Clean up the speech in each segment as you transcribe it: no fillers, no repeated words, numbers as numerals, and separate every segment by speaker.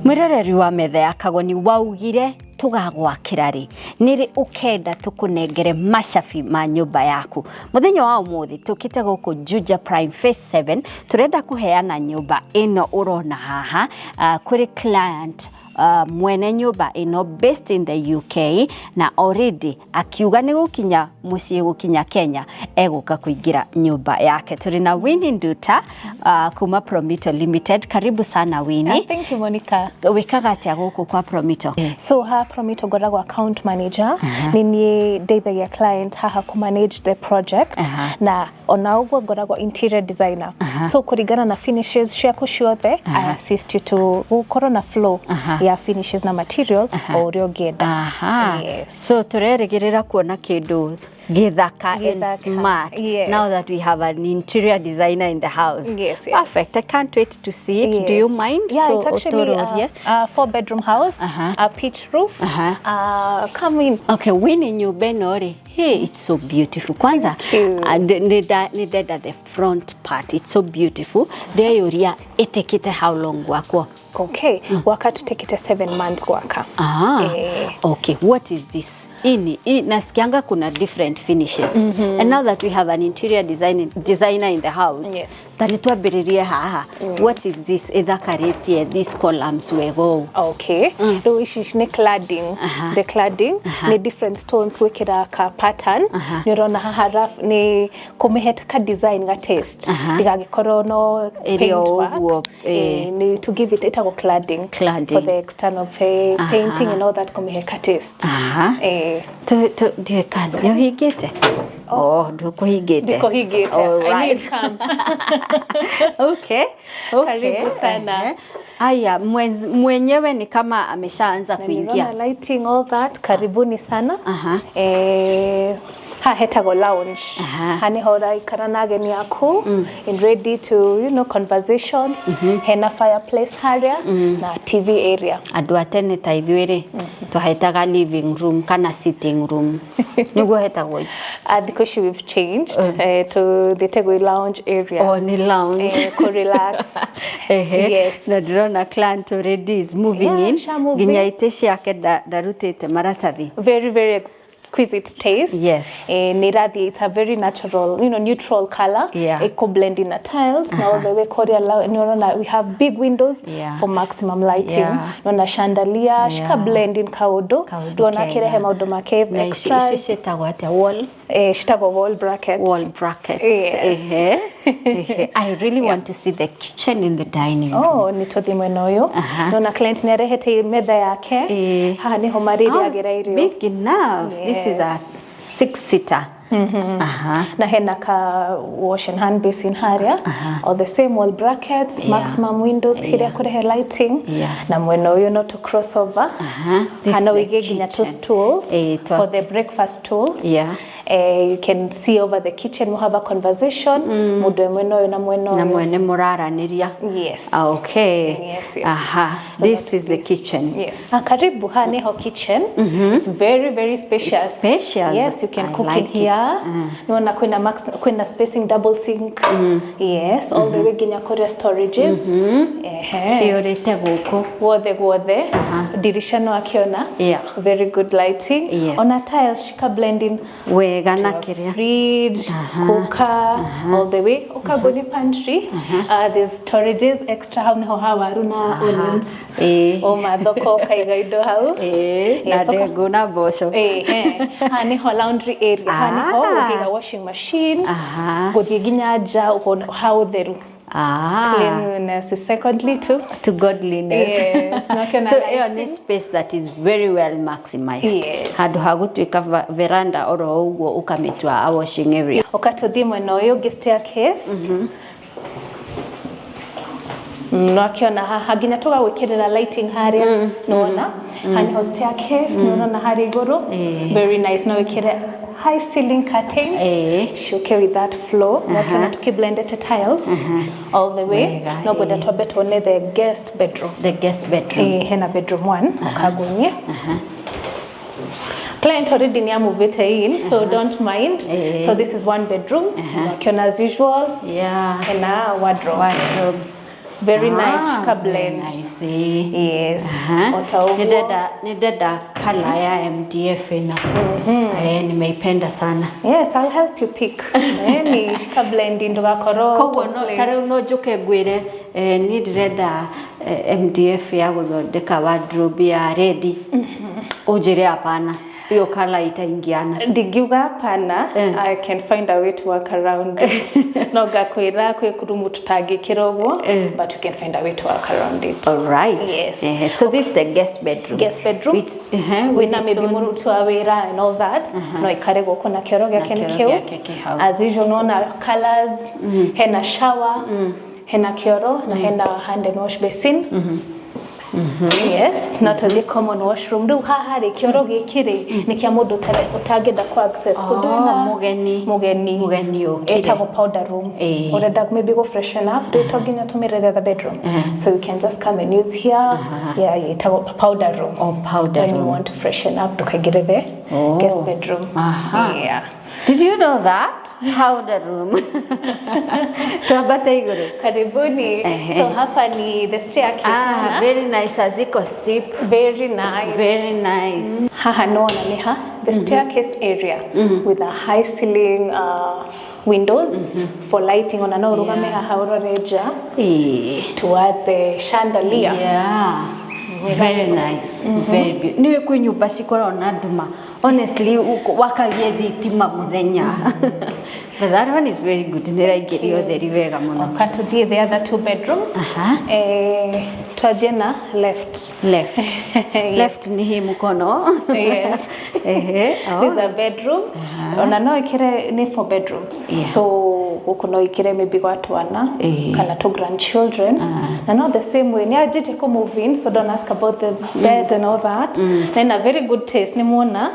Speaker 1: Mwĩroreri wa Metha ya Kagoni, waugire tũgagwakĩra rĩ, nĩrĩ ũkenda tũkũnengere macabi ma nyũmba yaku? Mũthenya wa ũmũthĩ tũkĩte gũkũ Juja Prime Phase 7. Tũrenda kũheana nyũmba ĩno ũrona haha kũrĩ client, mwene nyũmba ĩno based in the UK, na already akiuga nĩ gũkinya mũciĩ, gũkinya Kenya egũka kũingĩra nyũmba yake. Tũrĩ na Winnie Nduta kuma Promito Limited. Karibu sana, Winnie.
Speaker 2: Thank you, Monica.
Speaker 1: Wĩkaga atĩa gũkũ kwa Promito?
Speaker 2: So ha Promito ngoragwo account manager. Nĩ niĩ ndeithagia client haha kũ manage the project na ona ũguo ngoragwo interior designer. So kũringana na finishes ciaku ciothe, I assist you to gũkorwo na flow ya finishes na material o ũrĩa ũngĩenda. Yes.
Speaker 1: So tũrerĩgĩrĩra kuona kĩndũ gĩthaka and
Speaker 2: Gĩthaka.
Speaker 1: smart now that we have an interior designer in the house.
Speaker 2: Yes.
Speaker 1: Perfect. I can't wait to see it. Do you mind
Speaker 2: Yeah,
Speaker 1: to
Speaker 2: it's actually
Speaker 1: ũtũrũrie?
Speaker 2: a four-bedroom house, a pitch roof. Come in.
Speaker 1: Okay, Winnie, nyũmba ĩno rĩ, hey, it's so beautiful. Kwanza
Speaker 2: Thank you.
Speaker 1: Nĩ ndenda the front part. It's so beautiful. Ndeyũria ĩtĩkĩte how long gwakwo?
Speaker 2: Okay, gwaka tutekete 7 months gwaka.
Speaker 1: Okay, what is this? Ini, nasikianga kuna different finishes. And now that we have an interior designer in the house, ta nĩ twambĩrĩrie haha. What is this ĩthakarĩtie these columns wega ũũ?
Speaker 2: Okay, rĩu ici nĩ cladding. The cladding nĩ different stones gwĩkĩra ka pattern. Nĩ ũrona haha rough nĩ kũmĩhe ka design ga taste, ndĩgagĩkorwo no
Speaker 1: Ĩrĩ o
Speaker 2: paint work.
Speaker 1: ũguo, eh.
Speaker 2: Nĩ to give it, ĩtagwo cladding,
Speaker 1: Cladding.
Speaker 2: for the external painting and all that, kũmĩhe ka taste.
Speaker 1: Ndiũĩ kana nĩ ũhingĩte? Oh, ndũkũhingĩte.
Speaker 2: Ndikũhingĩte.
Speaker 1: All
Speaker 2: I
Speaker 1: right.
Speaker 2: need come.
Speaker 1: Okay.
Speaker 2: Karibu sana.
Speaker 1: Ehe. Aya, mwenyewe ni kama ameshaanza
Speaker 2: Na
Speaker 1: kuingia.
Speaker 2: niliona lighting, all that. Karibuni sana. Ha hetagwo lounge. Ha niho ũraikara na ageni aku in ready to conversations. Hena fireplace haria na TV area.
Speaker 1: Andũ a tene ta ithuĩ rĩ, twahetaga living room kana sitting room, nĩguo hetagwo?
Speaker 2: Thikũ ici we've changed to thĩtagwo lounge area.
Speaker 1: Oh, nĩ lounge.
Speaker 2: Ku relax. Yes.
Speaker 1: Na ndĩrona client already is moving
Speaker 2: Yeah,
Speaker 1: in.
Speaker 2: sha move
Speaker 1: Nginya
Speaker 2: in.
Speaker 1: itĩ ciake ndarutĩte maratathi.
Speaker 2: Very, very exquisite taste. Nĩ ĩrathiĩ, it's a very natural, neutral color. Ĩkũ blend in na tiles na all the way kũrĩa nĩ ũrona we have big windows for maximum lighting. Nona chandelier cika blend in kaũndũ.
Speaker 1: Kaũndũ
Speaker 2: Ndĩrona
Speaker 1: kega.
Speaker 2: akĩrehe maũndũ make
Speaker 1: Na ici
Speaker 2: extras.
Speaker 1: ici ciĩtagwo atĩa, wall
Speaker 2: Citagwo wall brackets.
Speaker 1: Wall brackets.
Speaker 2: Yes.
Speaker 1: Ehe. Ehe. I really want to see the kitchen and the dining room.
Speaker 2: Oh, nĩ tũthiĩ mwena ũyũ. Nona client nĩ arehete metha yake. Haha nĩho marĩrĩagĩra
Speaker 1: Oh,
Speaker 2: irio.
Speaker 1: big enough. This is a six seater.
Speaker 2: Na hena ka wash and hand basin haria, all the same wall brackets, maximum windows kiria kurehe lighting. Na mwena uyu no to cross over.
Speaker 1: This
Speaker 2: Hana
Speaker 1: is the
Speaker 2: wige nginya two
Speaker 1: kitchen.
Speaker 2: stools for the breakfast stools. You can see over the kitchen, we have a conversation mundu e mwena uyu na mwena
Speaker 1: Na
Speaker 2: uyu.
Speaker 1: Mwene mũraranĩria.
Speaker 2: Yes.
Speaker 1: Okay.
Speaker 2: Yes.
Speaker 1: This is the kitchen.
Speaker 2: Yes. Ah, karibu, ha niho kitchen. It's very, very spacious.
Speaker 1: It's spacious.
Speaker 2: Yes, you can
Speaker 1: I
Speaker 2: cook
Speaker 1: like
Speaker 2: in
Speaker 1: it.
Speaker 2: here. Niona kwina max, kwina spacing, double sink. Yes, all the way nginya kuria storages.
Speaker 1: Ciũrĩte gũkũ.
Speaker 2: Guothe guothe. Dirisha no akiona. Very good lighting. Ona tiles shika blending.
Speaker 1: Wega na kĩrĩa.
Speaker 2: Fridge, cooker, all the way. Ukago ni pantry. There's storages extra, hau niho ha waru na onions. O mathoko ukaiga indo hau.
Speaker 1: Na
Speaker 2: Yes,
Speaker 1: ndengũ na mboco.
Speaker 2: Ehe. Haha niho laundry area. Haha niho ũngĩiga washing machine. Gũthiĩ nginya nja ũkona ha ũtheru. Cleanliness is secondly too.
Speaker 1: To godliness.
Speaker 2: Yes, na ũkĩona
Speaker 1: So ĩyo nĩ
Speaker 2: lighting.
Speaker 1: space that is very well maximized. Handũ ha gũtuĩka veranda oro ũguo, ũkamĩtua a washing area.
Speaker 2: Ũka tũthiĩ mwena ũyũ ũngĩ, staircase. No akĩona haha nginya tũgagwĩkĩrĩra lighting harĩa, nĩwona haha niho staircase, nĩũrona harĩa igũrũ. Very nice, no wĩkĩre high ceiling curtains ciũke with that flow. No akĩona tũkĩblendete tiles all the way.
Speaker 1: Wega,
Speaker 2: No ngwenda twambe tuone the guest bedroom.
Speaker 1: The guest bedroom.
Speaker 2: Hena bedroom one, ũkangunyia. Client already ni amuvete in, so don't mind. So this is one bedroom. Ukiona, as usual, hena wardrobe.
Speaker 1: Wardrobes.
Speaker 2: Very nice,
Speaker 1: Ah,
Speaker 2: shika
Speaker 1: very
Speaker 2: blend.
Speaker 1: nice, eh.
Speaker 2: Yes.
Speaker 1: Aha.
Speaker 2: Ota ũguo.
Speaker 1: Nĩndenda color ya MDF ĩno. Eh, nimeipenda sana.
Speaker 2: Yes, I'll help you pick. Eh, ni shika blend ndũgakorwo
Speaker 1: Koguo no
Speaker 2: too plain.
Speaker 1: ta rĩu no njũke ngwĩre, eh, niĩ ndĩrenda, eh, MDF ya gũthondeka wardrobe ya red, ũnjĩre hapana, hiyo color itaingiana.
Speaker 2: Ndingiuga hapana.
Speaker 1: Eh.
Speaker 2: I can find a way to work around it. No ngakwĩra kwĩ kurumu tũtangĩkĩra ũguo,
Speaker 1: Eh.
Speaker 2: but we can find a way to work around it.
Speaker 1: All right.
Speaker 2: Yes.
Speaker 1: Eh, so this is the guest bedroom.
Speaker 2: Guest bedroom.
Speaker 1: Which, with
Speaker 2: Wĩna
Speaker 1: its
Speaker 2: maybe
Speaker 1: own-
Speaker 2: mũruti wa wĩra and all that, no ikare gũkũ na kĩoro gĩake
Speaker 1: Na
Speaker 2: nĩ
Speaker 1: kĩoro
Speaker 2: kĩu.
Speaker 1: gĩake kĩ hau.
Speaker 2: As usual nona colors, hena shower, hena kĩoro na hena hand and wash basin. Yes, na tũthiĩ common washroom. Rĩu haha rĩ, kĩoro gĩkĩ rĩ nĩ kĩa mũndũ ũtangĩenda ku access kũndũ.
Speaker 1: Oh,
Speaker 2: Wĩna-
Speaker 1: mũgeni.
Speaker 2: Mũgeni.
Speaker 1: Mũgeni ũkire.
Speaker 2: Ĩtagwo powder room.
Speaker 1: Ĩĩ.
Speaker 2: Ũrenda maybe go freshen up, rĩu to nginya ũtũmĩre the other bedroom, so you can just come and use here. Yeah, ĩtagwo powder room.
Speaker 1: Oh, powder
Speaker 2: When you
Speaker 1: room.
Speaker 2: want to freshen up, ndũkaingĩre the
Speaker 1: Oh.
Speaker 2: guest bedroom.
Speaker 1: Aha.
Speaker 2: Yeah.
Speaker 1: Did you know that? Powder room. Twambate igũrũ.
Speaker 2: Karibuni.
Speaker 1: Ehe.
Speaker 2: So hapa ni the staircase.
Speaker 1: Ah,
Speaker 2: Naona?
Speaker 1: very nice. Haziko steep.
Speaker 2: Very nice.
Speaker 1: Very nice.
Speaker 2: Haha nona ni ha the staircase area with a high ceiling windows for lighting, ona no urugame
Speaker 1: Yeah.
Speaker 2: haha urore nja
Speaker 1: Eh.
Speaker 2: towards the chandelier.
Speaker 1: Yeah. Very nice. Very beautiful. Nĩ kwĩ nyũmba cikoragwo na nduma. Honestly, wakagie thitima mũthenya. But that one is very good. Nĩ ĩraingĩria ũtheri wega mũno.
Speaker 2: Oka tuthiĩ the other two bedrooms.
Speaker 1: Aha.
Speaker 2: Eh, twanjie na left.
Speaker 1: Left.
Speaker 2: Yes.
Speaker 1: Left ni hii mkono.
Speaker 2: Yes.
Speaker 1: Ehe. Oh.
Speaker 2: This is a bedroom, ona no ikire ni four bedroom.
Speaker 1: Yeah.
Speaker 2: So gũkũ no ikire maybe gwa twana
Speaker 1: Eh.
Speaker 2: kana two grandchildren, na not the same way ni anjĩtie kũ move in, so don't ask about the bed and all that. Na ina very good taste, ni muona,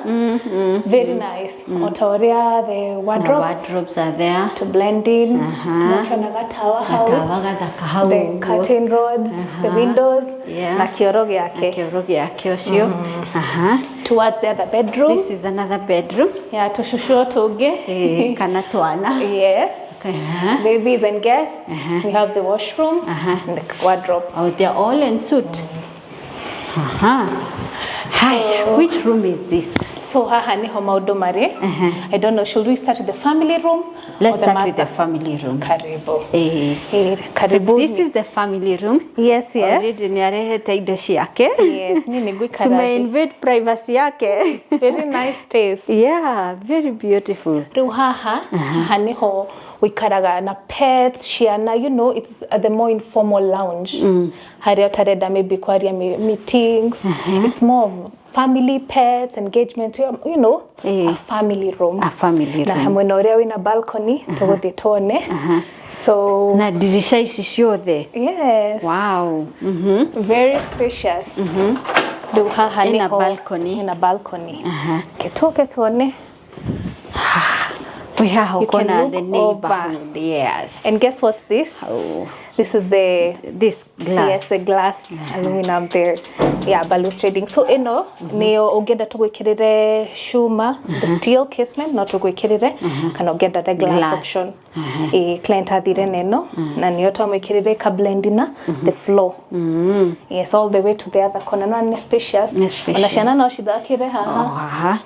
Speaker 2: very nice, ota ũrĩa the
Speaker 1: Na
Speaker 2: wardrobes
Speaker 1: wardrobes are there.
Speaker 2: to blend in.
Speaker 1: Aha.
Speaker 2: Nokĩona gatawa hau,
Speaker 1: Gatawa gathaka hau
Speaker 2: the
Speaker 1: ũguo.
Speaker 2: curtain rods, the windows,
Speaker 1: Yeah.
Speaker 2: na kĩoro
Speaker 1: Na
Speaker 2: gĩake.
Speaker 1: kĩoro gĩake ũcio. Aha.
Speaker 2: Towards the other bedroom.
Speaker 1: This is another bedroom.
Speaker 2: Yeah, tũcucu tũngĩ.
Speaker 1: Eh, kana twana.
Speaker 2: Yes.
Speaker 1: Aha.
Speaker 2: Babies and guests. We have the washroom and the wardrobes.
Speaker 1: Oh, they're all en suite. Aha. Hi, which room is this?
Speaker 2: So haha niho maũndũ marĩ. I don't know, should we start with the family room
Speaker 1: Let's
Speaker 2: or the
Speaker 1: start with the
Speaker 2: master?
Speaker 1: Family room.
Speaker 2: Karibu.
Speaker 1: Eh.
Speaker 2: Eh,
Speaker 1: So
Speaker 2: karibuni.
Speaker 1: this is the family room.
Speaker 2: Yes.
Speaker 1: Already nĩ arehete indo ciake.
Speaker 2: Yes, niĩ nĩ ngũikara
Speaker 1: Tume
Speaker 2: thĩ.
Speaker 1: invade privacy yake.
Speaker 2: Very nice taste.
Speaker 1: Yeah, very beautiful.
Speaker 2: Rĩu haha niho wĩikaraga na pets, ciana, it's the more informal lounge, harĩa ũtarenda maybe kwaria meetings. It's more of family, pets, engagement,
Speaker 1: Eh.
Speaker 2: a family room.
Speaker 1: A family
Speaker 2: Na
Speaker 1: room.
Speaker 2: mwena ũrĩa wĩna balcony tũgũthiĩ tuone, so
Speaker 1: Na dirisha ici ciothe.
Speaker 2: Yes.
Speaker 1: Wow.
Speaker 2: Very spacious. Rĩu haha
Speaker 1: Ina
Speaker 2: niho
Speaker 1: balcony.
Speaker 2: Ina balcony. Kĩtũke tuone.
Speaker 1: We haha
Speaker 2: You can
Speaker 1: ukona
Speaker 2: look
Speaker 1: the
Speaker 2: over.
Speaker 1: neighborhood. Yes.
Speaker 2: And guess what's this?
Speaker 1: Oh,
Speaker 2: This is the
Speaker 1: this glass.
Speaker 2: Yes, the glass aluminum there. Yeah, balustrading. So ĩno nĩyo ũngĩenda tũgwĩkĩrĩre cuma, the steel casement no tũgwĩkĩrĩre, kana ũngĩenda the glass,
Speaker 1: Glass.
Speaker 2: option. Ĩ client athire na ĩno na nĩyo twamwĩkĩrĩre ka blend na the floor. Yes, all the way to the other corner. No nĩ spacious.
Speaker 1: Nĩ spacious.
Speaker 2: Ona ciana no cithakĩre haha.
Speaker 1: Oh, haha.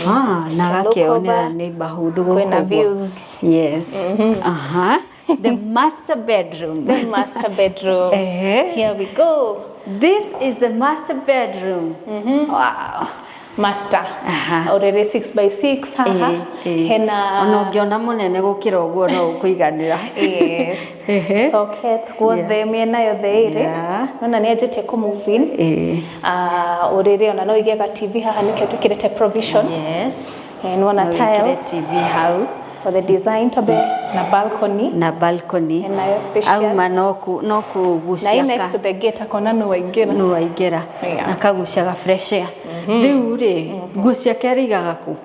Speaker 1: Ah, na
Speaker 2: Can look
Speaker 1: gakĩonera
Speaker 2: over.
Speaker 1: neighborhood gũkũ
Speaker 2: Kwĩna
Speaker 1: ũguo.
Speaker 2: views.
Speaker 1: Yes. Aha. The master bedroom.
Speaker 2: The master bedroom.
Speaker 1: Eh.
Speaker 2: Here we go.
Speaker 1: This is the master bedroom. Wow.
Speaker 2: Master.
Speaker 1: Aha.
Speaker 2: Already 6 by 6 haha.
Speaker 1: Eh, eh.
Speaker 2: Hena
Speaker 1: Ona ũngĩona mũnene gũkĩra ũguo no ũkũiganĩra.
Speaker 2: Yes.
Speaker 1: Ehe.
Speaker 2: Sockets guothe mĩena yothe ĩrĩ.
Speaker 1: Yeah.
Speaker 2: Nona nĩ anjĩtie kũ move in.
Speaker 1: Eh.
Speaker 2: Ah, ũrĩrĩ ona no ũige ga TV haha, nĩkĩo twĩkĩrĩte provision.
Speaker 1: Yes.
Speaker 2: Eh, nĩwona
Speaker 1: No wĩkĩre
Speaker 2: tiles
Speaker 1: TV hau.
Speaker 2: For the design tobe na balcony.
Speaker 1: Na balcony.
Speaker 2: Nayo spacious.
Speaker 1: Auma no ku no
Speaker 2: Na
Speaker 1: kugucia
Speaker 2: hii next to the gate akona no waingĩra.
Speaker 1: no waingĩra.
Speaker 2: Yeah.
Speaker 1: Na kaguciaga fresh air. Rĩu rĩ, nguo ciake arĩigaga kũ?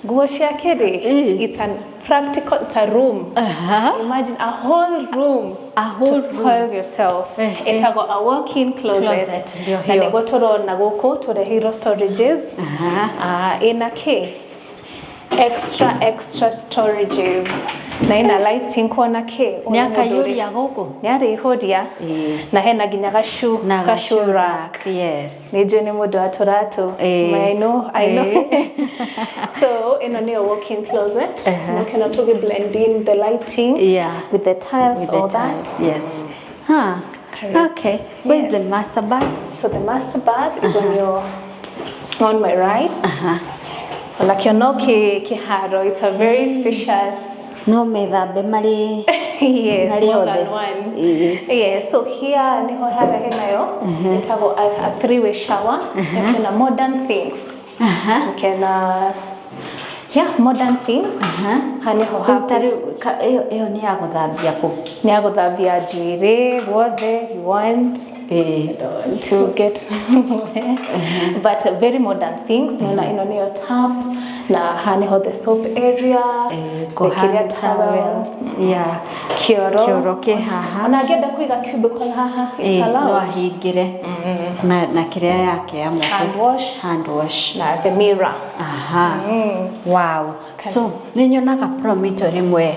Speaker 2: Nguo ciake rĩ,
Speaker 1: Eh.
Speaker 2: it's a practical, it's a room.
Speaker 1: Aha.
Speaker 2: Imagine a whole room
Speaker 1: A whole
Speaker 2: to spoil yourself.
Speaker 1: Eh, eh.
Speaker 2: Ĩtagwo a walk-in closet.
Speaker 1: Closet, ndio
Speaker 2: Na
Speaker 1: hiyo.
Speaker 2: nĩguo tũrona gũkũ tũreheirwo storages.
Speaker 1: Aha.
Speaker 2: Ĩna kĩ? Extra extra storages. Na ina lighting kona kĩ.
Speaker 1: Nĩ akaiyũria gũkũ.
Speaker 2: Nĩ arĩihũria. Na hena nginya gacu
Speaker 1: Na
Speaker 2: gacu rack.
Speaker 1: Yes.
Speaker 2: Nĩ njũĩ nĩ mũndũ wa tũratũ. I know, I know. So ĩno nĩyo walk-in closet. Nĩkĩona tũgĩ blend in the lighting with the tiles,
Speaker 1: with the
Speaker 2: all that.
Speaker 1: Tiles, yes. Huh.
Speaker 2: Karibu.
Speaker 1: Okay. Where's the master bath?
Speaker 2: So the master bath is on my right. Onakĩo no kĩharo. It's a very spacious.
Speaker 1: No methambe marĩ
Speaker 2: Yes,
Speaker 1: marĩ
Speaker 2: more
Speaker 1: othe.
Speaker 2: than one. Yes, so here niho harĩa henayo ĩtagwo a three-way shower. Ĩna modern things. Kena, yeah, modern things. Ha niho
Speaker 1: Rĩu
Speaker 2: haku.
Speaker 1: ta rĩu ĩyo nĩ ya gũthambia kũ?
Speaker 2: Nĩ ya gũthambia njuĩrĩ guothe you want to get, but very modern things. Nona ĩno nĩyo tap na haha niho the soap area, the kĩrĩa,
Speaker 1: Kũhang
Speaker 2: towel,
Speaker 1: towels.
Speaker 2: Kĩoro.
Speaker 1: Kĩoro kĩ haha.
Speaker 2: Ona angĩenda kũiga cubicle haha, it's
Speaker 1: No
Speaker 2: allowed.
Speaker 1: ahingĩre na kĩrĩa yake ya moko.
Speaker 2: Hand wash.
Speaker 1: Hand wash.
Speaker 2: Na the mirror.
Speaker 1: Aha. Wow. So nĩ nyonaga Promito rĩmwe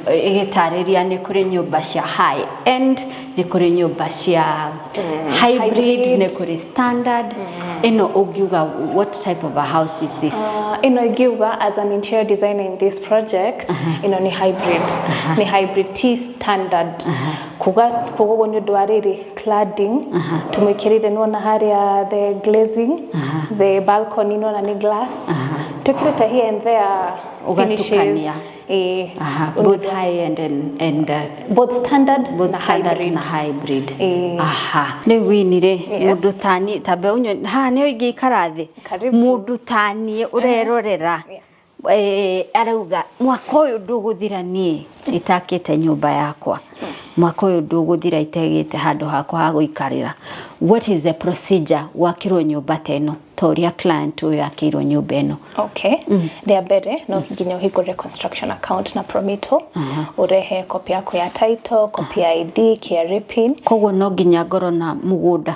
Speaker 1: ĩgĩtarĩria nĩ kũrĩ nyũmba cia high end, nĩ kũrĩ nyũmba cia hybrid,
Speaker 2: Hybrid.
Speaker 1: nĩ kũrĩ standard. Ĩno ũngiuga what type of a house is this?
Speaker 2: Ĩno ingiuga, as an interior designer in this project, ĩno nĩ hybrid, nĩ hybrid T standard. Kuga ũguo nĩ ũndũ wa rĩrĩ cladding tũmĩkĩrĩire, nĩwona harĩa the glazing, the balcony, nĩwona nĩ glass twĩkĩrĩte here and there finishes.
Speaker 1: Ũgatukania.
Speaker 2: Ĩĩ.
Speaker 1: Aha, both high end and
Speaker 2: both standard
Speaker 1: both
Speaker 2: na
Speaker 1: standard
Speaker 2: hybrid.
Speaker 1: Na hybrid.
Speaker 2: Ĩĩ.
Speaker 1: Aha, rĩu wini rĩ, mũndũ tani tambe ũnyue haha nĩyo ingĩikara thĩ.
Speaker 2: Karibu.
Speaker 1: Mũndũ taniĩ ũrerorera arauga mwaka ũyũ ndũgũthira niĩ itakĩte nyũmba yakwa, mwaka ũyũ ndũgũthira itegĩte handũ hakwa ha gũikarĩra, what is the procedure gwakĩrwo nyũmba ta ĩno, ta ũrĩa client ũyũ akĩirwo nyũmba ĩno?
Speaker 2: Okay. Rĩa mbere no nginya ũhingũre construction account na Promito, ũrehe copy yaku ya title, copy ya ID, KRA PIN.
Speaker 1: Koguo no nginya ngorwo na mũgũnda?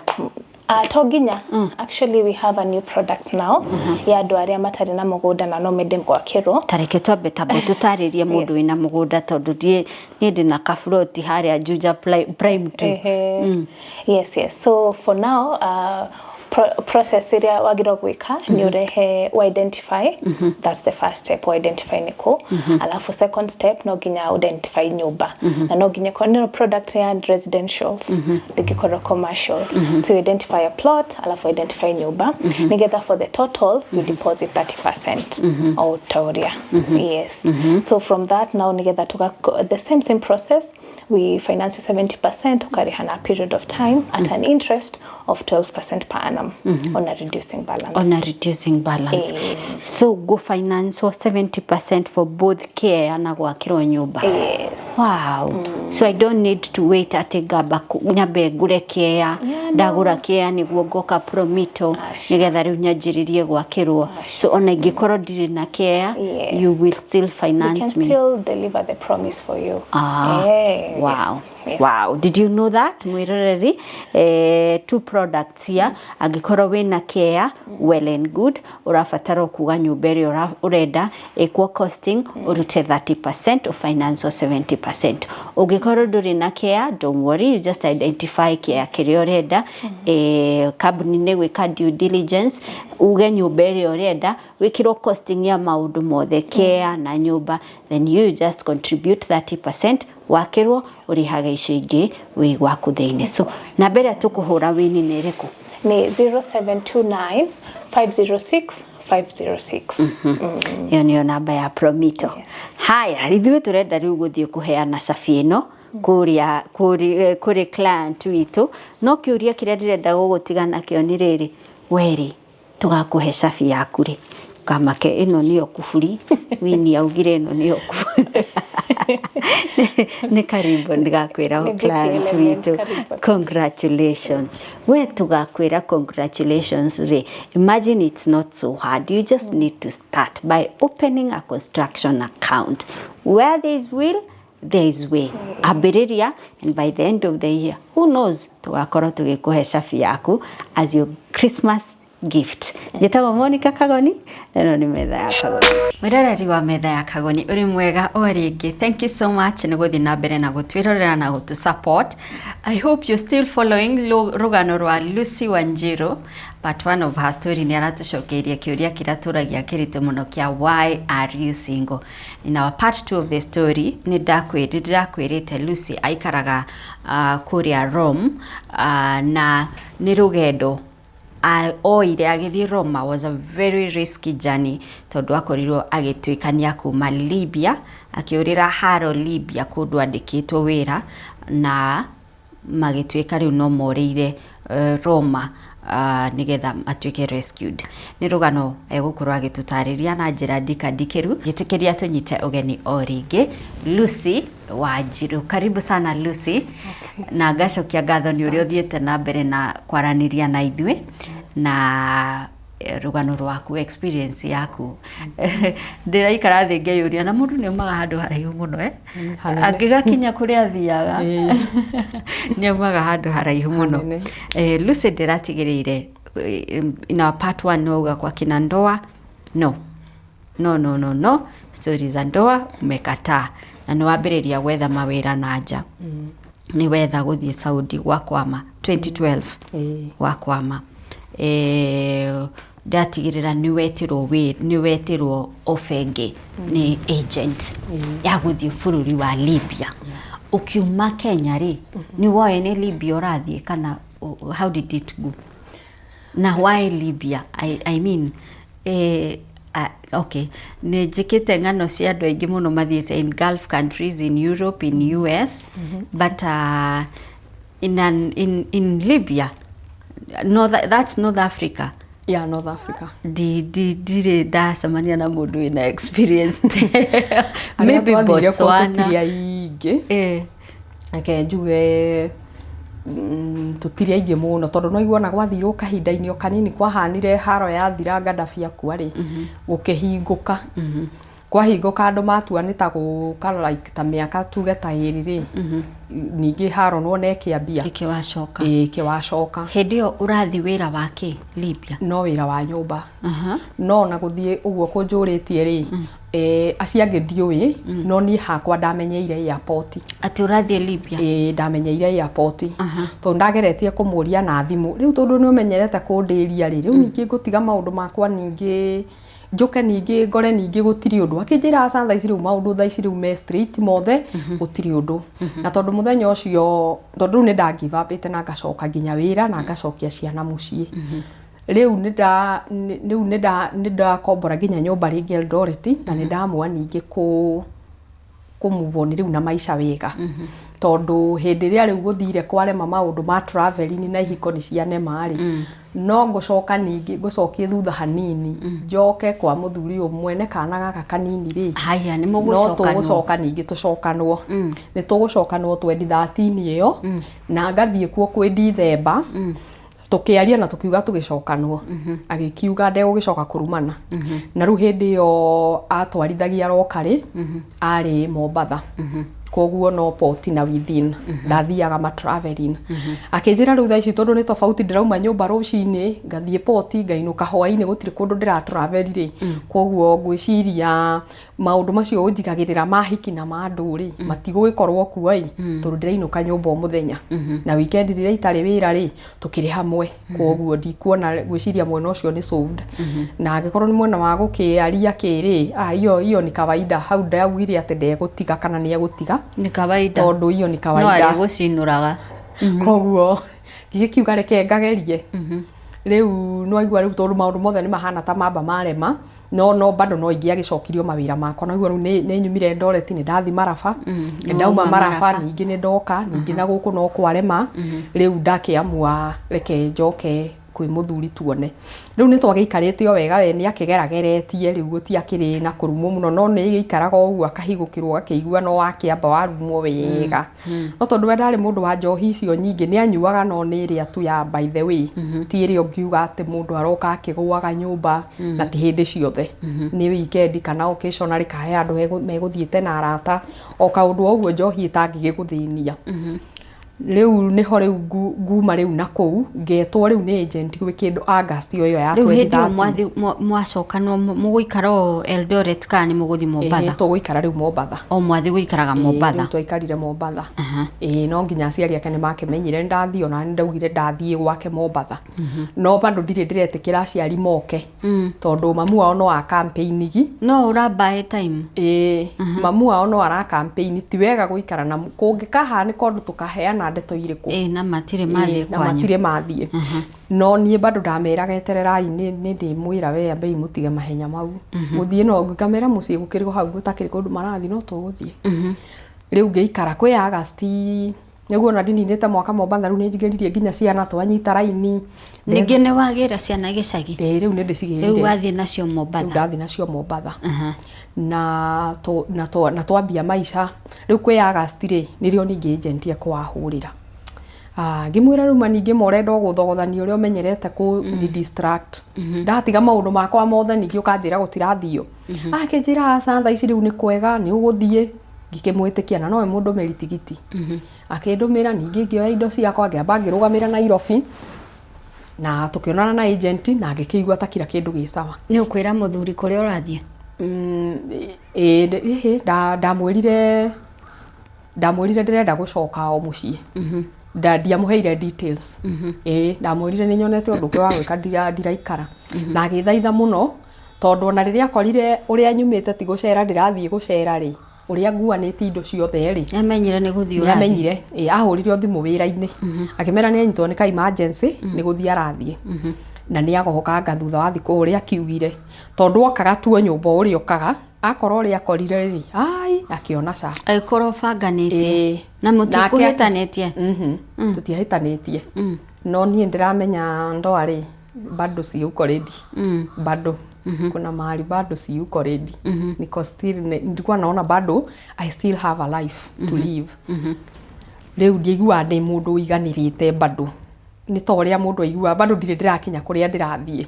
Speaker 2: To nginya. Actually, we have a new product now ya andũ arĩa matarĩ na mũgũnda na no mende gwakĩrwo.
Speaker 1: Tareke twambe tambo tũtarĩrie mũndũ wĩna mũgũnda, tondũ ndiĩ niĩ ndĩna kaburoti harĩa Juja Prime 2.
Speaker 2: Ehe. Yes. So for now, process ĩrĩa wagĩrĩirwo gwĩka nĩ ũrehe identify. That's the first step, identify nĩkũ. Alafu second step, no nginya identify nyũmba na no nginya korwo nĩ product ya residentials, ndĩngĩkorwo commercials. So you identify a plot, alafu identify nyũmba nĩgetha for the total you deposit 30% o ta ũrĩa. Yes, so from that now, nĩgetha tuga the same process, we finance you 70%, ukariha na a period of time at an interest of 12% per annum on a reducing balance.
Speaker 1: On a reducing balance. So go finance 70% for both care na gwakĩrwo nyũmba.
Speaker 2: Yes.
Speaker 1: Wow. So I don't need to wait atĩ ngamba nyambe ngũre kĩea,
Speaker 2: Yeah, no.
Speaker 1: ndagũra kĩea nĩguo ngoka Promito
Speaker 2: Aca.
Speaker 1: nĩgetha rĩu nyanjĩrĩrie gwakĩrwo. So ona ingĩkorwo ndirĩ na kĩea, you will still
Speaker 2: We
Speaker 1: finance
Speaker 2: can
Speaker 1: me?
Speaker 2: still deliver the promise for you.
Speaker 1: Ah, wow.
Speaker 2: Yes.
Speaker 1: Wow. Did you know that? Mwiroreri, two products here. Angĩkorwo wĩna care, well and good. Ũrabatara o kuga nyũmba ĩrĩa ũrenda, ĩkwo costing, ũrute 30%, ũfinance 70%. Ũngĩkorwo ndũrĩ na care, don't worry, you just identify care kĩrĩa ũrenda. Kambuni nĩ gwĩka due diligence, uge nyũmba ĩrĩa ũrenda, wĩkĩrwo costing ya maũndũ mothe, care na nyũmba, then you just contribute 30%, wakĩrwo ũrĩhaga icio ingĩ wĩ gwaku thĩinĩ. So namba ĩrĩa tũkũhũra wĩni nĩ ĩrĩkũ?
Speaker 2: Ni 0729 506 506.
Speaker 1: Ĩyo nĩyo namba ya Promito. Haya, ithuĩ tũrenda rĩu gũthiĩ kũheana cabi ĩno kũrĩa kũrĩ client witũ, no kĩũria kĩrĩa ndĩrenda gũgũtiga nakĩo nĩ rĩrĩ: werĩ tũgakũhe cabi yaku rĩ, kamake ĩno nĩyo kuburi wini augire ĩno nĩyo kuburi nĩ karibu ndigakwĩra
Speaker 2: Nĩ beauty
Speaker 1: client
Speaker 2: element,
Speaker 1: witũ
Speaker 2: karibu.
Speaker 1: Congratulations. We tugakwĩra congratulations rĩ, imagine it's not so hard. You just need to start by opening a construction account. Where there is will, there is way. Ambĩrĩria, and by the end of the year, who knows, tugakorwo tũgĩkũhe cabi yaku as your Christmas Gift. Njĩtagwo Monica Kagoni na ĩno nĩ Metha ya Kagoni. Mwĩroreri wa Metha ya Kagoni, ũrĩ mwega o rĩngĩ. Thank you so much nĩ gũthiĩ na mbere na gũtwĩrorera na gũtũ support. I hope you're still following rũgano rwa Lucy Wanjiru. Part one of her story nĩ aratũcokeirie kĩũria kĩrĩa tũragia kĩritũ mũno kĩa why are you single. In our part two of the story nĩ ndĩrakwĩrĩte Lucy aikaraga kũrĩa Rome, na nĩ rũgendo oire agĩthiĩ Roma. Was a very risky journey tondũ akorirwo agĩtuĩkania kuma Libya, akĩũrĩra haro Libya kũndũ andĩkĩtwo wĩra, na magĩtuĩka rĩu no morĩire Roma nĩgetha matuĩke rescued. Nĩ rũgano egũkorwo agĩtũtarĩria na njĩra ndikandikĩru. Njĩtĩkĩria tũnyite ũgeni o rĩngĩ Lucy Wanjiru. Karibu sana Lucy. Na ngacokia ngatho nĩ ũrĩa ũthiĩte na mbere na kwaranĩria na ithuĩ na rũgano rwaku, experience yaku. Ndĩraikara thĩ ngeyũria na mũndũ nĩ aumaga handũ haraihu mũno, eh?
Speaker 3: Hanene.
Speaker 1: Angĩgakinya kũrĩa athiaga nĩ aumaga handũ haraihu mũno.
Speaker 3: Hanene.
Speaker 1: Lucy, ndĩratigĩrĩire in our part one no kwa kina ndoa, no no no no no stories za ndoa umekataa, na nĩ wambĩrĩria gwetha mawĩra na nja, nĩ wetha gũthiĩ Saudi gwakwama 2012. Gwakwama, ndatigĩrĩra nĩ wetirwo nĩ wetirwo offer ĩngĩ nĩ agent ya gũthiĩ bũrũri wa Libya. Ũkiuma Kenya rĩ, nĩ woĩ nĩ Libya ũrathiĩ kana how did it go? Na why Libya? I mean, okay, nĩ njĩkĩte ng'ano cia andũ aingĩ mũno mathiĩte in Gulf countries, in Europe, in US, but in Libya, North, that's North Africa.
Speaker 3: Yeah, North Africa.
Speaker 1: Ndirĩ ndacemania na mũndũ wĩna experience.
Speaker 3: Arĩa
Speaker 1: Maybe
Speaker 3: twathire kuo
Speaker 1: Botswana.
Speaker 3: tũtirĩ aingĩ. Reke njuge, tũtirĩ aingĩ mũno tondũ no iguona gwathirwo kahinda-inĩ o kanini kwahanire haro yathira Gaddafi akua rĩ, gũkĩhingũka. Kwahingũka andũ matua nĩ ta gũka like ta mĩaka tuge ta 2 rĩ, ningĩ haro nĩwona ĩkĩambia.
Speaker 1: Ĩkĩwacoka.
Speaker 3: Ĩĩ, ĩkĩwacoka.
Speaker 1: Hĩndĩ ĩyo ũrathiĩ wĩra wa kĩ Libya?
Speaker 3: No wĩra wa nyũmba. No ona gũthiĩ ũguo kũnjũrĩtie rĩ, acio angĩ ndiũĩ, no niĩ hakwa ndamenyeire airport.
Speaker 1: Atĩ ũrathiĩ Libya?
Speaker 3: Ĩĩ, ndamenyeire airport tondũ ndageretie kũmũria na thimũ rĩu tondũ nĩ ũmenyerete kũndĩria rĩ, rĩu ningĩ ngũtiga maũndũ makwa, ningĩ njoke, ningĩ ngore ningĩ gũtirĩ ũndũ. Akĩnjĩra aca, thaa ici rĩu maũndũ thaa ici rĩu me straight mothe, gũtirĩ ũndũ. Na tondũ mũthenya ũcio, tondũ rĩu nĩ nda give up na ngacoka nginya wĩra na ngacokia ciana mũciĩ, rĩu rĩu nĩ ndakombora nginya nyũmba rĩngĩ Eldoret, na nĩ ndamua ningĩ kũ move on rĩu na maica wega, tondũ hĩndĩ ĩrĩa rĩu gũthire kwarema maũndũ ma travelling na ihiko nĩ cianema rĩ, no ngũcoka ningĩ ngũcokie thutha hanini, njoke kwa mũthuri ũyũ mwene kana gaka kanini rĩ.
Speaker 1: Haya, nĩ
Speaker 3: No
Speaker 1: mũgũcokanwo?
Speaker 3: Tũgũcoka ningĩ tũcokanwo, nĩ tũgũcokanwo 2013 ĩyo, na ngathiĩ kuo kwĩ Dithemba, tũkĩaria na tũkiuga tũgĩcokanwo, agĩkiuga ndegũgĩcoka kũrumana. Na rĩu hĩndĩ ĩyo atwarithagia rokarĩ arĩ Mombatha, koguo no port na within, ndathiaga ma travelling. Akĩnjĩra rĩu thaa ici tondũ nĩ tofauti, ndĩrauma nyũmba rũcinĩ ngathiĩ port, ngainũka hwainĩ, gũtirĩ kũndũ ndĩra travel rĩ, koguo ngwĩciria maũndũ macio ũnjigagĩrĩra ma hiki na ma andũ rĩ matigũgĩkorwo kuo ĩ, tondũ ndĩrainũka nyũmba o mũthenya, na weekend rĩrĩa itarĩ wĩra rĩ tũkĩrĩ hamwe, koguo ndikuona, ngwĩciria mwena ũcio nĩ solved. Na angĩkorwo nĩ mwena wa gũkĩaria kĩrĩ, ah, hiyo hiyo ni kawaida. Hau ndaugire atĩ ndegũtiga kana nĩ egũtiga.
Speaker 1: Nĩ kawaida.
Speaker 3: Tondũ hiyo ni
Speaker 1: No
Speaker 3: kawaida.
Speaker 1: arĩ gũcinũraga.
Speaker 3: Koguo ngĩgĩkiuga reke ngagerie rĩu. No aigua rĩu tondũ maũndũ mothe nĩ mahana ta mamba marema, no bado no ingĩagĩcokirio mawĩra makwa. No aigua rĩu nĩ nyumire Eldoret, nĩ ndathi Maraba, nĩ ndauma
Speaker 1: Wauma
Speaker 3: Maraba,
Speaker 1: Maraba.
Speaker 3: ningĩ nĩ ndoka ningĩ na gũkũ no kwarema. Rĩu ndakĩamua reke njoke kwĩ mũthuri tuone. Rĩu nĩ twagĩikarĩte o wega, we nĩ akĩgerageretie, rĩu gũtiakĩrĩ na kũrumwo mũno, no nĩ ĩgĩikaraga o ũguo akahigũkĩrwo akĩigua no wakĩamba warumwo wega. No tondũ we ndarĩ mũndũ wa njohi icio nyingĩ, nĩ anyuaga, no nĩ ĩrĩa tu ya by the way, ti ĩrĩa ũngiuga atĩ mũndũ aroka akĩgũaga nyũmba, na ti hĩndĩ ciothe, nĩ weekend kana occasionally kana he andũ megũthiĩte na arata o kaũndũ o ũguo, njohi ĩtangĩgĩgũthĩnia. Rĩu nĩho rĩu nguma rĩu na kũu ngetwo rĩu nĩ agent gwĩ kĩndũ August ĩyo ya
Speaker 1: Rĩu hĩndĩ ĩyo
Speaker 3: 2013.
Speaker 1: Mwacokanwo mũgũikara o Eldoret kana nĩ mũgũthiĩ Mombatha?
Speaker 3: Ĩĩ, tũgũikara rĩu Mombatha.
Speaker 1: O mwathiĩ gũikaraga Mombatha?
Speaker 3: Rĩu twaikarire Mombatha. Ĩĩ, no nginya aciari ake nĩ makĩmenyire ndathiĩ, ona nĩ ndaugire ndathiĩ gwake Mombatha. No bado ndirĩ ndĩretĩkĩra aciari moke, tondũ mamu wao no a campaign gi.
Speaker 1: No ũrambae time.
Speaker 3: Ĩĩ, mamu wao no ara campaign, ti wega gũikara na kũngĩkahanĩka ũndũ tũkaheana ndeto irĩkũ.
Speaker 1: Ĩĩ, na matirĩ mathiĩ
Speaker 3: na
Speaker 1: kwanyu.
Speaker 3: Matirĩ mathiĩ. No niĩ bado ndameraga etererai, nĩ ndĩmwĩra we ambei mũtige mahenya mau gũthiĩ, no ngamera mũciĩ gũkĩrĩ o hau gũtakĩrĩ kũndũ marathiĩ, no tũgũthiĩ. Rĩu ngĩikara kwĩ August nĩguo ona ndininĩte mwaka Mombatha. Rĩu nĩ njingĩririe nginya ciana, twanyita raini.
Speaker 1: Ningĩ nĩ wagĩra ciana gĩcagi?
Speaker 3: Ĩĩ, rĩu nĩ ndĩcigĩrire.
Speaker 1: Rĩu wathiĩ nacio
Speaker 3: Rĩu
Speaker 1: Mombatha?
Speaker 3: Ndathiĩ nacio Mombatha na twambia maica. Rĩu kwĩ August rĩ, nĩrĩo ningĩ agent ekwahũrĩra. Ah, ngĩmwĩra rĩu ma ningĩ ma ũrenda gũthogothania ũrĩa ũmenyerete kũ ni distract, ndatiga maũndũ makwa mothe, ningĩ ũkanjĩra gũtirathio. Akĩnjĩra aca, thaa ici rĩu nĩ kwega, nĩ ũgũthiĩ. Ngĩkĩmwĩtĩkia na nowe mũndũmĩri tigiti. Akĩndũmĩra, ningĩ ngĩoya indo ciakwa, ngĩamba ngĩrũgamĩra Nairobi na tũkĩonana na agent na ngĩkĩigua ta kila kĩndũ gĩ sawa.
Speaker 1: Nĩ ũkwĩra mũthuri kũrĩa ũrathiĩ?
Speaker 3: Ĩĩ, ndamwĩrire ndĩrenda gũcoka o mũciĩ. Ndiamũheire details. Ĩĩ, ndamwĩrire nĩ nyonete ũndũ ũngĩ wa gwĩka, ndiraikara, na agĩthaitha mũno, tondũ ona rĩrĩa akorire ũrĩa nyumĩte ti gũcera ndĩrathiĩ gũcera rĩ, ũrĩa nguanĩtie indo ciothe rĩ.
Speaker 1: Nĩamenyire nĩ gũthiĩ
Speaker 3: Nĩ
Speaker 1: ũrathiĩ?
Speaker 3: Amenyire. Ĩĩ, ahũrire o thimũ wĩra-inĩ akĩmera nĩ anyitwo nĩ ka emergency, nĩ gũthiĩ arathiĩ na nĩ agokanga thutha wa thikũ ũrĩa akiugire, tondũ okaga tu o nyũmba o ũrĩa okaga, akorwo ũrĩa akorire rĩ, ai, akĩona ca.
Speaker 1: Agĩkorwo banganĩtie.
Speaker 3: Ĩĩ.
Speaker 1: Na mũtikũhĩtanĩtie?
Speaker 3: Tũtiahĩtanĩtie, no niĩ ndĩramenya ndoa rĩ, bado si uko ready. Bado kuna mahali bado si uko ready. Niko still nilikuwa naona bado I still have a life to live. Rĩu ndiaiguaga ndĩ mũndũ ũiganĩrĩte, bado nĩ ta ũrĩa mũndũ aiguaga bado ndirĩ ndĩrakinya kũrĩa ndĩrathiĩ.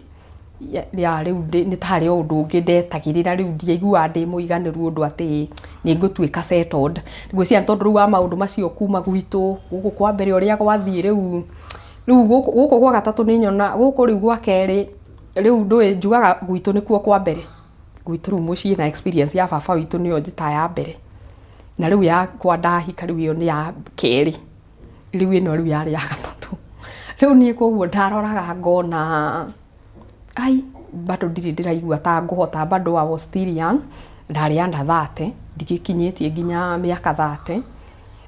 Speaker 3: Ya rĩu nĩ tarĩ o ũndũ ũngĩ ndetagĩrĩra. Rĩu ndiaiguaga ndĩ mũiganĩru ũndũ atĩ nĩ ngũtuĩka settled. Ngwĩciria nĩ tondũ rĩu wa maũndũ macio kuma gwitũ gũkũ kwa mbere ũrĩa gwathiĩ. Rĩu gũkũ gwa gatatũ nĩ nyona gũkũ rĩu gwa kerĩ, rĩu ndũĩ njugaga gwitũ nĩkuo kwa mbere, gwitũ rĩu mũciĩ na experience ya baba witũ nĩyo njĩtaga ya mbere, na rĩu yakwa ndahika rĩu ĩyo nĩ ya kerĩ, rĩu ĩno rĩu yarĩ ya gatatũ. Rĩu niĩ koguo ndaroraga ngona ai, bado ndirĩ ndĩraigua ta ngũhota. Bado I was still young, ndarĩ under 30, ndigĩkinyĩtie nginya mĩaka 30,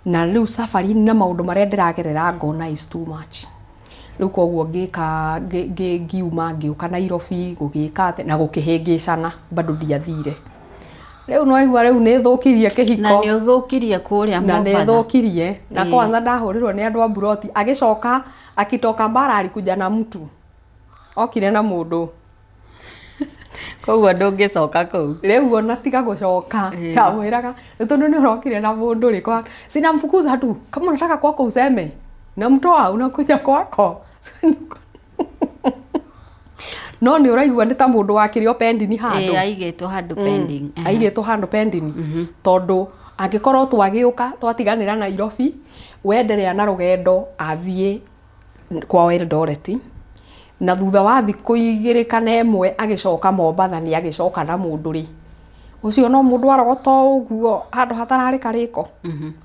Speaker 3: na rĩu safari na maũndũ marĩa ndĩragerera ngona is too much. Rĩu koguo ngĩka ngiuma ngĩũka Nairobi gũgĩka atĩ na gũkĩhĩngĩcana, bado ndiathire. Rĩu no aigua rĩu nĩ thũkirie kĩhiko.
Speaker 1: Na nĩ ũthũkirie kũrĩa
Speaker 3: Na nĩ
Speaker 1: Mombatha.
Speaker 3: Thũkirie na kwanza ndahũrirwo nĩ andũ a buroti. Agĩcoka akitoka bara alikuja na mtu, okire na mũndũ.
Speaker 1: Koguo ndũngĩcoka kũu?
Speaker 3: Rĩu ona tiga gũcoka, ndamwĩraga nĩ tondũ nĩ ũrokire na mũndũ rĩ, kwa sinamfukuza tu, kama unataka kwako useme namtoa, unakuja kwako. No nĩ ũraigua nĩ ta mũndũ wakĩrĩ o pending handũ.
Speaker 1: Ĩĩ, aigĩtwo handũ pending.
Speaker 3: Aigĩtwo handũ pending, tondũ angĩkorwo twagĩũka twatiganĩra Nairobi, wenderea na rũgendo athiĩ kwao Eldoret, na thutha wa thikũ 2 kana 1 agĩcoka Mombatha, nĩ agĩcoka na mũndũ rĩ, ũcio no mũndũ arogota o ũguo handũ hatararĩ karĩko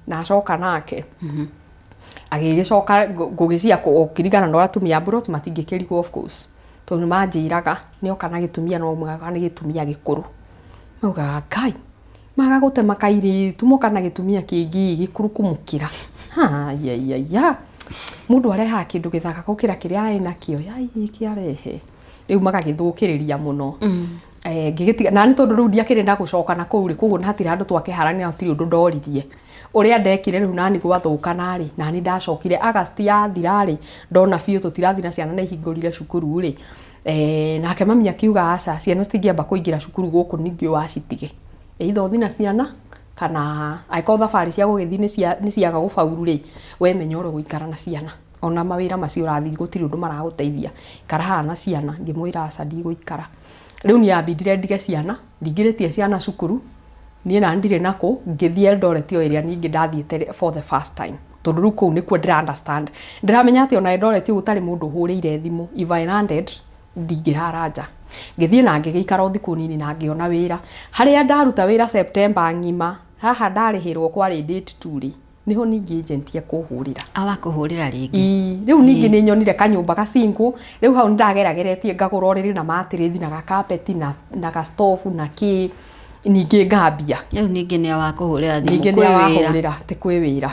Speaker 3: na acoka nake agĩgĩcoka ngũgĩcia gũkĩringana na ũrĩa atumia a mburoti matingĩkĩrigwo, of course, tondũ nĩ manjĩraga nĩoka na gĩtumia, no maugaga nĩ gĩtumia gĩkũrũ, maugaga ngai maga gũtema kairĩtu moka na gĩtumia kĩngĩ gĩkũrũ kũmũkĩra. Hayaiya, mũndũ arehaga kĩndũ gĩthaka gũkĩra kĩrĩa arĩ nakĩo, yai kĩarehe rĩu magagĩthũkĩrĩria mũno. Ngĩgĩtiga na nĩ tondũ rĩu ndiakĩrĩ na gũcoka na kũu rĩ, koguo hatirĩ handũ twakĩharania, hatirĩ ũndũ ndoririe ũrĩa ndekire. Rĩu nani gwathũka narĩ nani ndacokire August yathira rĩ, ndona biũ tũtirathiĩ na ciana nĩ ihingũrire cukuru rĩ, nake mami akiuga aca, ciana citingĩamba kũingĩra cukuru gũkũ, ningĩ wacitige either ũthiĩ na ciana kana angĩkorwo thabarĩ cia gũgĩthiĩ nĩ ciaga gũbauru rĩ, we menya ũrĩa ũgũikara na ciana, ona mawĩra macio ũrathiĩ gũtirĩ ũndũ maragũteithia, ikara haha na ciana. Ngĩmwĩra aca, ndigũikara. Rĩu niĩ yambindire ndige ciana, ndingĩrĩtie ciana cukuru niĩ na ndirĩ nakũ. Ngĩthiĩ Eldoret o ĩrĩa ningĩ ndathiĩte for the first time. Tondũ rĩu kũu nĩkuo ndĩra understand, ndĩramenya atĩ ona Eldoret gũtarĩ mũndũ ũhũrĩire thimũ. If I landed, ndingĩrara nja. Ngĩthiĩ na ngĩgĩikara o thikũ nini na ngĩona wĩra harĩa ndaruta wĩra September ng'ima. Haha ndarĩhĩrwo kwarĩ date 2 rĩ, nĩho ningĩ agent ekũhũrĩra.
Speaker 1: Awakũhũrĩra rĩngĩ?
Speaker 3: Ii, rĩu ningĩ nĩ nyonire kanyũmba gacingu. Rĩu hau nĩndagerageretie ngagũra ũrĩrĩ na matĩrĩthi na gakapeti na gastofu na kĩ, ningĩ ngambia.
Speaker 1: Rĩu ningĩ nĩ awakũhũrĩra thimũ?
Speaker 3: Ningĩ
Speaker 1: kwĩ
Speaker 3: nĩ
Speaker 1: wĩra.
Speaker 3: Awahũrĩra atĩ kwĩ wĩra.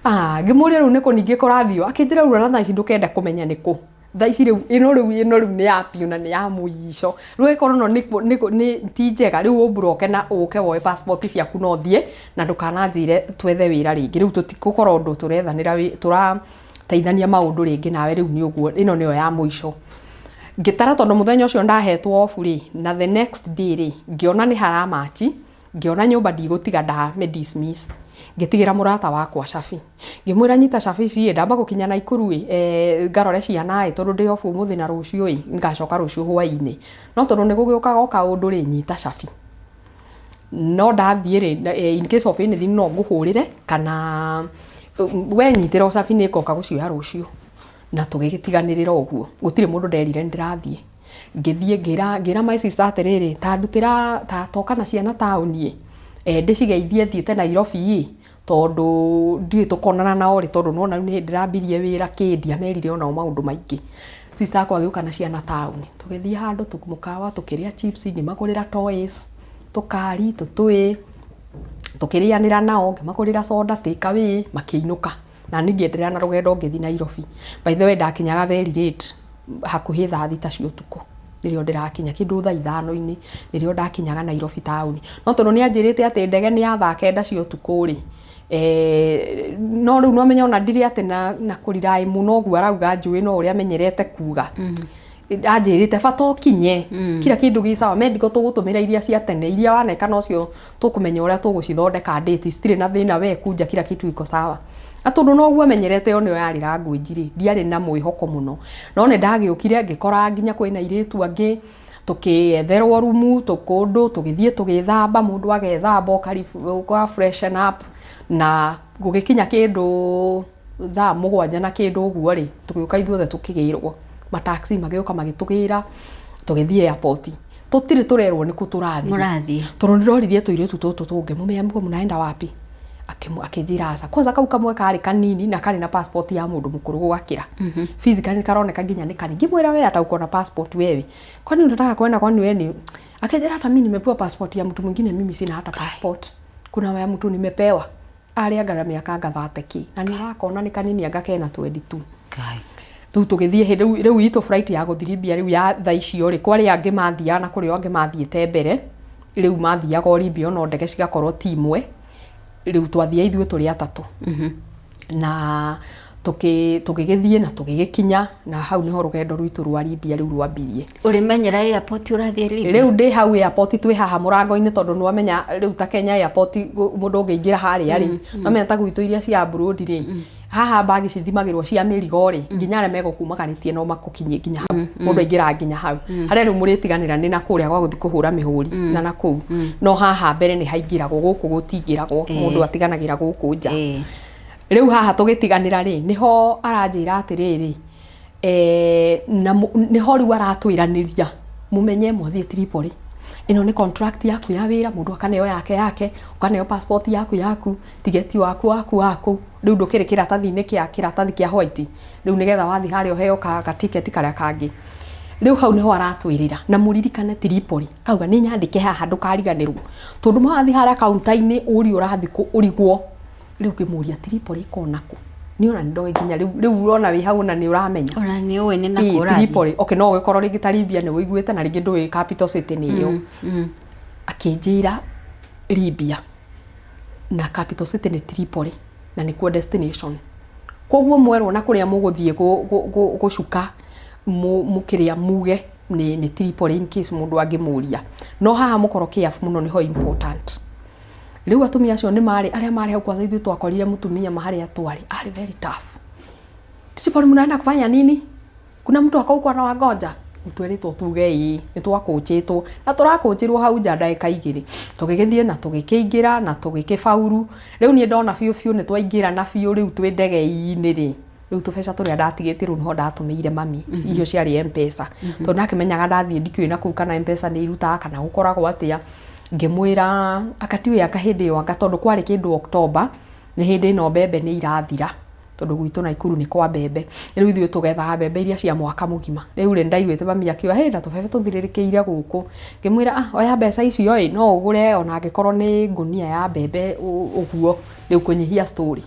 Speaker 3: Ah, ngĩmũria rĩu nĩkũ ningĩ kũrathiĩ, akĩnjĩra rĩu ona thaa ici ndũkenda kũmenya nĩkũ thaa ici. Rĩu ĩno, rĩu ĩno, rĩu nĩ ya biũ na nĩ ya mũico. Rĩu ĩkorwo no nĩ ti njega, rĩu ũmburoke na ũke woe passport ciaku na ũthiĩ na ndũkananjĩre twethe wĩra rĩngĩ. Rĩu tũtigũkorwo ũndũ tũrethanĩra tũrateithania maũndũ rĩngĩ nawe. Rĩu nĩ ũguo, ĩno nĩyo ya mũico. Ngĩtara, tondũ mũthenya ũcio ndahetwo off rĩ, na the next day rĩ, ngĩona nĩ haramachi, ngĩona nyũmba ndigũtiga ndame dismiss. Ngĩtigĩra mũrata wakwa cabi, ngĩmwĩra, "Nyita cabi ici ĩ, ndamba gũkinya Naikuru ĩ, ngarore ciana ĩ, tondũ ndĩ off ũmũthĩ na rũciũ ĩ, ngacoka rũciũ hwaĩ-inĩ, no tondũ nĩ gũgĩũkaga o kaũndũ rĩ, nyita cabi, no ndathiĩ rĩ, in case of anything no ngũhũrĩre kana we nyitĩra o cabi, nĩ ngoka gũcioya rũciũ." Na tũgĩgĩtiganĩrĩra ũguo, gũtirĩ mũndũ nderire nĩ ndĩrathiĩ. Ngĩthiĩ ngĩra my sister atĩrĩrĩ, ta ndutĩra ta toka na ciana taũni ĩ, ndĩcigeithie thiĩte Nairobi ĩ, tondũ ndiũĩ tũkonana nao rĩ, tondũ nĩwona rĩu nĩ hĩndĩ ndĩrambirie wĩra kĩ. Ndiamerire onao maũndũ maingĩ. Sister akwa agĩũka na ciana taũni, tũgĩthiĩ handũ mũkawa, tũkĩrĩa chips, ngĩmagũrĩra toys, tũkari tũtũĩ, tũkĩrĩanĩra nao, ngĩmagũrĩra soda take away, makĩinũka na niĩ ngĩenderea na rũgendo ngĩthiĩ Nairobi. By the way, ndakinyaga very late, hakuhĩ thaa 6 cia ũtukũ nĩrĩo ndĩrakinya, kĩndũ thaa 5-inĩ nĩrĩo ndakinyaga Nairobi taũni. No tondũ nĩ anjĩrĩte atĩ ndege nĩ ya thaa 9 cia ũtukũ rĩ, no rĩu no menya ona ndirĩ atĩ na kũriraĩ mũno ũguo arauga njũĩ, no ũrĩa amenyerete kuga anjĩrĩte bata ũkinye kila kĩndũ gĩ sawa. Medical tũgũtũmĩra iria cia tene, iria waneka nocio tũkũmenya ũrĩa tũgũcithondeka, date citirĩ na thĩna, we kunja kila kitu iko sawa. Na tondũ noguo amenyerete ĩyo nĩyo yarĩ language rĩ, ndiarĩ na mwĩhoko mũno, no nĩ ndagĩũkire ngĩkora nginya kwĩna airĩtu angĩ, tũkĩetherwo rumu tũkũndũ, tũgĩthiĩ tũgĩthamba, mũndũ agethamba ũka freshen up. Na gũgĩkinya kĩndũ thaa 7 na kĩndũ ũguo rĩ, tũgĩũka ithuothe tũkĩgĩrwo, mataxi magĩũka magĩtũgĩra, tũgĩthiĩ airport. Tũtirĩ tũrerwo nĩkũ tũrathiĩ.
Speaker 1: Mũrathiĩ.
Speaker 3: Tondũ nĩndoririe tũirĩtu tũtũ tũngĩ, "Mumeambiwa mnaenda wapi?" Akĩnjĩra aca. Kwanza kau kamwe karĩ kanini na karĩ na passport ya mũndũ mũkũrũ gũgakĩra, physically karoneka nginya nĩ kanini. Ngĩmwĩra, "We hata uko na passport wewe, kwani unataka kwenda? Kwani wewe ni?" Akĩnjĩra, "Hata mimi nimepewa passport ya mtu mwingine, mimi sina hata passport, kuna ya mtu nimepewa." Arĩ anga na mĩaka anga 30 kĩ, na nĩ ũrakona nĩ kanini, anga kena 22.
Speaker 1: Ngai.
Speaker 3: Rĩu tũgĩthiĩ hĩndĩ rĩu itũ flight ya gũthiĩ Libya rĩu ya thaa icio rĩ, kwarĩ angĩ mathiaga na kũrĩ o angĩ mathiĩte mbere, rĩu mathiaga o Libya, no ndege cigakorwo ti imwe. Rĩu twathiĩ ithuĩ tũrĩ atatũ na tũgĩgĩthiĩ na tũgĩgĩkinya, na hau nĩho rũgendo rwitũ rwa Libya rĩu rwambirie.
Speaker 1: Ũrĩmenyera airport ũrathiĩ Libya?
Speaker 3: Rĩu ndĩ hau airport, twĩ haha mũrango-inĩ, tondũ nĩwamenya rĩu ta Kenya airport mũndũ ũngĩingĩra harĩa rĩ, wamenya ta gwitũ iria cia abroad rĩ, haha mbagi cithimagĩrwo cia mĩrigo rĩ, nginya arĩa megũkumaganĩtie no makũkinyie nginya hau. Mũndũ aingĩraga nginya hau harĩa rĩu mũrĩtiganĩra nĩ na kũrĩa gwa gũthiĩ kũhũra mĩhũri na nakũu, no haha mbere nĩ haingĩragwo, gũkũ gũtingĩragwo, mũndũ atiganagĩra gũkũ nja. Rĩu haha tũgĩtiganĩra rĩ, nĩho aranjĩra atĩrĩrĩ, na nĩho rĩu aratwĩranĩria, mũmenye mwathiĩ Tripoli, ĩno nĩ contract yaku ya wĩra, mũndũ akaneo yake yake, ũkaneo passport yaku yaku, tigeti waku waku waku, rĩu ndũkĩrĩ kĩratathi-inĩ kĩa kĩratathi kĩa white, rĩu nĩgetha wathiĩ harĩa ũheo ka ticket karĩa kangĩ. Rĩu hau nĩho aratwĩrĩra na mũririkane Tripoli, kauga nĩ nyandĩke haha ndũkariganĩrwo, tondũ mawathiĩ harĩa counter-inĩ ũrie ũrathiĩ kũ ũrigwo. Rĩu ngĩmũria, "Tripoli ĩkoragwo nakũ?" Niĩ ona nĩndoĩ nginya rĩu. Rĩu ũrona wĩ hau na nĩ ũramenya.
Speaker 1: Ona nĩ ũĩ nĩ nakũ ũrathiĩ.
Speaker 3: Tripoli, okay, no ũgĩkorwo rĩngĩ ta Libya nĩ ũiguĩte na rĩngĩ ndũĩ capital city nĩ ĩyo. Akĩnjĩra Libya na capital city nĩ Tripoli na nĩkuo destination, koguo mwerwo na kũrĩa mũgũthiĩ gũcuka mũkĩrĩa muge nĩ Tripoli in case mũndũ angĩmũria, no haha mũkorwo careful mũno, nĩho important. Rĩu atumia acio nĩ marĩ arĩa marĩ hau kwanza, ithuĩ twakorire mũtumia ma harĩa twarĩ arĩ very tough. "Tripoli mnaenda kufanya nini? Kuna mtu ako huko anawangoja." Twĩrĩtwo tuge ĩĩ, nĩ twakũnjĩtwo na tũrakũnjĩrwo hau nja ndagĩka 2. Tũgĩgĩthiĩ na tũgĩkĩingĩra na tũgĩkĩbauru. Rĩu niĩ ndona biũ biũ nĩ twaingĩra na biũ rĩu twĩ ndege-inĩ rĩ, rĩu tũbeca tũrĩa ndatigĩtie rĩu nĩho ndatũmĩire mami, icio ciarĩ M-Pesa. Tondũ ndakĩmenyaga ndathiĩ ndikĩũĩ nakũu kana M-Pesa nĩ irutaga kana gũkoragwo atĩa. Ngĩmwĩra anga tiũĩ anga hĩndĩ ĩyo anga tondũ kwarĩ kĩndũ October, nĩ hĩndĩ ĩno mbembe nĩ irathira. Tondũ gwitũ Naikuru nĩ kwa mbembe. Rĩu ithuĩ tũgethaga mbembe iria cia mwaka mũgima. Rĩu rĩ, nĩndaiguĩte mami akiuga hĩ na tũbebe tũthirĩrĩkĩire gũkũ. Ngĩmwĩra ah oya mbeca icio ĩ, no ũgũre ona angĩkorwo nĩ ngũnia ya mbembe ũguo, rĩu kũnyihia story.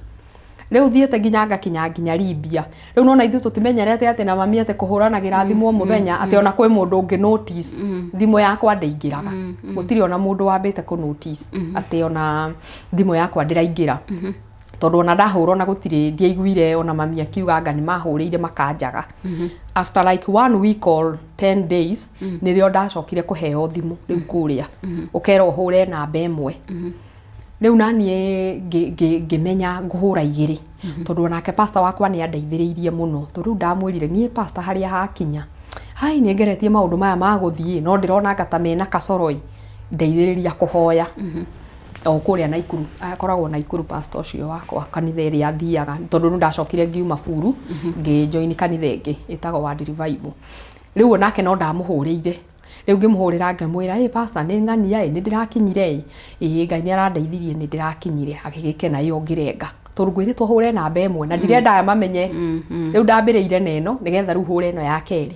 Speaker 3: Rĩu thiĩte nginya ngakinya nginya Libya. Rĩu nĩwona ithuĩ tũtimenyerete atĩ na mami atĩ kũhũranagĩra thimũ o mũthenya, atĩ ona kwĩ mũndũ ũngĩ notice thimũ yakwa ndĩingĩraga. Gũtirĩ ona mũndũ wambĩte kũ notice atĩ ona thimũ yakwa ndĩraingĩra. Tondũ ona ndahũra ona gũtirĩ ndiaiguire ona mami akiuga anga nĩ mahũrĩire makanjaga. After like one week or 10 days nĩrĩo ndacokire kũheo thimũ rĩu kũrĩa. Ũkerwo ũhũre namba ĩmwe. Rĩu naniĩ ngĩmenya ngũhũra 2. Tondũ onake pastor wakwa nĩ andeithĩrĩirie mũno. Tondũ rĩu ndamwĩrire niĩ pastor harĩa hakinya, hai nĩ ngeretie maũndũ maya ma gũthiĩ no ndĩrona anga ta mena kacoro ĩ, ndeithĩrĩria kũhoya. O kũrĩa Naikuru, akoragwo Naikuru pastor ũcio wakwa kanitha ĩrĩa athiaga, tondũ rĩu ndacokire ngiuma buru, ngĩ join kanitha ĩngĩ ĩtagwo Word Revival. Rĩu onake no ndamũhũrĩire, rĩu ngĩmũhũrĩra ngĩmwĩra ĩ pastor nĩ ng'ania ĩ, nĩ ndĩrakinyire ĩ, ĩĩ Ngai nĩ arandeithirie nĩ ndĩrakinyire, agĩgĩkena ĩ ongĩrenga. Tondũ ngwĩrĩtwo hũre namba ĩmwe na ndirenda aya mamenye. Rĩu ndambĩrĩire na ĩno nĩgetha rĩu hũre ĩno ya kerĩ.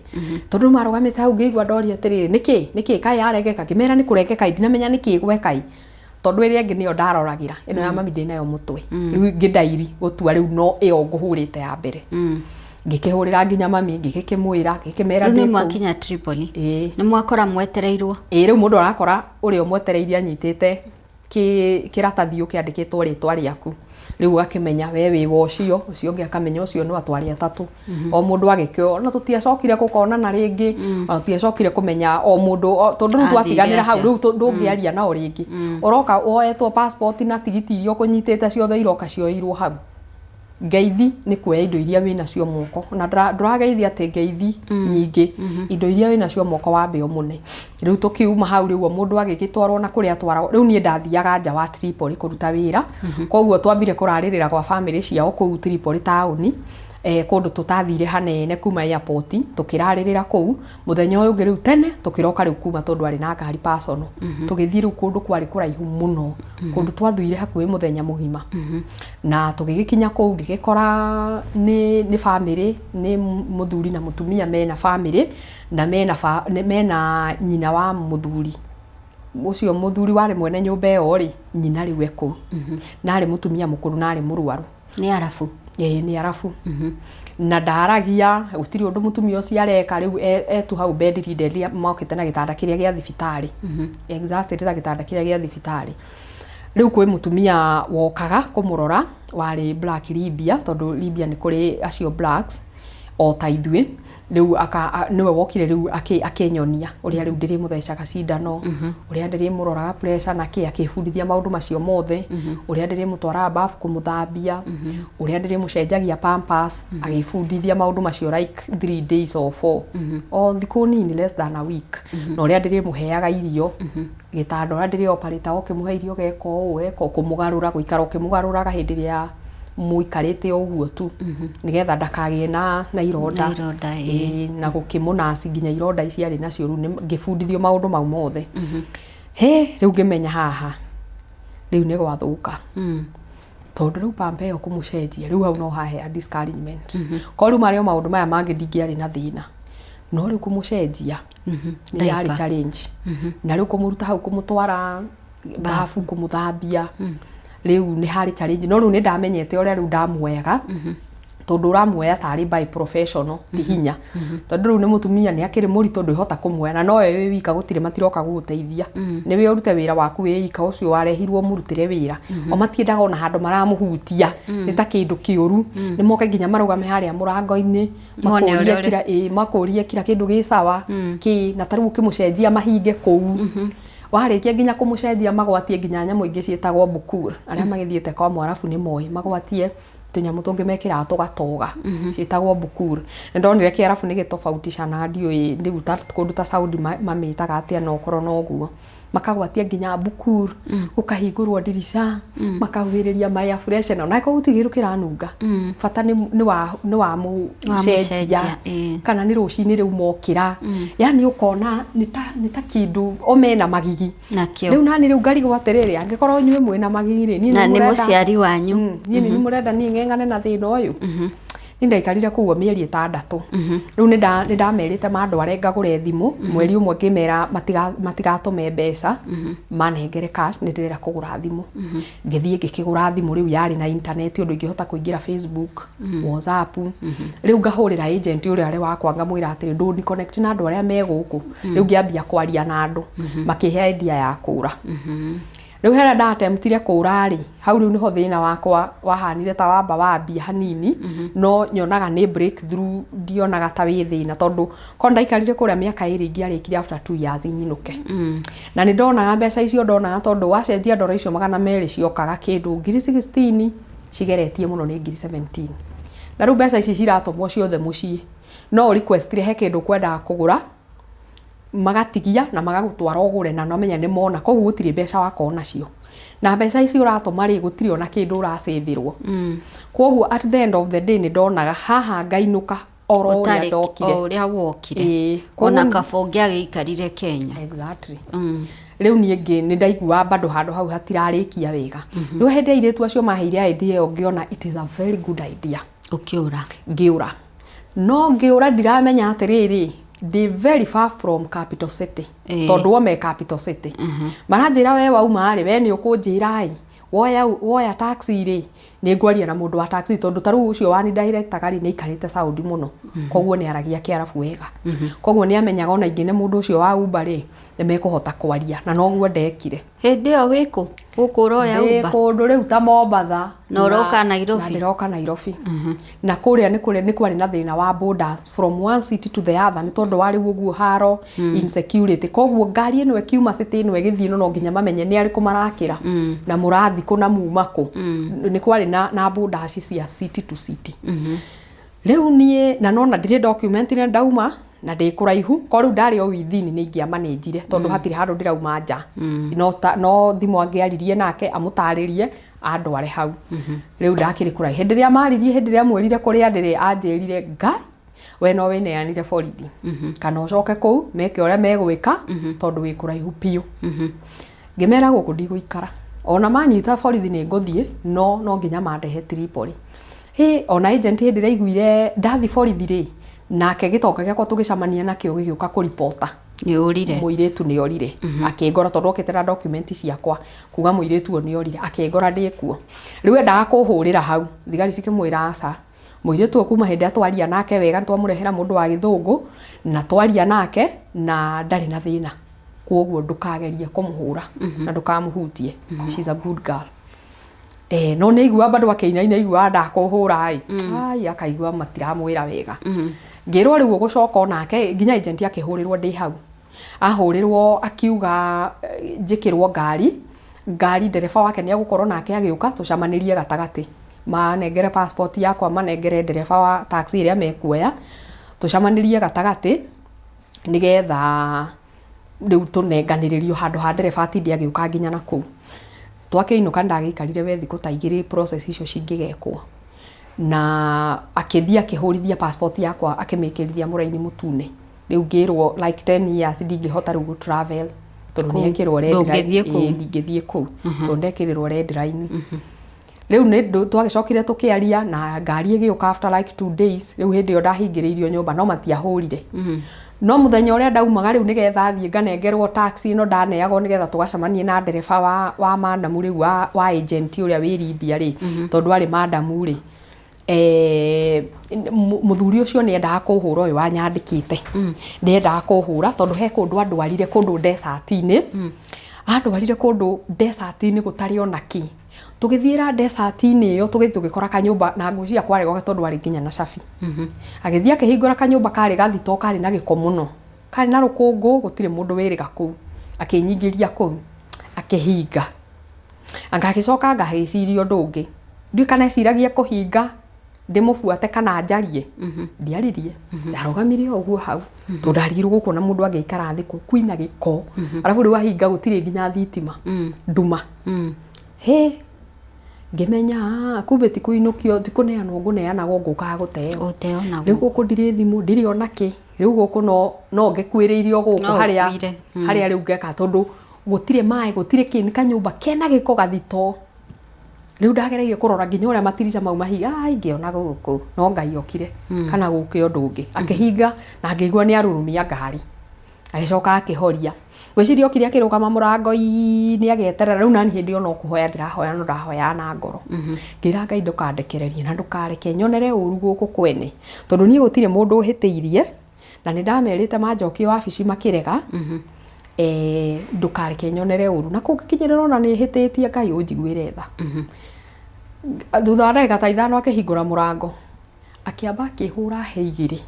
Speaker 3: Tondũ rĩu marũgamĩte hau ngĩigua ndoria atĩrĩrĩ, nĩkĩ nĩkĩ kaĩ yarengeka? Ngĩmera nĩ kũrengeka ndinamenya nĩkĩ gweka ĩ. Tondũ ĩrĩa ĩngĩ nĩyo ndaroragĩra, ĩno ya mami ndĩnayo mũtwe. Rĩu ngĩndairi gũtua rĩu no ĩyo ngũhũrĩte ya mbere. Ngĩkĩhũrĩra nginya mami, ngĩgĩkĩmwĩra, ngĩkĩmera
Speaker 1: Rĩu
Speaker 3: ndĩ
Speaker 1: nĩ
Speaker 3: kũu.
Speaker 1: mwakinya Tripoli.
Speaker 3: Ĩĩ.
Speaker 1: Nĩ mwakora mwetereirwo.
Speaker 3: Ĩĩ rĩu mũndũ arakora ũrĩa ũmwetereire anyitĩte kĩratathi ũkĩandĩkĩtwo rĩtwa rĩaku. Rĩu ũgakĩmenya we wĩ wa ũcio, ũcio ũngĩ akamenya ũcio nĩ atwarĩ atatũ. O mũndũ agĩkĩoywo, na tũtiacokire gũkonana rĩngĩ, ona tũtiacokire kũmenya o mũndũ, tondũ rĩu
Speaker 1: Athire
Speaker 3: twatiganĩra hau,
Speaker 1: atĩa?
Speaker 3: rĩu ndũngĩaria nao rĩngĩ. Ũroka woetwo passport na tigiti iria ũkũnyitĩte ciothe iroka cioeirwo hau. Ngeithi nĩ kuoya indo iria wĩnacio moko, ona ndũrageithia atĩ ngeithi nyingĩ, indo iria wĩnacio moko wambe ũmũne. Rĩu tũkiuma hau rĩu o mũndũ agĩgĩtwarwo na kũrĩa atwaragwo. Rĩu niĩ ndathiaga nja wa Tripoli kũruta wĩra, koguo twambire kũrarĩrĩra gwa bamĩrĩ ciao kũu Tripoli taũni, kũndũ tũtathire hanene kuma airport, tũkĩrarĩrĩra kũu. Mũthenya ũyũ ũngĩ rĩu tene tũkĩroka rĩu kuma tondũ arĩ na ngari personal. Tũgĩthiĩ rĩu kũndũ kwarĩ kũraihu mũno, kũndũ twathire hakuhĩ mũthenya mũgima. Na tũgĩgĩkinya kũu ngĩgĩkora nĩ bamĩrĩ, nĩ mũthuri na mũtumia mena bamĩrĩ, na mena nyina wa mũthuri. Ũcio mũthuri warĩ mwene nyũmba ĩyo rĩ, nyina rĩu e kũu. Na arĩ mũtumia mũkũrũ na arĩ mũrwaru.
Speaker 1: Nĩ arabu?
Speaker 3: Ĩĩ nĩ arabu. Na ndaragia, gũtirĩ ũndũ mũtumia ũcio areka, rĩu etu hau bedridden mokĩte na gĩtanda kĩrĩa gĩa thibitarĩ. Exactly ta gĩtanda kĩrĩa gĩa thibitarĩ. Rĩu kwĩ mũtumia wokaga kũmũrora, warĩ black Libya, tondũ Libya nĩ kũrĩ acio blacks, o ta ithuĩ. Rĩu nĩwe wokire rĩu akĩnyonia ũrĩa rĩu ndĩrĩmũthecaga cindano, ũrĩa ndĩrĩmũroraga pressure na kĩ, akĩbundithia maũndũ macio mothe, ũrĩa ndĩrĩmũtwaraga bafu kũmũthambia, ũrĩa ndĩrĩmũcenjagia pampers, agĩbundithia maũndũ macio like 3 days or 4, o thikũ nini less than a week, na ũrĩa ndĩrĩmũheaga irio, gĩtanda ũrĩa ndĩrĩ operator ũkĩmũhe irio ũgeka ũũ, ũgeka ũũ, kũmũgarũra, gũikara ũkĩmũgarũraga hĩndĩ ĩrĩa mũikarĩte o ũguo tu, nĩgetha ndakagĩe na ironda.
Speaker 1: Na ironda, ĩĩ.
Speaker 3: Ĩĩ, na gũkĩmũnaci nginya ironda ici arĩ nacio rĩu ngĩbundithio maũndũ mau mothe. Hĩ, rĩu ngĩmenya haha, rĩu nĩ gwathũka. Tondũ rĩu pamper ĩyo kũmũcenjia, rĩu hau no hahea discouragement. Korwo rĩu marĩ o maũndũ maya mangĩ ndingĩarĩ na thĩna. No rĩu kũmũcenjia, nĩ yarĩ
Speaker 1: Diaper.
Speaker 3: challenge. Na rĩu kũmũruta hau kũmũtwara bafu kũmũthambia, rĩu nĩ harĩ challenge. No rĩu nĩ ndamenyete ũrĩa rĩu ndamuoyaga, tondũ ũramuoya tarĩ by professional, ti hinya. Tondũ rĩu nĩ mũtumia nĩ akĩrĩ mũritũ ndwĩhota kũmuoya, na nowe wĩ wika gũtirĩ matiroka gũgũteithia. Nĩwe ũrute wĩra waku wĩ wika, ũcio warehirwo ũmũrutĩre wĩra. O matiendaga ona handũ maramũhutia, nĩ ta kĩndũ kĩũru. Nĩ moke nginya marũgame harĩa mũrango-inĩ,
Speaker 1: Mone ũrĩa ũrĩ.
Speaker 3: Makũrie kira kĩndũ gĩ sawa, kĩ, na ta rĩu ũkĩmũcenjia mahinge kũu. Warĩkia nginya kũmũcenjia magwatie nginya nyamũ ingĩ ciĩtagwo bukur, arĩa magĩthiĩte kwa mwarabu nĩ moĩ, magwatie Tũnyamũ tũngĩ mekĩraga tũgatoga, ciĩtagwo bukur. Nĩ ndonire Kĩarabu nĩ gĩtofauticana, ndiũĩ rĩu ta kũndũ ta Saudi mamĩtaga atĩa, no ũkorwo noguo. Makagwatia nginya bukur, gũkahingũrwo ndirica, makahuhĩrĩria ma air freshener, ona angĩkorwo gũtirĩ kĩndũ kĩranunga, bata nĩ wamũcenjia.
Speaker 1: Wamũcenjia, ĩĩ.
Speaker 3: Kana nĩ rũcinĩ rĩu mokĩra, yani ũkona nĩ ta kĩndũ o mena magigi.
Speaker 1: Nakĩo.
Speaker 3: Rĩu nani rĩu ngarigwo atĩrĩrĩ, angĩkorwo inyuĩ mwĩna magigi rĩ, niĩ
Speaker 1: Na nĩ
Speaker 3: mũrenda-
Speaker 1: mũciari wanyu.
Speaker 3: Niĩ nĩ mũrenda niĩ ng'eng'ane na thĩna ũyũ? Niĩ ndaikarire kũu o mĩeri 6. Rĩu nĩ ndamerĩte mandware ngagũre thimũ. Mweri ũmwe ngĩmera matigatũme mbeca, manengere cash, nĩ ndĩrenda kũgũra thimũ. Ngĩthiĩ ngĩkĩgũra thimũ rĩu yarĩ na internet, ũndũ ingĩhota kũingĩra Facebook, WhatsApp. Rĩu ngahũrĩra agent ũrĩa arĩ wakwa, ngamwĩra atĩrĩ, ndũni connect na andũ arĩa me gũkũ. Rĩu ngĩambia kwaria na andũ, makĩhe idea ya kũra. Rĩu harĩa ndatemptire kũra rĩ, hau rĩu nĩho thĩna wakwa wahanire ta wamba wambia hanini, no nyonaga nĩ breakthrough, ndionaga ta wĩ thĩna, tondũ korwo ndaikarire kũrĩa mĩaka 2, ingĩarĩkire after 2 years nyinũke. Na nĩ ndonaga mbeca icio, ndonaga tondũ wacenjia ndora icio 200 ciokaga kĩndũ ngiri 16, cigeretie mũno nĩ ngiri 17. Na rĩu mbeca ici ciratũmwo ciothe mũciĩ, no requestire he kĩndũ ũkwendaga kũgũra, magatigia na magagũtwara ũgũre, na namenya nĩ mona. Koguo gũtirĩ mbeca wakorwo nacio, na mbeca icio ũratũma rĩ, gũtirĩ ona kĩndũ ũracĩvĩrwo. Koguo at the end of the day nĩ ndonaga haha ngainũka oro ũrĩa
Speaker 1: Ũtarĩ
Speaker 3: ndokire.
Speaker 1: O ũrĩa wokire.
Speaker 3: Ĩĩ.
Speaker 1: Ona
Speaker 3: Koguo-
Speaker 1: kaba ũngĩagĩikarire Kenya.
Speaker 3: Exactly. Rĩu niĩ ngĩ nĩ ndaigua bado handũ hau hatirarĩkia wega. Rĩu hĩndĩ airĩtu acio maheire idea ĩyo, ngĩona it is a very good idea.
Speaker 1: Ũkĩũra.
Speaker 3: Ngĩũra, no ngĩũra ndiramenya atĩrĩrĩ, ndĩ very far from capital city. Tondũ o me capital city maranjĩra, we wauma rĩ, we nĩ ũkũnjĩra ĩ, woya taxi rĩ, nĩ ngwaria na mũndũ wa taxi, tondũ ta rĩu ũcio wani directaga rĩ, nĩ aikarĩte Saudi mũno, koguo nĩ aragia Kĩarabu wega, koguo nĩ amenyaga ona ingĩ nĩ mũndũ ũcio wa Uber rĩ, nĩ mekũhota kwaria, na noguo ndekire.
Speaker 1: Hĩndĩ ĩyo wĩkũ gũkũ ũroya
Speaker 3: Ndĩ
Speaker 1: Uber?
Speaker 3: kũndũ rĩu ta Mombatha.
Speaker 1: Na ũroka Nairobi?
Speaker 3: Na ndĩroka Nairobi. Na kũrĩa nĩ kũrĩa nĩ kwarĩ na thĩna wa border from one city to the other, nĩ tondũ wa rĩu ũguo haro, insecurity. Koguo ngari ĩno ĩkiuma city ĩno ĩgĩthiĩ ĩno, no nginya mamenye nĩ arĩkũ marakĩra na mũrathi kũ na muma kũ. Nĩ kwarĩ na borders cia city to city. Rĩu niĩ na nona ndirĩ document nĩ ndauma na ndĩ kũraihu, ko rĩu ndarĩ o within nĩ ingĩamanĩnjire, tondũ hatirĩ handũ ndĩrauma nja, no thimũ angĩaririe nake amũtarĩrie andware hau. Rĩu ndakĩrĩ kũraihu. Hĩndĩ ĩrĩa maririe, hĩndĩ ĩrĩa amwĩrire kũrĩa ndĩrĩ, anjĩrire ngai we no wĩneanire borithi kana ũcoke kũu meke ũrĩa megwĩka, tondũ wĩ kũraihu biũ. Ngĩmera gũkũ ndigũikara, ona manyita borithi nĩ ngũthiĩ, no nginya mandehe Tripoli. Hĩ, ona agent hĩndĩ ĩrĩa aiguire ndathi borithi rĩ, nake gĩtonga gĩakwa tũgĩcemania nakĩo gĩgĩũka kũripota
Speaker 1: Nĩ ũrire.
Speaker 3: Mũirĩtu nĩ orire. Akĩngora, tondũ okĩte na document ciakwa kuga mũirĩtu ũyũ nĩ orire, akĩngora ndĩ kuo. Rĩu endaga kũhũrĩra hau, thigari cikĩmwĩra aca, mũirĩtu ũyũ kuma hĩndĩ ĩrĩa twaria nake wega, twamũrehera mũndũ wa gĩthũngũ na twaria nake na ndarĩ na thĩna, koguo ndũkagerie kũmũhũra na ndũkamũhutie, she's a good girl. No nĩ aigua bado akĩinaina, aiguaga ndakũhũra ĩ, ai, akaigua matiramwĩra wega. Ngĩrwo rĩu ũgũcoka onake nginya agent akĩhũrĩrwo ndĩ hau. Ahũrĩrwo akiuga njĩkĩrwo ngari, ndereba wake nĩ egũkorwo nake agĩũka, tũcamanĩrie gatagatĩ, manengere passport yakwa, manengere ndereba wa taxi ĩrĩa mekuoya, tũcamanĩrie gatagatĩ, nĩgetha rĩu tũnenganĩrĩrio handũ ha ndereba atinde agĩũka nginya na kũu. Twakĩinũka, ndagĩikarire we thikũ ta 2 process icio cingĩgekwo, na akĩthiĩ akĩhũrithia passport yakwa, akĩmĩkĩrithia mũraini mũtune. Rĩu ngĩrwo like 10 years ndingĩhota rĩu gũ travel, tondũ
Speaker 1: Kũu.
Speaker 3: nĩ ekĩrwo red line.
Speaker 1: Ndũngĩthiĩ kũu.
Speaker 3: Ĩĩ, ndingĩthiĩ kũu tondũ ndekĩrĩrwo red line. Rĩu nĩ twagĩcokire tũkĩaria na ngari ĩgĩũka after like 2 days. Rĩu hĩndĩ ĩyo ndahingĩrĩirio nyũmba, no matiahũrire. No mũthenya ũrĩa ndaumaga rĩu nĩgetha thiĩ nganengerwo taxi ĩno ndaneagwo, nĩgetha tũgacemanie na ndereba wa madamu rĩu wa agent ũrĩa wĩ Libya rĩ, tondũ arĩ madamu rĩ, mũthuri ũcio nĩ endaga kũhũra, ũyũ wanyandĩkĩte nĩ endaga kũhũra, tondũ he kũndũ andwarire, kũndũ desert-inĩ. Andwarire kũndũ desert-inĩ gũtarĩ ona kĩ. Tũgĩthiĩra desert-inĩ ĩyo, tũgĩthiĩ tũgĩkora kanyũmba, na ngwĩciria kwarĩ gwake tondũ arĩ nginya na cabi. Agĩthiĩ akĩhingũra kanyũmba karĩ gathito, karĩ na gĩko mũno, karĩ na rũkũngũ, gũtirĩ mũndũ wĩrĩga kũu. Akĩnyingĩria kũu, akĩhinga. Ngagĩcoka ngagĩciria ũndũ ũngĩ. Ndiũĩ kana eciragia kũhinga ndĩmũbuate kana njarie. Ndiaririe, ndarũgamire o ũguo hau, tondũ ndarigirwo gũkũ na mũndũ angĩikara thĩ kũ kwĩna gĩko, arabu rĩu ahinga gũtirĩ nginya thitima, nduma. Hĩ, ngĩmenya, "Ah, kumbe ti kũinũkio, ti kũneanwo ngũneanagwo, ngũkaga gũteo."
Speaker 1: Ũteo naguo.
Speaker 3: Rĩu gũkũ ndirĩ thimũ, ndirĩ ona kĩ. Rĩu gũkũ no ngĩkuĩrĩire o gũkũ.
Speaker 1: No
Speaker 3: harĩa
Speaker 1: ũkuire.
Speaker 3: Harĩa rĩu ngeka, tondũ gũtirĩ maĩ, gũtirĩ kĩ, nĩ kanyũmba kena gĩko gathito. Rĩu ndageragia kũrora nginya ũrĩa matirica mau mahiga, ai, ngĩona gũkũ no Ngai okire kana gũke ũndũ ũngĩ. Akĩhinga na ngĩigua nĩ arurumia ngari, agĩcoka akĩhoria. Ngwĩciria okire akĩrũgama mũrango-inĩ agĩeterera. Rĩu nani hĩndĩ ĩyo no kũhoya ndĩrahoya, no ndahoyaga na ngoro, ngĩra Ngai, "Ndũkandekererie na ndũkareke nyonere ũru gũkũ kwene, tondũ niĩ gũtirĩ mũndũ ũhĩtĩirie na nĩ ndamerĩte manjokie wabici makĩrega. Ndũkareke nyonere ũru, na kũngĩkinyĩrĩra ona nĩ hĩtĩtie, Ngai ũnjiguĩre tha." Thutha wa ndagĩka ta 5 akĩhingũra mũrango, akĩamba akĩhũra he igĩrĩ.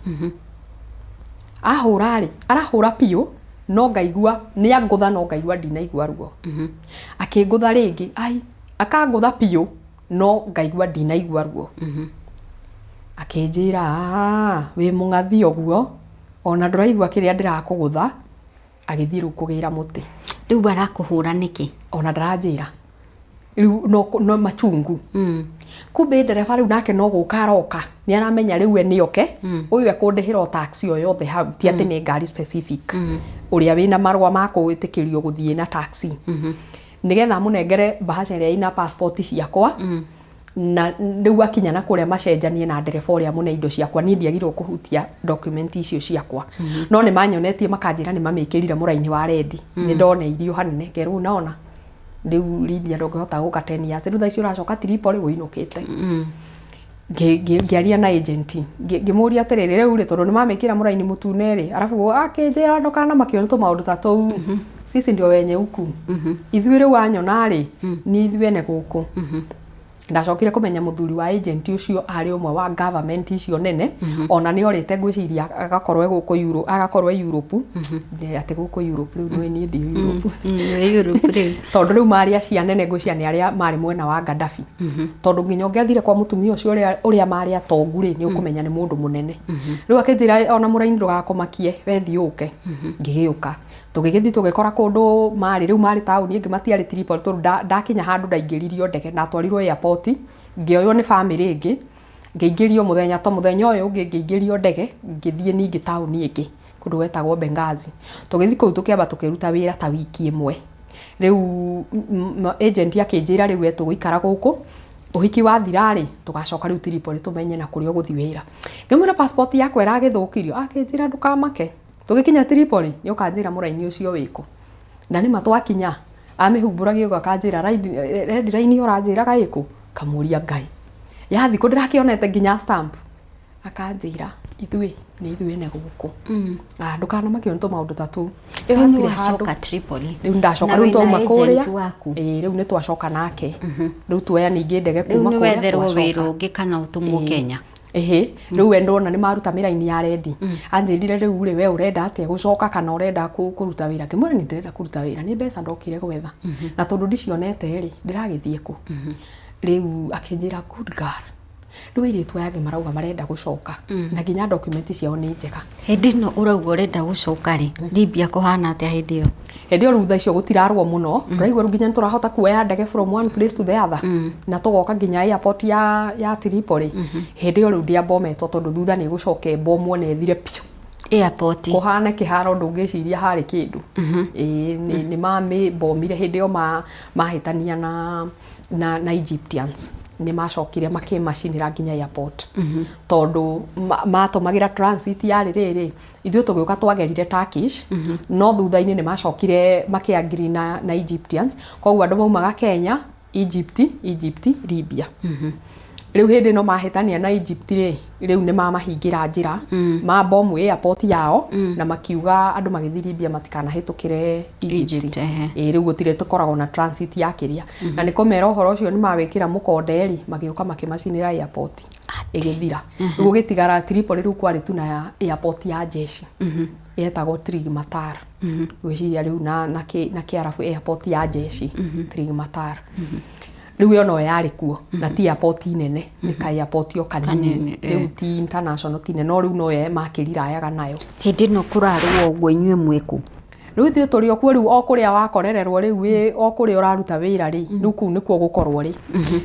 Speaker 3: Ahũra rĩ, arahũra biũ, no ngaigua nĩ angũtha, no ngaigua ndinaigua ruo. Akĩngũtha rĩngĩ, ai, akangũtha biũ, no ngaigua ndinaigua ruo. Akĩnjĩra, "Ah, wĩ mũng'athi ũguo, ona ndũraigua kĩrĩa ndĩrakũgũtha." Agĩthiĩ rĩu kũgĩra mũtĩ.
Speaker 1: Rĩu arakũhũra nĩkĩ?
Speaker 3: Ona ndaranjĩra rĩu no machungu. Kumbe ndereba rĩu nake no gũka aroka, nĩ aramenya rĩu we nĩoke ũyũ ekũndĩhĩra o taxi o yothe hau, ti atĩ nĩ ngari specific, ũrĩa wĩna marũa ma gwĩtĩkĩrio gũthiĩ na taxi, nĩgetha amũnengere bahasha ĩrĩa ĩna passport ciakwa, na rĩu akinya na kũrĩa macenjanie na ndereba ũrĩa mũne indo ciakwa. Niĩ ndiagirwo kũhutia document icio ciakwa, no nĩ manyonetie, makanjĩra nĩ mamĩkĩrire mũraini wa rendi. Nĩ ndoneirio hanene, ngerwo naona rĩu Libya ndũngĩhota gũka 10 years, rĩu thaa ici ũracoka Tripoli wĩinũkĩte. Ngĩaria na agent, ngĩmũria atĩrĩrĩ, rĩu rĩ, tondũ nĩ mamĩkĩra mũraini mũtune rĩ, arabu akĩnjĩra ndũkanamakio nĩ tũmaũndũ ta tũu, sisi ndio wenye huku, ithuĩ rĩu wanyona rĩ, ni ithuĩ ene gũkũ. Ndacokire kũmenya mũthuri wa agent ũcio arĩ ũmwe wa government icio nene, ona nĩ orĩte, ngwĩciria agakorwo e gũkũ Euro, agakorwo e Europe. Nĩ atĩ gũkũ Europe rĩu nĩ niĩ ndi Europe.
Speaker 1: Wĩ Europe rĩu.
Speaker 3: Tondũ rĩu marĩ acio anene, ngwĩciria nĩ arĩa marĩ mwena wa Gaddafi, tondũ nginya ũngĩathire kwa mũtumia ũcio ũrĩa marĩ atongu rĩ, nĩ ũkũmenya nĩ mũndũ mũnene. Rĩu akĩnjĩra ona mũraini ndũgakũmakie, we thiĩ ũke. Ngĩgĩũka, tũgĩgĩthiĩ tũgĩkora kũndũ marĩ, rĩu marĩ taũni ĩngĩ, matiarĩ Tripoli, tondũ ndakinya handũ ndaingĩririo ndege, ndatwarirwo airport, ngĩoywo nĩ bamĩrĩ ĩngĩ, ngĩingĩrio mũthenya ta mũthenya ũyũ ũngĩ, ngĩingĩrio ndege, ngĩthiĩ ningĩ taũni ĩngĩ kũndũ gwetagwo Benghazi. Tũgĩthiĩ kũu, tũkĩamba tũkĩruta wĩra ta wiki ĩmwe. Rĩu agent akĩnjĩra rĩu we tũgũikara gũkũ, ũhiki wathira rĩ, tũgacoka rĩu Tripoli, tũmenye na kũrĩa ũgũthiĩ wĩra. Ngĩmwĩra passport yakwa ĩragĩthũkirio. Akĩnjĩra ndũkamake, tũgĩkinya Tripoli nĩ ũkanjĩra mũraini ũcio wĩkũ. Na nĩma twakinya amĩhumbũragia ũguo, akanjĩra red line ũranjĩraga ĩkũ. Kamũria Ngai ya thikũ ndĩrakĩonete nginya stamp. Akanjĩra ithuĩ nĩ ithuĩ ene gũkũ. Ah, ndũkanamakio nĩ tũmaũndũ ta tũu. Ĩyo
Speaker 1: Rĩu nĩ
Speaker 3: hatirĩ handũ.
Speaker 1: wacoka Tripoli?
Speaker 3: Rĩu ndacoka.
Speaker 1: Na
Speaker 3: Rĩu
Speaker 1: wĩna
Speaker 3: twauma
Speaker 1: agent
Speaker 3: kũrĩa
Speaker 1: waku?
Speaker 3: Ĩĩ, rĩu nĩ twacoka nake, rĩu tuoya ningĩ ndege
Speaker 1: Rĩu
Speaker 3: kuma
Speaker 1: nĩ
Speaker 3: kũrĩa
Speaker 1: wetherwo
Speaker 3: twacoka.
Speaker 1: wĩra ũngĩ kana ũtũmwo Kenya?
Speaker 3: Ĩhĩ, rĩu we ndona nĩ maruta mĩraini ya rendi, anjĩrire rĩu rĩ, we ũrenda atĩa, gũcoka kana ũrenda kũruta wĩra? Ngĩmwĩra nĩ ndĩrenda kũruta wĩra, nĩ mbeca ndokire gwetha, na tondũ ndicionete rĩ, ndĩragĩthiĩ kũ? Rĩu akĩnjĩra, "Good girl, rĩu airĩtu aya angĩ marauga marenda gũcoka na nginya document ciao nĩ njega."
Speaker 1: Hĩndĩ ĩno ũrauga ũrenda gũcoka rĩ, Libya kũhana atĩa hĩndĩ ĩyo?
Speaker 3: Hĩndĩ ĩyo rĩu thaa icio gũtirarwo mũno, ũraigua rĩu nginya nĩtũrahota kuoya ndege from one place to the other, na tũgoka nginya airport ya Tripoli. Hĩndĩ ĩyo rĩu ndĩambometwo, tondũ thutha nĩ ĩgũcoka ĩmbomwo na ĩthire biũ.
Speaker 1: Airport?
Speaker 3: Kũhana kĩharo, ndũngĩciria harĩ kĩndũ. Ĩĩ, nĩ mamĩmbomire hĩndĩ ĩyo mahĩtania na Egyptians, nĩ macokire makĩmacinĩra nginya airport, tondũ matũmagĩra transit yarĩ rĩrĩ, ithuĩ tũgĩũka twagerire Turkish, no thutha-inĩ nĩ macokire makĩagree na Egyptians, koguo andũ maumaga Kenya, Egypt, Egypt, Libya. Rĩu hĩndĩ ĩno mahĩtania na Egypt rĩ, rĩu nĩ mamahingĩra njĩra, mambomu airport yao, na makiuga andũ magĩthiĩ Libya matikanahĩtũkĩre Egypt.
Speaker 1: Egypt, ehe.
Speaker 3: Ĩĩ, rĩu gũtirĩ tũkoragwo na transit ya kĩrĩa, na nĩ kũmera ũhoro ũcio nĩ mawĩkĩra mũkonde rĩ, magĩũka makĩmacinĩra airport ĩgĩthira. Rĩu gũgĩtigara Tripoli, rĩu kwarĩ tu na airport ya jeshi yetagwo Trig Matar, gwĩciria rĩu na kĩarabu, airport ya jeshi Trig Matar. Rĩu ĩyo no yarĩ kuo na ti airport nene, nĩ ka airport o kanini.
Speaker 4: Kanini, eh.
Speaker 3: Rĩu ti international, ti nene, no rĩu no yo makĩrirayaga nayo.
Speaker 1: Hĩndĩ ĩno kũrarũo ũguo inyuĩ mwĩkũ?
Speaker 3: Rĩu ithuĩ tũrĩ o kuo rĩu, o kũrĩa wakorererwo rĩu wĩ o kũrĩa ũraruta wĩra rĩ, rĩu kũu nĩkuo gũkorwo rĩ.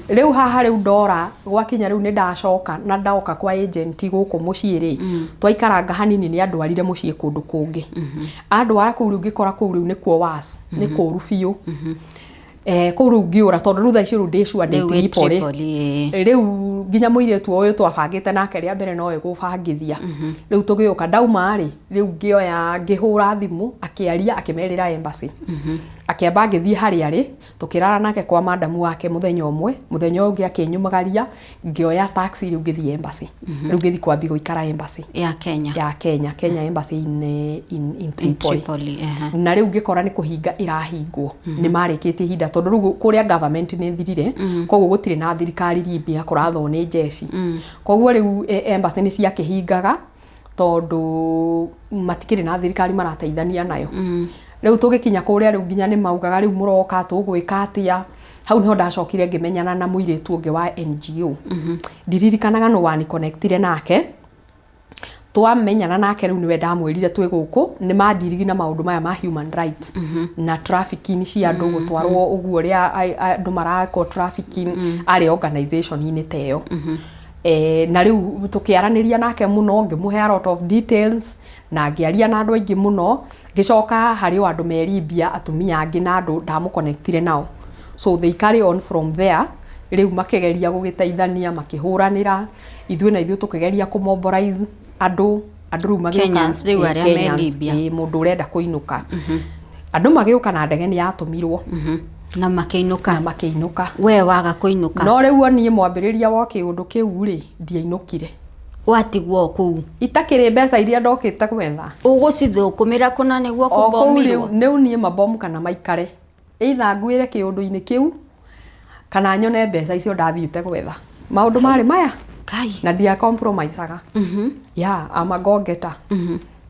Speaker 3: Rĩu haha rĩu ndora gwakinya rĩu nĩ ndacoka na ndoka kwa agent gũkũ mũciĩ rĩ, twaikaranga hanini nĩ andwarire mũciĩ kũndũ kũngĩ. Andwara kũu rĩu ngĩkora kũu rĩu nĩkuo worse, nĩ kũru biũ. Kũu rĩu ngĩũra tondũ rĩu thaa ici rĩu ndĩ sure ndĩ
Speaker 4: Rĩu wĩ
Speaker 3: Tripoli.
Speaker 4: Tripoli, ĩĩ.
Speaker 3: Rĩu nginya mũirĩtu ũyũ twabangĩte nake rĩa mbere nowe gũbangithia. Rĩu tũgĩũka ndauma rĩ, rĩu ngĩoya ngĩhũra thimũ akĩaria akĩmerĩra embassy. Akĩamba ngĩthiĩ harĩa arĩ, tũkĩrara nake kwa madamu wake mũthenya ũmwe, mũthenya ũyũ ũngĩ akĩnyumagaria, ngĩoya taxi rĩu ngĩthiĩ embassy. Rĩu ngĩthiĩ kwambia gũikara embassy.
Speaker 4: Ya Kenya.
Speaker 3: Ya Kenya, Kenya Embassy in Tripoli.
Speaker 4: Tripoli, ehe.
Speaker 3: Na rĩu ngĩkora nĩ kũhinga ĩrahingwo. Nĩ marĩkĩtie ihinda tondũ rĩu kũrĩa government nĩ thirire, koguo gũtirĩ na thirikari Libya, kũrathwo nĩ jeshi. Koguo rĩu embassy nĩ ciakĩhingaga tondũ matikĩrĩ na thirikari marateithania nayo. Rĩu tũgĩkinya kũrĩa rĩu nginya nĩ maugaga rĩu mũroka tũgwĩka atĩa. Hau niho ndacokire ngĩmenyana na mũirĩtu ũngĩ wa NGO. Ndiririkanaga nũ waniconnectire nake. Twamenyana nake rĩu nĩwe ndamwĩrire twĩ gũkũ nĩ mandirigi na maũndũ maya ma human rights na trafficking cia andũ gũtwarwo ũguo ũrĩa andũ marakwo trafficking, arĩ organization-inĩ ta ĩyo. Na rĩu tũkĩaranĩria nake mũno, ngĩmũhe a lot of details na ngĩaria na andũ aingĩ mũno. Ngĩcoka harĩ o andũ me Libya, atumia angĩ na andũ ndamũconnectire nao, so they carry on from there. Rĩu makĩgeria gũgĩteithania, makĩhũranĩra ithuĩ na ithuĩ tũkĩgeria kũmobilize andũ rĩu magĩũka.
Speaker 4: Kenyans rĩu arĩa me
Speaker 3: Kenyans,
Speaker 4: Libya.
Speaker 3: Mũndũ ũrenda kũinũka, andũ magĩũka na ndege nĩ yatũmirwo.
Speaker 4: Na makĩinũka.
Speaker 3: Na makĩinũka.
Speaker 4: We waga kũinũka.
Speaker 3: No rĩu niĩ mwambĩrĩria wa kĩũndũ kĩu rĩ, ndiainũkire.
Speaker 4: Watigwo kũu.
Speaker 3: Itakĩrĩ mbeca iria ndokĩte gwetha.
Speaker 4: Ũgũcithũkũmĩra kũna nĩguo
Speaker 3: O kũu
Speaker 4: kũbomirwo.
Speaker 3: Rĩu niĩ mabomu kana maikare, either nguĩre kĩũndũ-inĩ kĩu kana nyone mbeca icio ndathiĩte gwetha. Maũndũ marĩ maya.
Speaker 4: Kai.
Speaker 3: Na ndia compromiseaga. Yeah, I'm a go getter.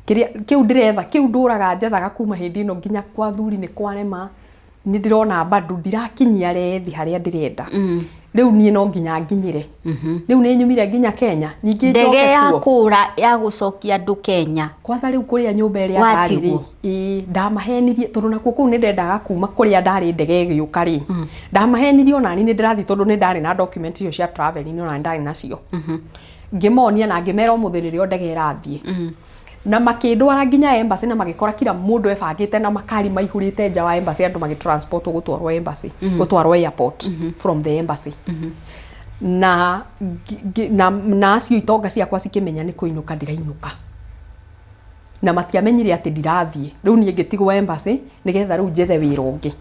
Speaker 3: Kĩrĩa kĩu ndĩretha, kĩu ndũraga njethaga kuma hĩndĩ ĩno nginya kwa thuri nĩ kwarema, nĩ ndĩrona bado ndirakinyia rethi harĩa ndĩrenda. Rĩu niĩ no nginya nginyĩre. Rĩu nĩ nyumire nginya Kenya, ningĩ
Speaker 4: Ndege
Speaker 3: njoke
Speaker 4: ya
Speaker 3: kuo.
Speaker 4: kũra ya gũcokia andũ Kenya.
Speaker 3: Kwanza rĩu kũrĩa nyũmba ĩrĩa ndarĩ rĩ,
Speaker 4: Watigwo.
Speaker 3: ĩĩ ndamahenirie tondũ nakuo kũu nĩ ndendaga kuma kũrĩa ndarĩ ndege ĩgĩũka rĩ. Ndamahenirie onani nĩ ndĩrathiĩ tondũ nĩ ndarĩ na document icio cia travelling, onani ndarĩ nacio. Ngĩmonia na ngĩmera ũmũthĩ nĩrĩo ndege ĩrathiĩ. Na makĩndwara nginya embassy na magĩkora kila mũndũ ebangĩte na makari maihũrĩte nja wa embassy, andũ magĩtransport gũtwarwo embassy, gũtwarwo airport from the embassy. Na acio itonga ciakwa cikĩmenya nĩ kũinũka ndĩrainũka. Na matiamenyire atĩ ndirathiĩ. Rĩu niĩ ngĩtigwo embassy nĩgetha rĩu njethe wĩra ũngĩ.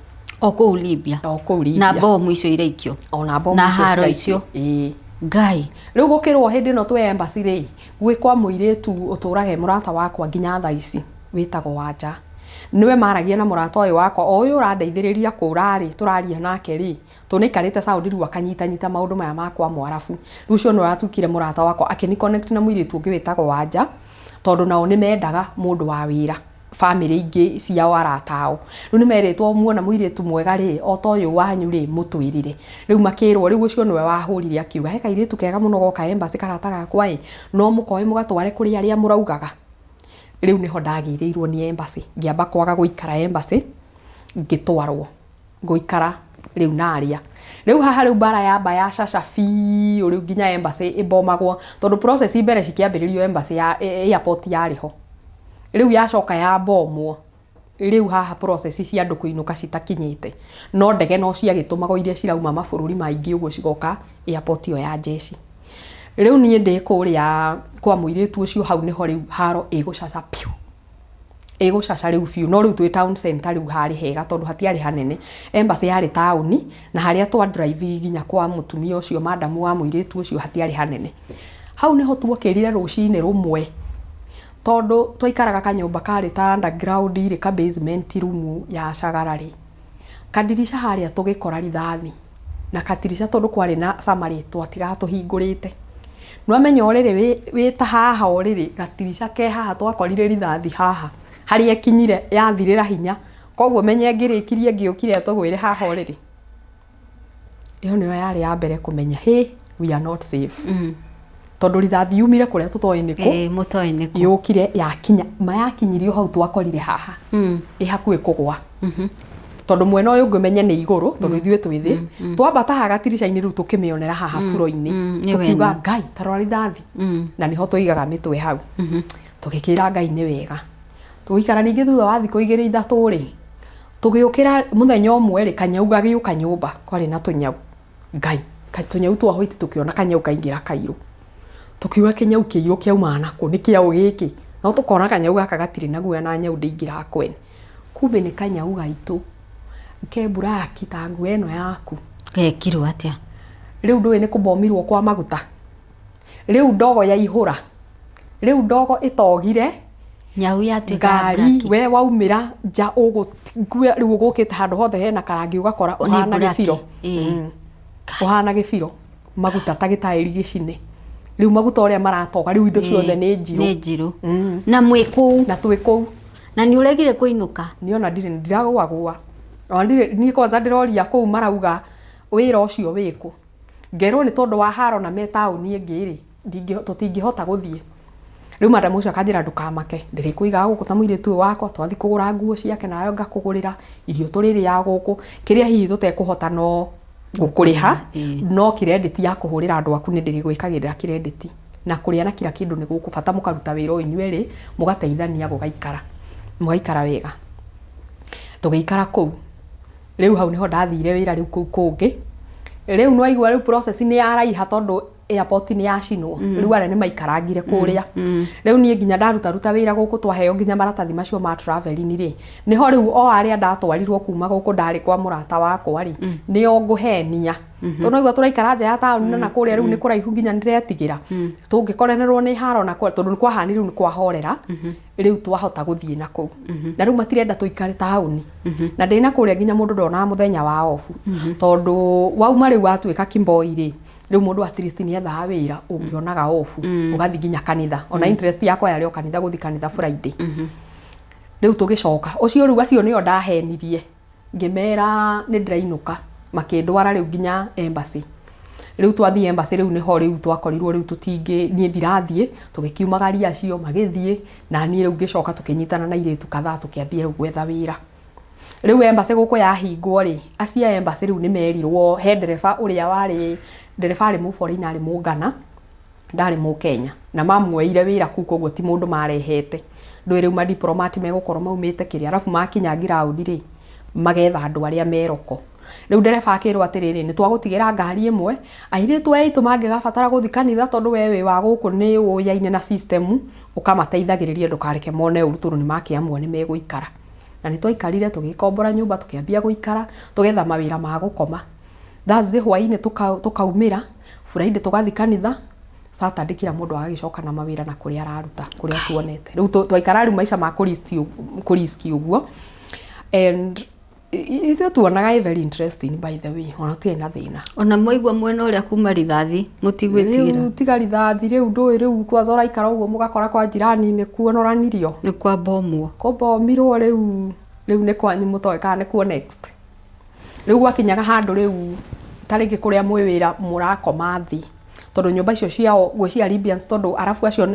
Speaker 4: O kũu Libya.
Speaker 3: O kũu Libya.
Speaker 4: Na bomu icio iraikio.
Speaker 3: Ona bomu
Speaker 4: Na
Speaker 3: icio
Speaker 4: haro
Speaker 3: ciraikio.
Speaker 4: icio.
Speaker 3: Ĩĩ.
Speaker 4: Ngai.
Speaker 3: Rĩu gũkĩrwo hĩndĩ ĩno twĩ embassy rĩ, gwĩ kwa mũirĩtu ũtũraga e mũrata wakwa nginya thaa ici, wĩtagwo Wanja. Nĩwe maragia na mũrata ũyũ wakwa, o ũyũ ũrandeithĩrĩria kũra rĩ, tũraria nake rĩ, tondũ nĩaikarĩte Saudi rĩu akanyitanyita maũndũ maya ma kwa Mwarabu. Rĩu ũcio nĩwe watuĩkire mũrata wakwa, akĩni connect na mũirĩtu ũngĩ wĩtagwo Wanja, tondũ nao nĩ mendaga mũndũ wa wĩra. Bamĩrĩ ingĩ ciao arata ao. Rĩu nĩ merĩtwo muona mũirĩtu mwega rĩ, o ta ũyũ wanyu rĩ, mũtwĩrĩre. Rĩu makĩrwo, rĩu ũcio nĩwe wahũrire akiuga, he kairĩtu kega mũno goka embassy karata gakwa ĩ, no mũkoe mũgatware kũrĩ arĩa mũraugaga. Rĩu nĩho ndagĩrĩirwo nĩ embassy. Ngĩamba kwaga gũikara embassy, ngĩtwarwo gũikara rĩu narĩa. Rĩu haha rĩu mbara yamba yacaca biũ rĩu nginya embassy ĩbomagwo, tondũ process mbere cikĩambĩrĩrio embassy ya airport yarĩ ho. Rĩu yacoka yabomwo, rĩu haha process cia andũ kũinũka citakinyĩte. No ndege no ciagĩtũmagwo iria cirauma mabũrũri maingĩ ũguo cigoka airport ĩyo ya jeshi. Rĩu niĩ ndĩ kũrĩa kwa mũirĩtu ũcio, hau nĩho rĩu haro ĩgũcaca piũ. Ĩgũcaca rĩu biũ, no rĩu twĩ town center rĩu harĩ hega tondũ hatiarĩ hanene. Embassy yarĩ taũni na harĩa twa drive nginya kwa mũtumia ũcio, madamu wa mũirĩtu ũcio, hatiarĩ hanene. Hau nĩho tuokĩrire rũcinĩ rũmwe, tondũ twaikaraga kanyũmba karĩ ta underground rĩ, ka basement room ya cagara rĩ. Kandirica harĩa tũgĩkora rithathi. Na katirica tondũ kwarĩ na summary twatigaga tũhingũrĩte. Nĩwamenya ũrĩrĩ wĩ ta haha ũrĩrĩ, gatirica ke haha twakorire rithathi haha. Harĩa ĩkinyire yathirĩra hinya. Koguo menye ngĩrĩkirie ngĩũkire tũgwĩre haha ũrĩrĩ. Ĩyo nĩyo yarĩ ya mbere kũmenya, hey, we are not safe. Tondũ rithathi yumire kũrĩa tũtoĩ nĩkũ.
Speaker 4: Ĩĩ, mũtoĩ nĩkũ.
Speaker 3: Yũkire yakinya, ma yakinyirio hau twakorire haha. Ĩ hakuhĩ kũgwa. Tondũ mwena ũyũ ũngĩ ũmenye nĩ igũrũ, tondũ ithuĩ twĩ thĩ. Twambata haha gatirica-inĩ rĩu tũkĩmĩonera haha buro-inĩ.
Speaker 4: Nĩ
Speaker 3: Tũkiuga
Speaker 4: wena.
Speaker 3: Ngai, ta rora rithathi. Na nĩho tũigaga mĩtwe hau. Tũgĩkĩra Ngai nĩ wega. Tũgĩikara ningĩ thutha wa thikũ igĩrĩ ithatũ rĩ, tũgĩũkĩra mũthenya ũmwe rĩ, kanyau gagĩũka nyũmba, kwarĩ na tũnyau. Ngai, tũnyau twa white tũkĩona kanyau kaingĩra kairũ. Tũkiuga kĩnyau kĩirũ kĩaumaga nakũ, nĩ kĩaũ gĩkĩ? No tũkona kanyau gaka gatirĩ na guoya na nyau ndĩingĩraga kwene. Kumbe nĩ kanyau gaitũ, ke buraki ta nguo ĩno yaku.
Speaker 4: Gekirwo atĩa?
Speaker 3: Rĩu ndũĩ nĩ kũbomirwo kwa maguta. Rĩu ndogo yaihũra. Rĩu ndogo ĩtogire.
Speaker 4: Nyau yatuĩka
Speaker 3: Ngari
Speaker 4: black.
Speaker 3: we waumĩra nja rĩu ũgũkĩte handũ hothe hena karangi ũgakora
Speaker 4: Nĩ
Speaker 3: ũhana
Speaker 4: black.
Speaker 3: gĩbiro.
Speaker 4: Ĩĩ.
Speaker 3: Ũhana gĩbiro. Maguta ta gĩtaĩri gĩcine. Rĩu maguta ũrĩa maratoga rĩu indo ciothe nĩ njirũ.
Speaker 4: Nĩ njirũ. Na mwĩ kũu.
Speaker 3: Na twĩ kũu.
Speaker 4: Na nĩ ũregire kũinũka?
Speaker 3: Niĩ ona ndirĩ ndiragũagũa. Ona ndirĩ niĩ kwanza ndĩroria kũu marauga wĩra ũcio wĩkũ. Ngerwo nĩ tondũ wa haro na me taũni ĩngĩ rĩ, tũtingĩhota gũthiĩ. Rĩu madam ũcio akanjĩra ndũkamake, ndĩrĩkũigaga gũkũ ta mũirĩtu ũyũ wakwa, twathiĩ kũgũra nguo ciake nawe ngakũgũrĩra, irio tũrĩrĩaga gũkũ, kĩrĩa hihi tũtekũhota no gũkũrĩha, no credit ya kũhũrĩra andũ aku nĩ ndĩrĩgwĩkagĩrĩra credit. Na kũrĩa na kila kĩndũ nĩ gũkũ, bata mũkaruta wĩra ũyũ inyuerĩ, mũgateithania gũgaikara, mũgaikara wega. Tũgĩikara kũu. Rĩu hau nĩho ndathire wĩra rĩu kũu kũngĩ. Rĩu nĩwaigua rĩu process nĩ yaraiha tondũ airport nĩ yacinwo. Rĩu arĩa nĩ maikarangire kũrĩa. Rĩu niĩ nginya ndarutaruta wĩra gũkũ twaheo nginya maratathi macio ma travelling rĩ, nĩho rĩu o arĩa ndatwarirwo kuma gũkũ ndarĩ kwa mũrata wakwa rĩ, nĩo ngũhenia. Tondũ nĩwaigua tũraikara nja ya taũni na kũrĩa rĩu nĩ kũraihu nginya nĩndĩretigĩra. Tũngĩkorenerwo nĩ haro na tondũ nĩ kwahanire rĩu nĩ kwahorera, rĩu twahota gũthiĩ na kũu. Na rĩu matirenda tũikare taũni. Na ndĩna kũrĩa nginya mũndũ ndonaga mũthenya wa off. Tondũ wauma rĩu watuĩka kimboi rĩ, rĩu mũndũ at least nĩ ethaga wĩra ũngĩonaga off, ũgathiĩ nginya kanitha. Ona interest yakwa yarĩ o kanitha gũthiĩ kanitha Friday. Rĩu tũgĩcoka. Ũcio rĩu acio nĩo ndahenirie. Ngĩmera nĩ ndĩrainũka. Makĩndwara rĩu nginya embassy. Rĩu twathiĩ embassy rĩu nĩho rĩu twakorirwo rĩu tũtingĩ, niĩ ndirathiĩ, tũgĩkiumagaria acio magĩthiĩ, na niĩ rĩu ngĩcoka tũkĩnyitana na airĩtu kadhaa tũkĩambia rĩu gwetha wĩra. Rĩu embassy gũkũ yahingwo rĩ, acio a embassy rĩu nĩ merirwo he ndereba ũrĩa warĩ, ndereba arĩ mũ-foreigner arĩ mũngana, ndarĩ mũkenya, na mamuoeire wĩra kũu koguo ti mũndũ marehete. Ndũĩ rĩu ma-diplomat megũkorwo maumĩte kĩrĩa, arabu makinya ground rĩ, magetha andũ arĩa meroko. Rĩu ndereba akĩrwo atĩrĩrĩ, nĩ twagũtigĩra ngari ĩmwe, airĩtu aya aitũ mangĩgabatara gũthiĩ kanitha tondũ we wĩ wa gũkũ nĩ ũyaine na system, ũkamateithagĩrĩria ndũkareke mone ũru tondũ nĩ makĩamua nĩ megũikara. Na nĩ twaikarire tũgĩkombora nyũmba tũkĩambia gũikara, tũgetha mawĩra ma gũkoma. Thursday hwainĩ tũkaumĩra, Friday tũgathiĩ kanitha, Saturday kila mũndũ agagĩcoka na mawĩra na kũrĩa araruta, kũrĩa tuonete. Rĩu twaikara rĩu maica ma kũriski ũguo. And ithuĩ tuonaga ĩ very interesting by the way, ona tũtiarĩ na thĩna.
Speaker 4: Ona mwaigua mwena ũrĩa kuma rithathi, mũtigwĩtigĩra.
Speaker 3: Rĩu tiga rithathi, rĩu ndũĩ rĩu kwanza ũraikara ũguo mũgakora kwa jirani nĩ kuonoranirio.
Speaker 4: Nĩ kwambomwo.
Speaker 3: Kũbomirwo rĩu, rĩu nĩ kwanyu mũtoĩ kana nĩ kuo next. Rĩu gwakinyaga handũ rĩu ta rĩngĩ kũrĩa mwĩ wĩra mũrakoma thĩ. Tondũ nyũmba icio ciao ngwĩciria Libyans tondũ arabu acio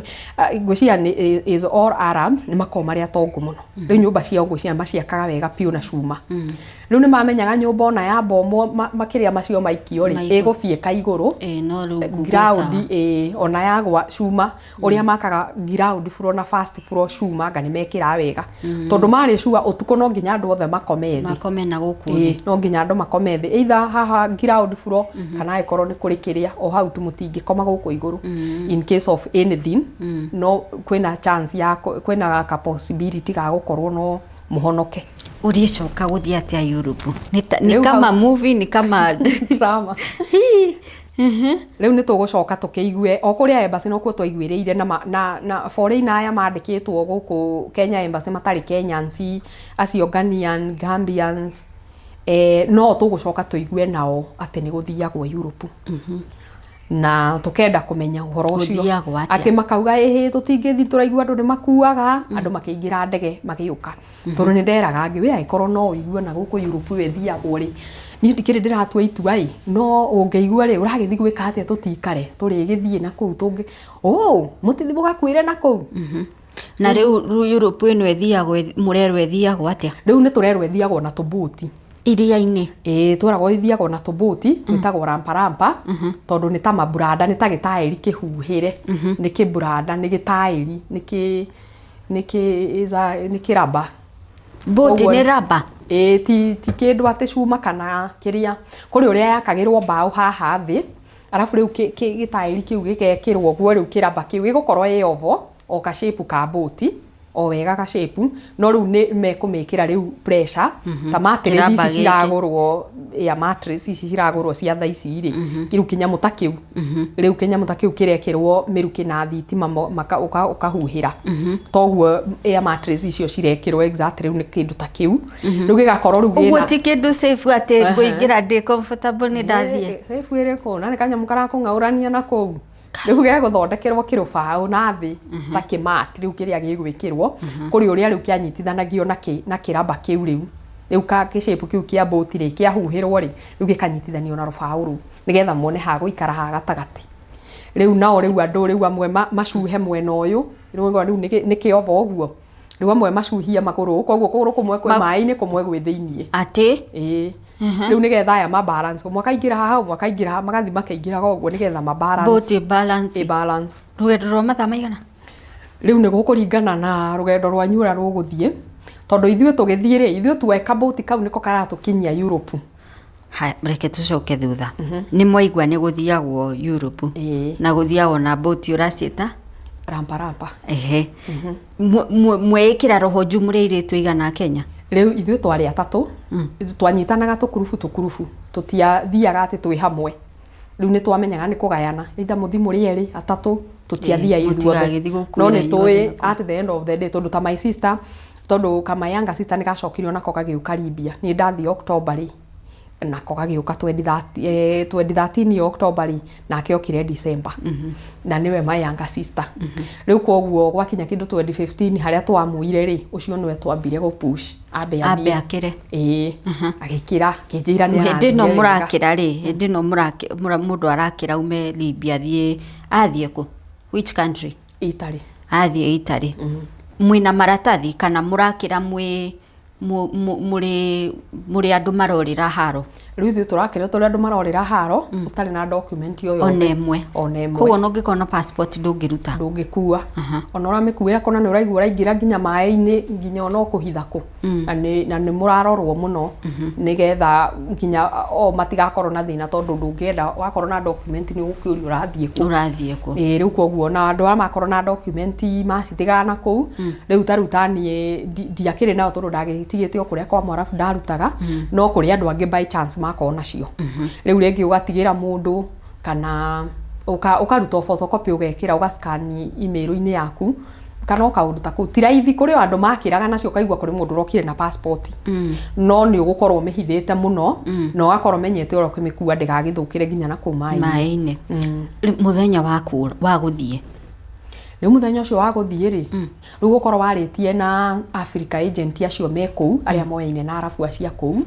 Speaker 3: ngwĩciria nĩ is all Arabs nĩ makoragwo marĩ atongu mũno. Rĩu nyũmba ciao ngwĩciria maciakaga wega biũ na cuma. Rĩu nĩ mamenyaga nyũmba ona yambomwo makĩria macio maikio rĩ, ĩgũbiĩka igũrũ.
Speaker 4: Ĩĩ, no rĩu ngũgũ
Speaker 3: Ground,
Speaker 4: sawa.
Speaker 3: ĩĩ, ona yagwa cuma, ũrĩa makaga ground floor na first floor cuma anga nĩ mekĩraga wega. Tondũ marĩ sure ũtukũ no nginya andũ othe makome thĩ.
Speaker 4: Makome na gũkũ
Speaker 3: Ĩĩ,
Speaker 4: thĩ.
Speaker 3: no nginya andũ makome thĩ. Either haha ground floor, kana angĩkorwo nĩ kũrĩ kĩrĩa, o hau tu mũtingĩkoma gũkũ igũrũ. In case of anything, no kwĩna chance ya kwĩna ka possibility ga gũkorwo no mũhonoke.
Speaker 4: Ũrĩcoka gũthiĩ atĩa Europe? Nĩ
Speaker 3: Rĩu
Speaker 4: kama
Speaker 3: hau-
Speaker 4: movie, nĩ kama
Speaker 3: drama. Rĩu nĩ tũgũcoka tũkĩigue o kũrĩa embassy nokuo twaiguĩrĩire na foreigner aya mandĩkĩtwo gũkũ Kenya embassy matarĩ Kenyans, acio Ghanaian, Gambians, no tũgũcoka tũigue nao atĩ nĩ gũthiagwo Europe. Na tũkenda kũmenya ũhoro ũcio.
Speaker 4: Gũthiagwo atĩa?
Speaker 3: Atĩ makauga ĩhĩ tũtingĩthiĩ tũraigua andũ nĩ makuaga, andũ makĩingĩra ndege magĩũka. Tondũ nĩ nderaga angĩ we angĩkorwo no ũigue na gũkũ Europe wĩthiagwo rĩ, Niĩ ndikĩrĩ ndĩratua itua ĩ, no ũngĩigua rĩ, ũragĩthiĩ gwĩka atĩa? Tũtikare tũrĩgĩthiĩ na kũu tũngĩ ũ mũtithi mũgakuĩre na kũu.
Speaker 4: Na rĩu Europe ĩno ĩthiagwo, mũrerwo ĩthiagwo atĩa?
Speaker 3: Rĩu nĩ tũrerwo ĩthiagwo na tũbuti.
Speaker 4: Iria-inĩ?
Speaker 3: Ĩĩ, tweragwo ithiagwo na tũbũti twĩtagwo rampa rampa, tondũ nĩ ta maburanda, nĩ ta gĩtaĩri kĩhuhĩre, nĩ kĩburanda, nĩ gĩtaĩri, nĩ kĩ nĩ kĩ nĩ kĩraba.
Speaker 4: Bũti nĩ raba?
Speaker 3: Ĩĩ, ti kĩndũ atĩ cuma kana kĩrĩa, kũrĩ ũrĩa yakagĩrwo mbaũ haha thĩ, arabu rĩu gĩtaĩri kĩu gĩgekĩrwo ũguo, rĩu kĩraba kĩu gĩgũkorwo ĩ ovo o ka shape ka bũti o wega ka shape, no rĩu nĩ mekũmĩkĩra rĩu pressure ta mattress
Speaker 4: Kĩraba
Speaker 3: ici
Speaker 4: gĩkĩ.
Speaker 3: Ciragũrwo ya mattress ici ciragũrwo cia thaa ici rĩ, rĩu kĩnyamũ ta kĩu, rĩu kĩnyamũ ta kĩu kĩrekĩrwo mĩrukĩ na thitima, ũkahuhĩra toguo air mattress icio cirekĩrwo exactly, rĩu nĩ kĩndũ ta kĩu, rĩu gĩgakorwo rĩu
Speaker 4: Ũguo
Speaker 3: gĩna
Speaker 4: ti kĩndũ safe atĩ ngũingĩra ndĩ comfortable nĩ ndathiĩ?
Speaker 3: Safe ĩrĩkũ? Na nĩ kanyamũ karakũng'aũrania na kũu. Rĩu gegũthondekerwo kĩrũbaũ na thĩ ta kĩmat, rĩu kĩrĩa gĩgwĩkĩrwo kũrĩ ũrĩa rĩu kĩanyitithanagio na kĩraba kĩu, rĩu ka kĩshape kĩu kĩa bũti rĩ, kĩahuhĩrwo rĩ, rĩu gĩkanyitithanio na rũbaũ rũu nĩgetha muone ha gũikara ha gatagatĩ. Rĩu nao rĩu andũ rĩu amwe macuhe mwena ũyũ, rĩu nĩ kĩobo ũguo, rĩu amwe macuhie magũrũ, koguo kũgũrũ kũmwe kwĩ maĩ-inĩ, kũmwe gwĩ thĩiniĩ.
Speaker 4: Atĩ?
Speaker 3: Ĩĩ, rĩu nĩgetha aya ma balance, ũmwe akaingĩra haha, ũmwe akaingĩra haha, magathiĩ makĩingĩraga ũguo nĩgetha ma balance.
Speaker 4: Bũti balance.
Speaker 3: Ĩ balance.
Speaker 4: Rũgendo rwa mathaa maigana?
Speaker 3: Rĩu nĩ gũkũringana na rũgendo rwanyu ũrĩa rũgũthiĩ, tondũ ithuĩ tũgĩthiĩ rĩ, ithuĩ tuoe kabũti kau nĩko karatũkinyia Europe.
Speaker 4: Haya, reke tũcoke thutha. Nĩ mwaigua nĩ gũthiagwo Europe.
Speaker 3: Ĩĩ.
Speaker 4: Na gũthiagwo na bũti ũraciĩta?
Speaker 3: Rampa rampa.
Speaker 4: Ehe. Mweĩkĩra roho juu mũrĩ airĩtu aigana a Kenya?
Speaker 3: Rĩu ithuĩ twarĩ atatũ, twanyitanaga tũkurubu tũkurubu, tũtiathiaga atĩ twĩ hamwe. Rĩu nĩ twamenyaga nĩ kũgayana, either mũthi mũrĩ erĩ, atatũ, tũtiathiaga ithuothe.
Speaker 4: Mũtigagĩthiĩ gũkuĩra
Speaker 3: No nĩ tũĩ
Speaker 4: inyuothe.
Speaker 3: At the end of the day, tondũ ta my sister, tondũ kama younger sister nĩ gacokirio nako gagĩũka Libya. Niĩ ndathiĩ October rĩ, nako gagĩũka 2013, 2013 October rĩ, nake okire December, na nĩwe my younger sister. Rĩu koguo gwakinya kĩndũ 2015 harĩa twamuire rĩ, ũcio nĩwe twambire gũ push ambe
Speaker 4: ambe
Speaker 3: athiĩ.
Speaker 4: Akĩre.
Speaker 3: Ĩĩ, agĩkĩra, akĩnjĩra nĩ
Speaker 4: Hĩndĩ ĩno
Speaker 3: arathiĩ wega.
Speaker 4: Mũrakĩra rĩ, hĩndĩ ĩno mũndũ arakĩra ume Libya athiĩ kũ, which country?
Speaker 3: Italy.
Speaker 4: Athiĩ Italy. Mwĩna maratathi kana mũrakĩra mwĩ mũrĩ andũ marorĩra haro?
Speaker 3: Rĩu ithuĩ tũrakĩra tũrĩ andũ marorĩra haro, ũtarĩ na document o yothe.
Speaker 4: Ona ĩmwe?
Speaker 3: Ona ĩmwe.
Speaker 4: Koguo ona ũngĩkorwo na passport ndũngĩruta?
Speaker 3: Ndũngĩkua. Ona ũramĩkuĩra kona nĩ ũraigua ũraingĩra nginya maĩ-inĩ, nginya ona ũkũhitha kũ, na nĩ mũrarorwo mũno nĩgetha nginya o matigakorwo na thĩna, tondũ ndũngĩenda wakorwo na document nĩ ũgũkĩũrio ũrathiĩ kũ.
Speaker 4: Ũrathiĩ kũ.
Speaker 3: Ĩĩ, rĩu koguo na andũ aya makorwo na document macitigaga na kũu. Rĩu ta rĩu ta niĩ ndiakĩrĩ nayo tondũ ndagĩtigĩte o kũrĩa kwa mwarabu ndarutaga, no kũrĩ andũ angĩ by chance makorwo nacio. Rĩu rĩngĩ ũgatigĩra mũndũ kana ũkaruta o photocopy, ũgekĩra, ũgascan email-inĩ yaku kana o kaũndũ ta kũu. Ti raithi, kũrĩ o andũ makĩraga nacio, ũkaigua kũrĩ mũndũ ũrokire na passport, no nĩ ũgũkorwo ũmĩhithĩte mũno na ũgakorwo ũmenyete ũrĩa ũkĩmĩkua ndĩgagĩthũkĩre nginya na kũu maĩ-inĩ.
Speaker 4: Maĩ-inĩ. Rĩu mũthenya wa gũthiĩ?
Speaker 3: Rĩu mũthenya ũcio wa gũthiĩ rĩ, rĩu gũkorwo warĩtie na Africa agent acio me kũu, arĩa moyaine na arabu acio a kũu,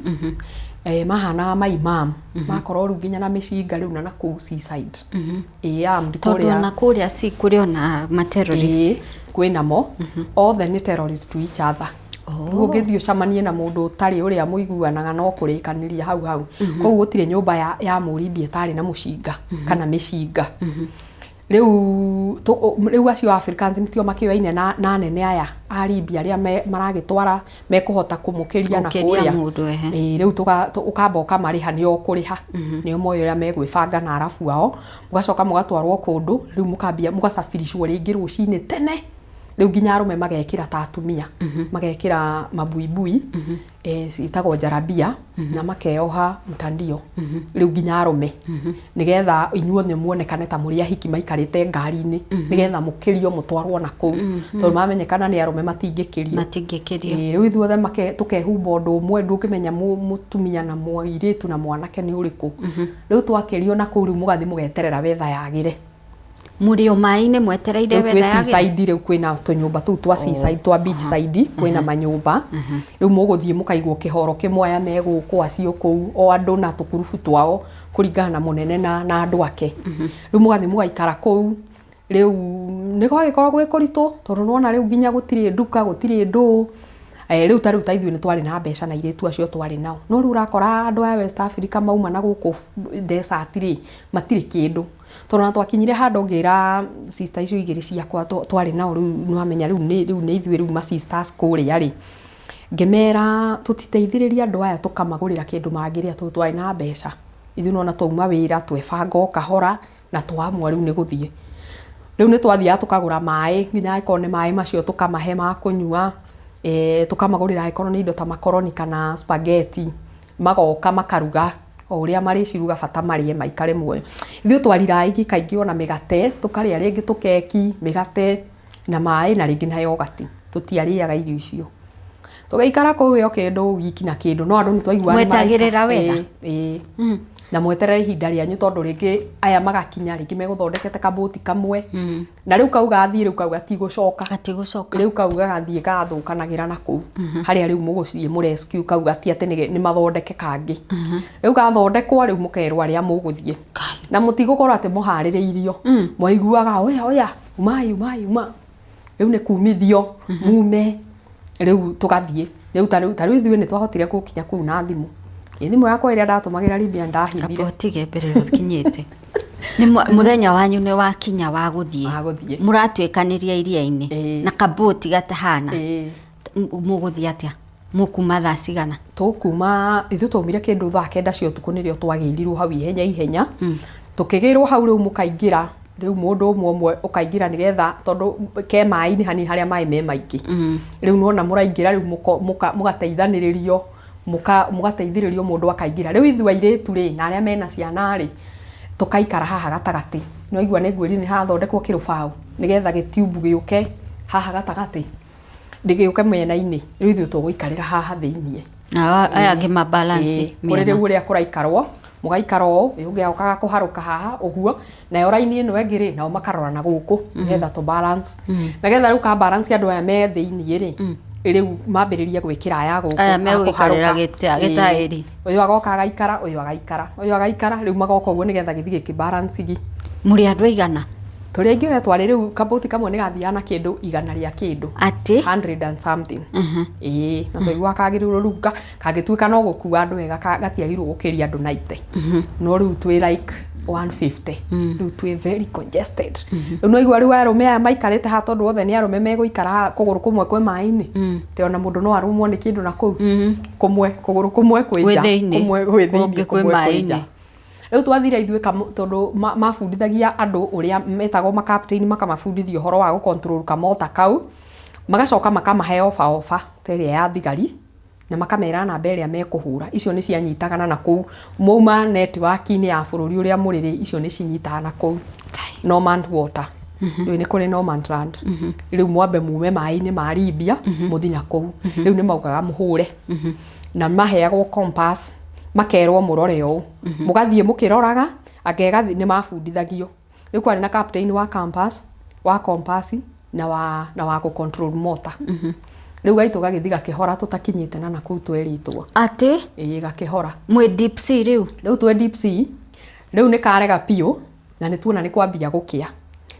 Speaker 3: mahanaga maimam, makorwo rĩu nginya na mĩcinga rĩu na nakũu seaside, ĩĩ, armed.
Speaker 4: Tondũ
Speaker 3: kũrĩa
Speaker 4: ona kũrĩa si kũrĩ ona ma terrorist?
Speaker 3: Ĩĩ, kwĩ namo, othe nĩ terrorist to each other. Rĩu ũngĩthiĩ ũcemanie na mũndũ ũtarĩ ũrĩa mũiguanaga no kũrĩkanĩria hau hau. Koguo gũtirĩ nyũmba ya mũribia ĩtarĩ na mũcinga kana mĩcinga. Rĩu acio Africans nĩtio makĩoyaine na anene aya a Libya arĩa maragĩtwara mekũhota kũmũkĩria na
Speaker 4: Gũkĩria
Speaker 3: kũrĩa.
Speaker 4: Mũndũ, ehe.
Speaker 3: Ĩĩ, rĩu ũkamba ũkamarĩha, nĩo ũkũrĩha, nĩo moĩ ũrĩa megwĩbanga na arabu ao. Mũgacoka mũgatwarwo kũndũ, rĩu mũkambia mũgacabiricwo rĩngĩ rũcinĩ tene. Rĩu nginya arũme magekĩra ta atumia, magekĩra mabuibui, ciĩtagwo jarabia, na makeoha mtandio, rĩu nginya arũme, nĩgetha inyuothe muonekane ta mũrĩ ahiki maikarĩte ngari-inĩ, nĩgetha mũkĩrio mũtwarwo na kũu, tondũ mamenyekana nĩ arũme matingĩkĩrio.
Speaker 4: Matingĩkĩrio.
Speaker 3: Ĩĩ, rĩu ithuothe tũkehumba ũndũ ũmwe, ndũngĩmenya mũtumia na mũirĩtu na mwanake nĩ ũrĩkũ. Rĩu twakĩrio na kũu, rĩu mũgathiĩ mũgeterera wetha yagĩre.
Speaker 4: Mũrĩ o maĩ-inĩ mwetereire
Speaker 3: Rĩu twĩ
Speaker 4: weather yagĩre?
Speaker 3: seaside, rĩu kwĩna tũnyũmba tũu twa seaside, twa beach side, kwĩna manyũmba. Rĩu mũgũthiĩ mũkaigwo kĩhoro kĩmwe, aya me gũkũ, acio kũu, o andũ na tũkurubu twao kũringana na mũnene na andũ ake. Rĩu mũgathiĩ mũgaikara kũu. Rĩu nĩ gwagĩkorwo gwĩ kũritũ tondũ nĩwona rĩu nginya gũtirĩ nduka, gũtirĩ ndũ. Rĩu ta ithuĩ nĩ twarĩ na mbeca na airĩtu acio twarĩ nao, no rĩu ũrakora andũ aya West Africa mauma na gũkũ desert rĩ, matirĩ kĩndũ. Tondũ ona twakinyire handũ ngĩra sister icio igĩrĩ ciakwa twarĩ nao, rĩu nĩwamenya rĩu nĩ ithuĩ rĩu ma sisters kũrĩa rĩ, ngĩmera tũtiteithĩrĩrie andũ aya tũkamagũrĩra kĩndũ mangĩrĩa tondũ twarĩ na mbeca. Ithuĩ nĩwona twauma wĩra twebanga o kahora na twamua rĩu nĩ gũthiĩ. Rĩu nĩ twathiaga tũkagũra maĩ, nginya angĩkorwo nĩ maĩ macio tũkamahe ma kũnyua, tũkamagũrĩra angĩkorwo nĩ indo ta makoroni kana spaghetti, magoka makaruga o ũrĩa marĩciruga, bata marĩe maikare muoyo. Ithuĩ twariraigi kaingĩ ona mĩgate, tũkarĩa rĩngĩ tũkeki, mĩgate na maĩ na rĩngĩ na yogati. Tũtiarĩaga irio icio. Tũgĩikara kũu o kĩndũ wiki na kĩndũ, no andũ nĩ twaiguaga nĩ maraika.
Speaker 4: Mwetagĩrĩra weather?
Speaker 3: Ĩĩ. Na mweterere ihinda rĩanyu tondũ rĩngĩ aya magakinya rĩngĩ megũthondekete kabũti kamwe na rĩu kau gathiĩ, rĩu kau gatigũcoka.
Speaker 4: Gatigũcoka.
Speaker 3: Rĩu kau gagathiĩ gagathũkanagĩra na kũu harĩa rĩu mũgũthiĩ mũrescue kau gati atĩ nĩ mathondeke kangĩ. Rĩu gathondekwo, rĩu mũkerwo arĩa mũgũthiĩ na mũtigũkorwo atĩ mũharĩrĩirio. Mwaiguaga oya oya, umai umai uma, rĩu nĩ kumithio mume, rĩu tũgathiĩ. Rĩu ta rĩu ithuĩ nĩ twahotire gũkinya kũu na thimũ. Ĩ thimũ yakwa ĩrĩa ndatũmagĩra Libya ndahithire.
Speaker 4: Amba ũtige mbere ũkinyĩte. Nĩ mũthenya wanyu nĩ wakinya wa gũthiĩ.
Speaker 3: Wa gũthiĩ.
Speaker 4: Mũratuĩkanĩria iria-inĩ na kabũti gatahana. Mũgũthiĩ atĩa? Mũkuma thaa cigana?
Speaker 3: Tũkuma, ithuĩ twaumire kĩndũ thaa 9 cia ũtukũ nĩrĩo twagĩrirwo hau ihenya ihenya. Tũkĩgĩrwo hau, rĩu mũkaingĩra, rĩu mũndũ ũmwe ũmwe ũkaingĩra nĩgetha tondũ ke maĩ-inĩ hanini harĩa maĩ me maingĩ. Rĩu nĩwona mũraingĩra, rĩu mũgateithanĩrĩrio, mũgateithĩrĩrio mũndũ akaingĩra. Rĩu ithuĩ airĩtu rĩ na arĩa mena ciana rĩ, tũkaikara haha gatagatĩ. Nĩwaigua nĩ ngwĩrire nĩ hathondekwo kĩrũbaũ nĩgetha gĩtiumbu gĩũke haha gatagatĩ, gĩũke mĩena-inĩ. Rĩu ithuĩ tũgũikarĩra haha thĩiniĩ.
Speaker 4: Na aya angĩ ma balance
Speaker 3: Ĩĩ, kũrĩ
Speaker 4: mĩena.
Speaker 3: Rĩu ũrĩa kũraikarwo, mũgaikara ũũ, ũyũ ũngĩ agokaga kũharũka haha ũguo, nayo raini ĩno ĩngĩ rĩ, nao makarora na gũkũ nĩgetha tũ balance, nĩgetha rĩu ka balance andũ aya me thĩiniĩ rĩ, rĩu mambĩrĩrie gwĩkĩra aya gũkũ
Speaker 4: Aya megũikarĩra
Speaker 3: akũharũka.
Speaker 4: Gĩtaĩri.
Speaker 3: Ũyũ agoka agaikara, ũyũ agaikara, ũyũ agaikara, rĩu magoka ũguo nĩgetha gĩthiĩ gĩkĩ balance gi.
Speaker 4: Mũrĩ andũ aigana?
Speaker 3: Tũrĩ aingĩ we, twarĩ rĩu kabũti kamwe nĩ gathiaga na kĩndũ igana rĩa kĩndũ.
Speaker 4: Atĩ?
Speaker 3: 100 and something. Ĩĩ, na twaiguaga kagĩrĩirwo rĩu kangĩtuĩka no gũkua andũ wega gatiagĩrĩirwo gũkĩria andũ 90, no rĩu twĩ like 150, rĩu twĩ very congested. Rĩu no igua rĩu arũme aya maikarĩte haha, tondũ othe nĩ arũme megũikara haha, kũgũrũ kũmwe kwĩ maĩ-inĩ, te ona mũndũ no arũmwo nĩ kĩndũ na kũu kũmwe, kũgũrũ kũmwe kwĩ
Speaker 4: Kwĩ
Speaker 3: nja,
Speaker 4: thĩinĩ,
Speaker 3: kũmwe gwĩ thĩinĩ,
Speaker 4: kũngĩ kwĩ
Speaker 3: kũmwe kwĩ
Speaker 4: maĩ-inĩ.
Speaker 3: nja. Rĩu twathire ithuĩ tondũ mabundithagia andũ ũrĩa metagwo makapteni, makamabundithia ũhoro wa gũcontrol kamota kau, magacoka makamahe oba oba ta ĩrĩa ya thigari na makamera namba ĩrĩa mekũhũra. Icio nĩ cianyitagana na kũu mwauma network-inĩ ya bũrũri ũrĩa mũrĩ rĩ, icio nĩ cinyitaga na kũu no man water. Rĩu nĩ kũrĩ no man land, rĩu mwambe mume maĩ-inĩ ma Libya mũthiĩ na kũu. Rĩu nĩ maugaga mũhũre na maheagwo compass, makerwo mũrore ũũ, mũgathiĩ mũkĩroraga anga ĩgathiĩ. Nĩ mabundithagio. Rĩu kwarĩ na captain wa compass, wa compass na wa gũ control motor. Rĩu gaitũ gagĩthiĩ gakĩhora tũtakinyĩte na nakũu twerĩtwo.
Speaker 4: Atĩ?
Speaker 3: Ĩĩ, gakĩhora.
Speaker 4: Mwĩ deep sea rĩu?
Speaker 3: Rĩu twĩ deep sea. Rĩu nĩ karega biũ na nĩ tuona nĩ kwambia gũkĩa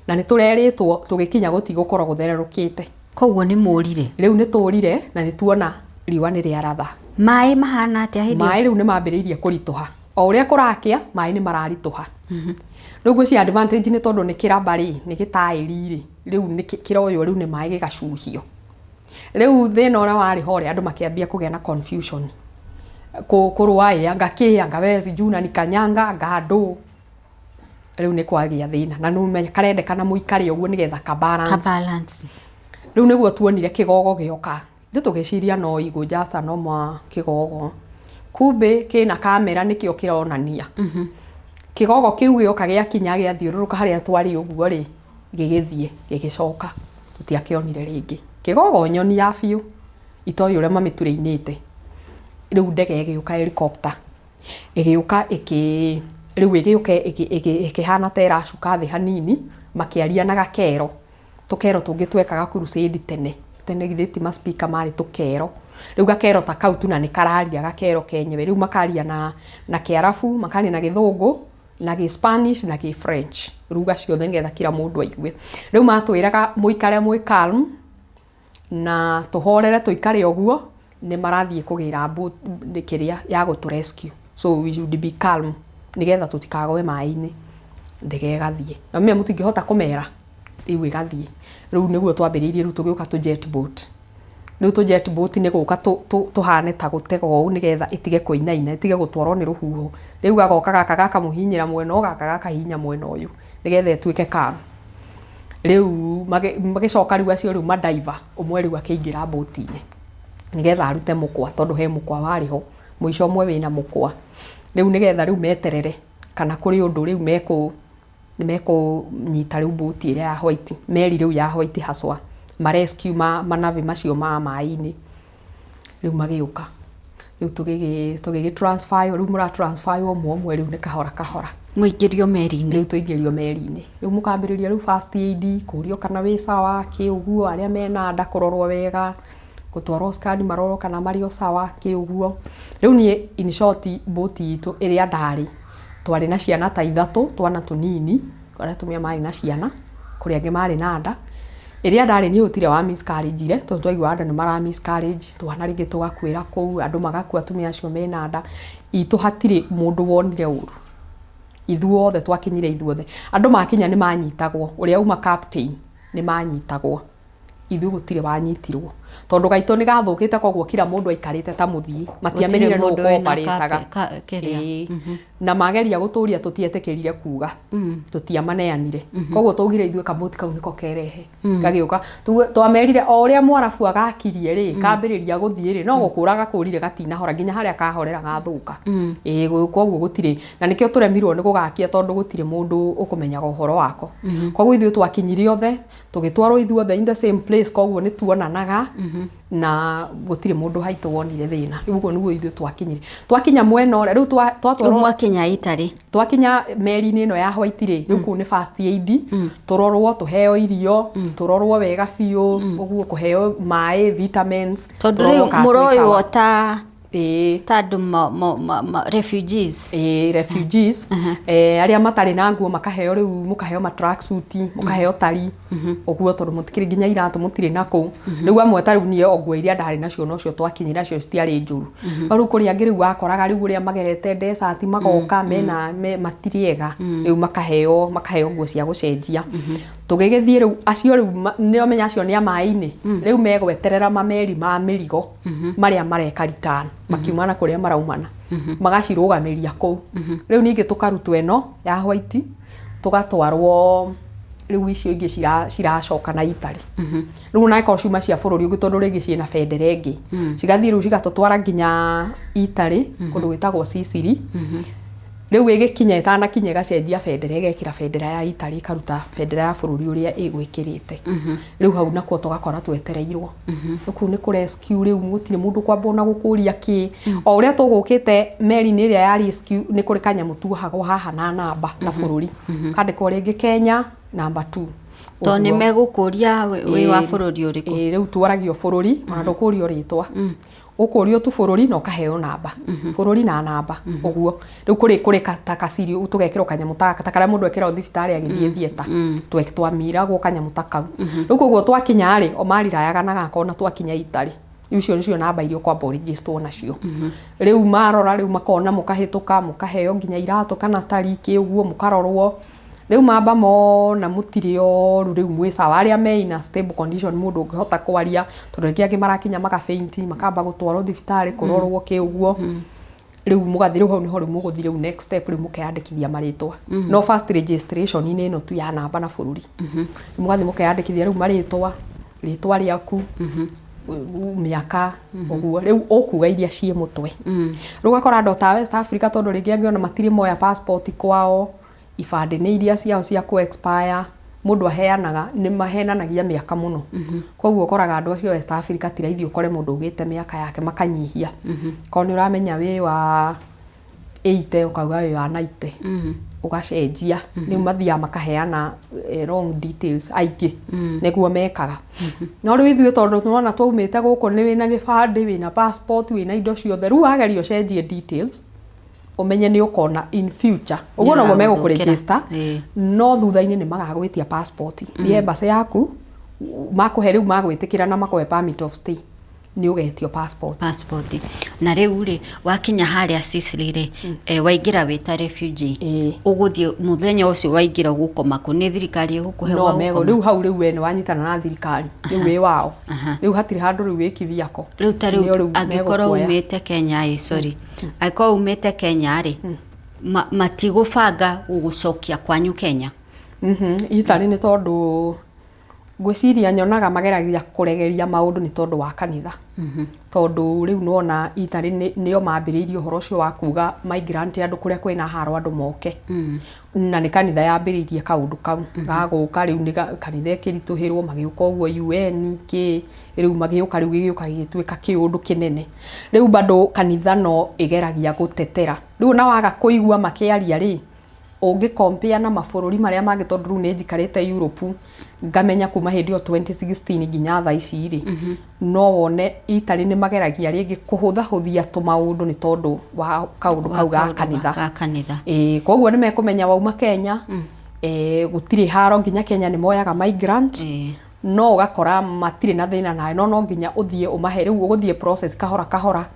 Speaker 3: na nĩ tũrerĩtwo tũgĩkinya gũtigũkorwo gũthererũkĩte.
Speaker 4: Koguo nĩ mũrire?
Speaker 3: Rĩu nĩ tũrire na nĩ tuona riũa nĩ rĩaratha.
Speaker 4: Maĩ mahana atĩa hĩndĩ ĩyo?
Speaker 3: Maĩ rĩu nĩ mambĩrĩirie kũritũha. O ũrĩa kũrakĩa, maĩ nĩ mararitũha. Rĩu ngwĩciria advantage nĩ tondũ nĩ kĩraba rĩ, nĩ gĩtaĩri rĩ, rĩu nĩ kĩroywo rĩu nĩ maĩ gĩgacuhio. Rĩu thĩna ũrĩa warĩ ho rĩ, andũ makĩambia kũgĩa na confusion, kũrũa ĩ anga kĩ anga we sijui unanikanyanga anga ndũ. Rĩu nĩ kwagĩa thĩna na nĩ karendekana mũikare ũguo nĩgetha ka balance.
Speaker 4: Ka balance.
Speaker 3: Rĩu nĩguo tuonire kĩgogo gĩoka. Ithuĩ tũgĩciria no igũ, just a normal kĩgogo, kumbe kĩna kamera, nĩkĩo kĩronania. Kĩgogo kĩu gĩoka gĩakinya gĩathiũrũrũka harĩa twarĩ ũguo rĩ, gĩgĩthiĩ gĩgĩcoka, tũtiakĩonire rĩngĩ. Kĩgogo nyoni ya biũ, itoĩ ũrĩa mamĩturĩinĩte. Rĩu ndege ĩgĩũka, helicopter ĩgĩũka, ĩkĩ rĩu ĩgĩũka ĩkĩhana ta ĩracuka thĩ hanini. Makĩaria na gakero, tũkero tũngĩ twekaga crusade tene tene, githĩ ti ma speaker marĩ tũkero. Rĩu gakero ta kau tu na nĩ kararia gakero kenyewe. Rĩu makaria na Kĩarabu, makaria na Gĩthũngũ na gĩ Spanish na gĩ French, ruga ciothe, nĩgetha kila mũndũ aigue. Rĩu matwĩraga mũikare mwĩ calm na tũhorere, tũikare ũguo, nĩ marathiĩ kũgĩra boat kĩrĩa ya gũtũ rescue, so we should be calm nĩgetha tũtikagwe maĩ-inĩ, ndege ĩgathiĩ na mĩa mũtingĩhota kũmera, rĩu ĩgathiĩ. Rĩu nĩguo twambĩrĩirie, rĩu tũgĩũka tũ jet boat. Rĩu tũ jet boat nĩ gũka tũhane ta gũtega ũũ nĩgetha ĩtige kũinaina, ĩtige gũtwarwo nĩ rũhuho. Rĩu gagoka gaka gakamũhinyĩra mwena ũyũ, gaka gakahihinya mwena ũyũ, nĩgetha ĩtuĩke calm. Rĩu magĩcoka rĩu acio rĩu madaiva ũmwe rĩu akĩingĩra mbũti-inĩ nĩgetha arute mũkwa, tondũ he mũkwa warĩ ho mũico ũmwe wĩna mũkwa. Rĩu nĩgetha rĩu meterere kana kũrĩ ũndũ rĩu mekũ nĩ mekũnyita rĩu mbũti ĩrĩa ya white, meri rĩu ya white haswa, ma rescue ma manavi macio ma maĩ-inĩ. Rĩu magĩũka, rĩu tũgĩgĩ transfer, rĩu mũra transfer ũmwe ũmwe, rĩu nĩ kahora kahora.
Speaker 4: Mũingĩrio meri-inĩ.
Speaker 3: Rĩu tũingĩrio meri-inĩ, rĩu mũkambĩrĩria rĩu first aid, kũrio kana wĩ sawa kĩ ũguo, arĩa mena nda kũrorwo wega, gũtwarwo scan marorwo kana marĩ o sawa kĩ ũguo. Rĩu niĩ in short, mbũti itũ ĩrĩa ndarĩ, twarĩ na ciana ta ithatũ, twana tũnini, arĩa atumia marĩ na ciana, kũrĩ angĩ marĩ na nda. Ĩrĩa ndarĩ niĩ gũtirĩ wa miscarriage ire, tondũ twaiguaga andũ nĩ mara miscarriage, twana rĩngĩ tũgakuĩra kũu, andũ magakua, atumia acio mena nda. Itũ hatirĩ mũndũ wonire ũru, ithuothe twakinyire ithuothe. Andũ makinya nĩ manyitagwo, ũrĩa uma captain nĩ manyitagwo, ithuĩ gũtirĩ wanyitirwo tondũ gaitũ nĩ gathũkĩte, koguo kila mũndũ aikarĩte ta mũthii, matiamenyire nũ
Speaker 4: mũndũ wĩna
Speaker 3: ũkoparĩtaga.
Speaker 4: Kĩrĩa.
Speaker 3: Ĩĩ. Na mageria gũtũria, tũtietĩkĩrire kuga, tũtiamaneanire, koguo twaugire ithuĩ kabũti kau nĩko kerehe gagĩũka. Twamerire o ũrĩa mwarabu agakirie rĩ, kambĩrĩria gũthiĩ rĩ, no gũkũra gakũrire gatinahora nginya harĩa kahorera gathũka. Ĩĩ, koguo gũtirĩ, na nĩkĩo tũremirwo nĩ gũgakia, tondũ gũtirĩ mũndũ ũkũmenyaga ũhoro wako. Koguo ithuĩ twakinyire othe, tũgĩtwarwo ithuothe in the same place, koguo nĩ tuonanaga na gũtirĩ mũndũ haitũ wonire thĩna. Rĩu ũguo nĩguo ithuĩ twakinyire, twakinya mwena ũrĩa rĩu
Speaker 4: Rĩu
Speaker 3: twatwarwo.
Speaker 4: Mwakinya Italy.
Speaker 3: Twakinya meri-inĩ ĩno ya white rĩ, rĩu kũu nĩ first aid, tũrorwo, tũheo irio, tũrorwo wega biũ ũguo, kũheo maĩ, vitamins,
Speaker 4: tondũ
Speaker 3: tũrorwo
Speaker 4: rĩu
Speaker 3: kana twĩ
Speaker 4: mũroywo
Speaker 3: sawa.
Speaker 4: ta
Speaker 3: Ĩĩ.
Speaker 4: ta andũ refugees.
Speaker 3: Ĩĩ, refugees, arĩa matarĩ na nguo makaheo, rĩu mũkaheo ma tracksuit, mũkaheo tari ũguo, tondũ mũtikĩrĩ nginya iratũ, mũtirĩ na kũu. Rĩu amwe ta rĩu niĩ o nguo iria ndarĩ nacio nocio twakinyire nacio, citiarĩ njũru. No rĩu kũrĩ angĩ rĩu wakoraga rĩu ũrĩa magerete desert magoka mena matirĩ ega, rĩu makaheo nguo cia gũcenjia. Tũgĩgĩthiĩ rĩu, acio rĩu nĩũmenya acio nĩ a maĩ-inĩ, rĩu megweterera mameri ma mĩrigo marĩa mareka return makiumana kũrĩa maraumana, magacirũgamĩria kũu. Rĩu ningĩ tũkarutwo ĩno ya white, tũgatwarwo rĩu icio ingĩ ciracoka na Italy. Rĩu ona ĩkorwo ciuma cia bũrũri ũngĩ, tondũ rĩngĩ ciĩna bendera ĩngĩ, cigathiĩ rĩu cigatũtwara nginya Italy, kũndũ gwĩtagwo Sicily. Rĩu ĩgĩkinya, ĩtanakinya, ĩgacenjia bendera, ĩgekĩra bendera ya Italy, ĩkaruta bendera ya bũrũri ũrĩa ĩgwĩkĩrĩte. Rĩu hau nakuo tũgakora twetereirwo. Rĩu kũu nĩ kũ rescue, rĩu gũtirĩ mũndũ kwamba ona gũkũria kĩ. O ũrĩa tũgũkĩte meri-inĩ ĩrĩa ya rescue, nĩ kũrĩ kanyamũ tuohagwo haha na namba na bũrũri, kandĩkwo rĩngĩ Kenya namba 2.
Speaker 4: Tondũ nĩ megũkũria wĩ wa bũrũri ũrĩkũ.
Speaker 3: Ĩĩ, rĩu twaragio bũrũri, ona ndũkũrio rĩtwa, ũkũrio tu bũrũri na ũkaheo namba, bũrũri na namba ũguo. Rĩu kũrĩ ta kaciri tũgekĩrwo kanyamũ ta karĩa mũndũ ekĩragwo thibitarĩ agĩthiĩ theatre, twamiragwo kanyamũ ta kau. Rĩu koguo twakinya rĩ, o marirayaga na gaka ona twakinya Italy. Rĩu icio nĩcio namba iria ũkwamba ũrĩgistwo nacio. Rĩu marora, rĩu makona mũkahĩtũka, mũkaheo nginya iratũ kana tariki ũguo, mũkarorwo. Rĩu mamba mona mũtirĩ oru, rĩu mwĩ sawa, arĩa me in a stable condition, mũndũ ũngĩhota kwaria, tondũ rĩngĩ angĩ marakinya magafaint, makamba gũtwarwo thibitarĩ kũrorwo kĩ ũguo. Rĩu mũgathiĩ, rĩu hau nĩho rĩu mũgũthiĩ, rĩu next step, rĩu mũkeyandĩkithia marĩtwa. No first registration nĩ ĩno tu ya namba na bũrũri. Mũgathiĩ mũkeyandĩkithia rĩu marĩtwa, rĩtwa rĩaku, mĩaka ũguo, rĩu ũkuga iria ciĩ mũtwe. Rĩu ũgakora andũ ta West Africa, tondũ rĩngĩ angĩ ona matirĩ moya passport kwao, ibandĩ nĩ iria ciao cia kũ expire, mũndũ aheanaga, nĩ mahenanagia mĩaka mũno. Koguo ũkoraga andũ acio West Africa ti raithi ũkore mũndũ augĩte mĩaka yake, makanyihia. Korwo nĩ ũramenya wĩ wa 80 ũkauga wĩ wa 90, ũgacenjia. Rĩu mathiaga makaheana wrong details aingĩ, nĩguo mekaga. No rĩu ithuĩ tondũ nĩwona twaumĩte gũkũ, nĩ wĩna gĩbandĩ, wĩna passport, wĩna indo ciothe, rĩu wageria ũcenjie details, ũmenye nĩ ũkona in future ũguo noguo
Speaker 4: Nĩũgagũthũkĩra.
Speaker 3: Megũkũregister, no thutha-inĩ nĩ magagwĩtia passport. Thiĩ embassy yaku, makũhe rĩu, magwĩtĩkĩra na makũhe permit of stay, nĩ ũgetio passport.
Speaker 4: Passport. Na rĩu rĩ, wakinya harĩa Sicily rĩ, waingĩra wĩ ta refugee, ũgũthiĩ mũthenya ũcio waingĩra, ũgũkoma kũ? Nĩ thirikari ĩgũkũhe
Speaker 3: no
Speaker 4: gwa
Speaker 3: mego
Speaker 4: gũkoma?
Speaker 3: Rĩu hau rĩu we nĩ wanyitana na thirikari, rĩu wĩ wao, rĩu hatirĩ handũ rĩu wĩ kivyako.
Speaker 4: Rĩu ta
Speaker 3: Nĩo
Speaker 4: rĩu
Speaker 3: rĩu
Speaker 4: angĩkorwo
Speaker 3: megũkuoya.
Speaker 4: umĩte Kenya ĩ, sorry, angĩkorwo umĩte Kenya rĩ, matigũbanga gũgũcokia kwanyu Kenya?
Speaker 3: Italy nĩ tondũ ngwĩciria nyonaga mageragia kũregeria maũndũ nĩ tondũ wa kanitha, tondũ rĩu nĩwona Italy nĩo mambĩrĩirie ũhoro ũcio wa kuga migrant, andũ kũrĩa kwĩna haro andũ moke, na nĩ kanitha yambĩrĩirie kaũndũ kau gagũka. Rĩu nĩ kanitha ĩkĩritũhĩrwo, magĩũka ũguo UN kĩ, rĩu magĩũka, rĩu gĩgĩũka gĩgĩtuĩka kĩũndũ kĩnene. Rĩu bado kanitha no ĩgeragia gũtetera. Rĩu ona waga kũigua makĩaria rĩ, ũngĩ compare na mabũrũri marĩa mangĩ, tondũ rĩu nĩ njikarĩte Europe, ngamenya kuma hĩndĩ ĩyo 2016 nginya thaa ici rĩ, no wone Italy nĩ mageragia rĩngĩ kũhũthahũthia tũmaũndũ nĩ tondũ wa kaũndũ kau ga
Speaker 4: Kaũndũ
Speaker 3: kanitha.
Speaker 4: Ga kanitha.
Speaker 3: Ĩĩ, koguo nĩ mekũmenya wauma Kenya, gũtirĩ haro, nginya Kenya nĩ moyaga migrant, no ũgakora matirĩ na thĩna nawe, no nginya ũthiĩ ũmahe. Rĩu ũgũthiĩ process kahora kahora,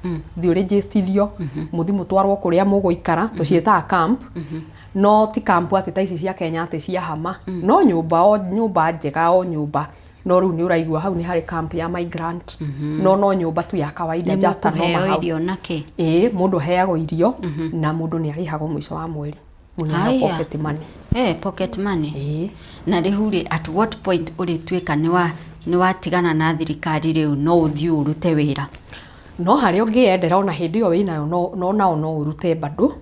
Speaker 3: thiĩ ũrĩnjĩstithio, mũthiĩ mũtwarwo kũrĩa mũgũikara. Tũciĩtaga camp, no ti camp atĩ ta ici cia Kenya atĩ cia hama, no nyũmba, o nyũmba njega, o nyũmba, no rĩu nĩ ũraigua hau nĩ harĩ camp ya migrant, no nyũmba tu ya kawaida,
Speaker 4: Nĩ
Speaker 3: just a normal
Speaker 4: mũkũheo
Speaker 3: house.
Speaker 4: irio na kĩ?
Speaker 3: Ĩĩ, mũndũ aheagwo irio na mũndũ nĩ arĩhagwo mũico wa mweri, mũndũ nĩ aheagwo
Speaker 4: Haya.
Speaker 3: pocket money.
Speaker 4: Pocket money.
Speaker 3: Ĩĩ.
Speaker 4: Na rĩu rĩ, at what point ũrĩtuĩka nĩ watigana na thirikari, rĩu no ũthiĩ ũrute wĩra?
Speaker 3: No harĩa ũngĩyendera, ona hĩndĩ ĩyo wĩnayo, no nao no ũrute bado.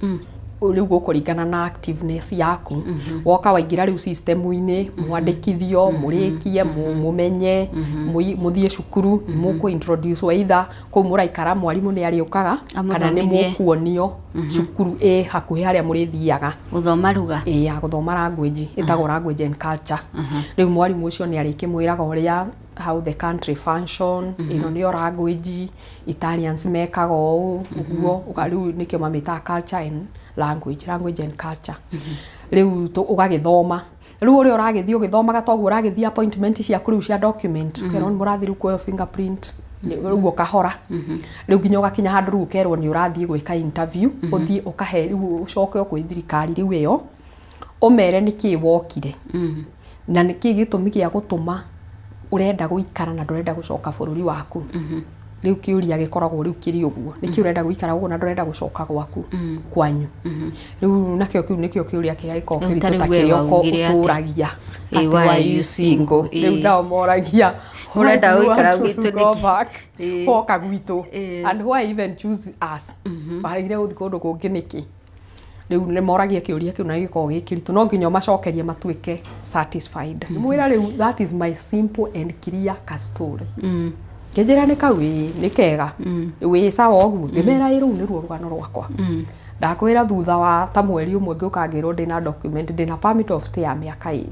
Speaker 3: Rĩu gũkũringana na activeness yaku. Woka waingĩra rĩu system-inĩ, mwandĩkithio, mũrĩkie, mũmenye, mũthiĩ cukuru, mũkũ introduce either kũu mũraikara, mwarimũ nĩ arĩũkaga kana nĩ
Speaker 4: Amũthomithie.
Speaker 3: mũkuonio cukuru ĩ hakuhĩ harĩa mũrĩthiaga.
Speaker 4: Gũthoma ruga.
Speaker 3: Ĩ, ya gũthoma language, ĩtagwo language and culture. Rĩu mwarimũ ũcio nĩ arĩkĩmwĩraga ũrĩa how the country function, ĩno nĩyo language, Italians mekaga ũũ ũguo. Rĩu nĩkĩo mamĩtaga culture and language, language and culture. Rĩu ũgagĩthoma, rĩu ũrĩa ũragĩthiĩ ũgĩthomaga toguo ũragĩthiĩ appointment ciaku rĩu cia document, ũkerwo nĩ mũrathiĩ rĩu kuoywo fingerprint. Rĩu ũkahora, rĩu nginya ũgakinya handũ rĩu ũkerwo nĩ ũrathiĩ gwĩka interview, ũthiĩ ũkahe, rĩu ũcoke o kwĩ thirikari rĩu ĩyo, ũmere nĩkĩ wokire na nĩkĩ gĩtũmi gĩa gũtũma ũrenda gũikara na ndũrenda gũcoka bũrũri waku. Rĩu kĩũria gĩkoragwo rĩu kĩrĩ ũguo, nĩkĩ ũrenda gũikara ũguo na ndũrenda gũcoka gwaku kwanyu? Rĩu nakĩo kĩu nĩkĩo kĩũria kĩrĩa gĩkoragwo
Speaker 4: Rĩu ta
Speaker 3: kĩritũ ta
Speaker 4: rĩu we
Speaker 3: kĩrĩa
Speaker 4: waugire atĩa?
Speaker 3: ũtũragia.
Speaker 4: Ĩ, why are you single?
Speaker 3: Rĩu
Speaker 4: Ĩ.
Speaker 3: nao moragia,
Speaker 4: Ũrenda gũikara gwitũ nĩkĩ?
Speaker 3: Go back, woka gwitũ, and why even choose us? Waregire gũthiĩ kũndũ kũngĩ nĩkĩ? Rĩu nĩ moragia kĩũria kĩu na gĩkoragwo gĩ kĩritũ, no nginya ũmacokerie matuĩke satisfied. Mwĩra rĩu that is my simple and clear story. Ngĩnjĩra nĩ kau, ĩĩ nĩ kega, wĩ sawa ũguo. Ngĩmera ĩ, rũu nĩruo rũgano rwakwa. Ndakwĩra thutha wa ta mweri ũmwe ngĩũka ngĩrwo ndĩna document, ndĩna permit of stay ya mĩaka 2.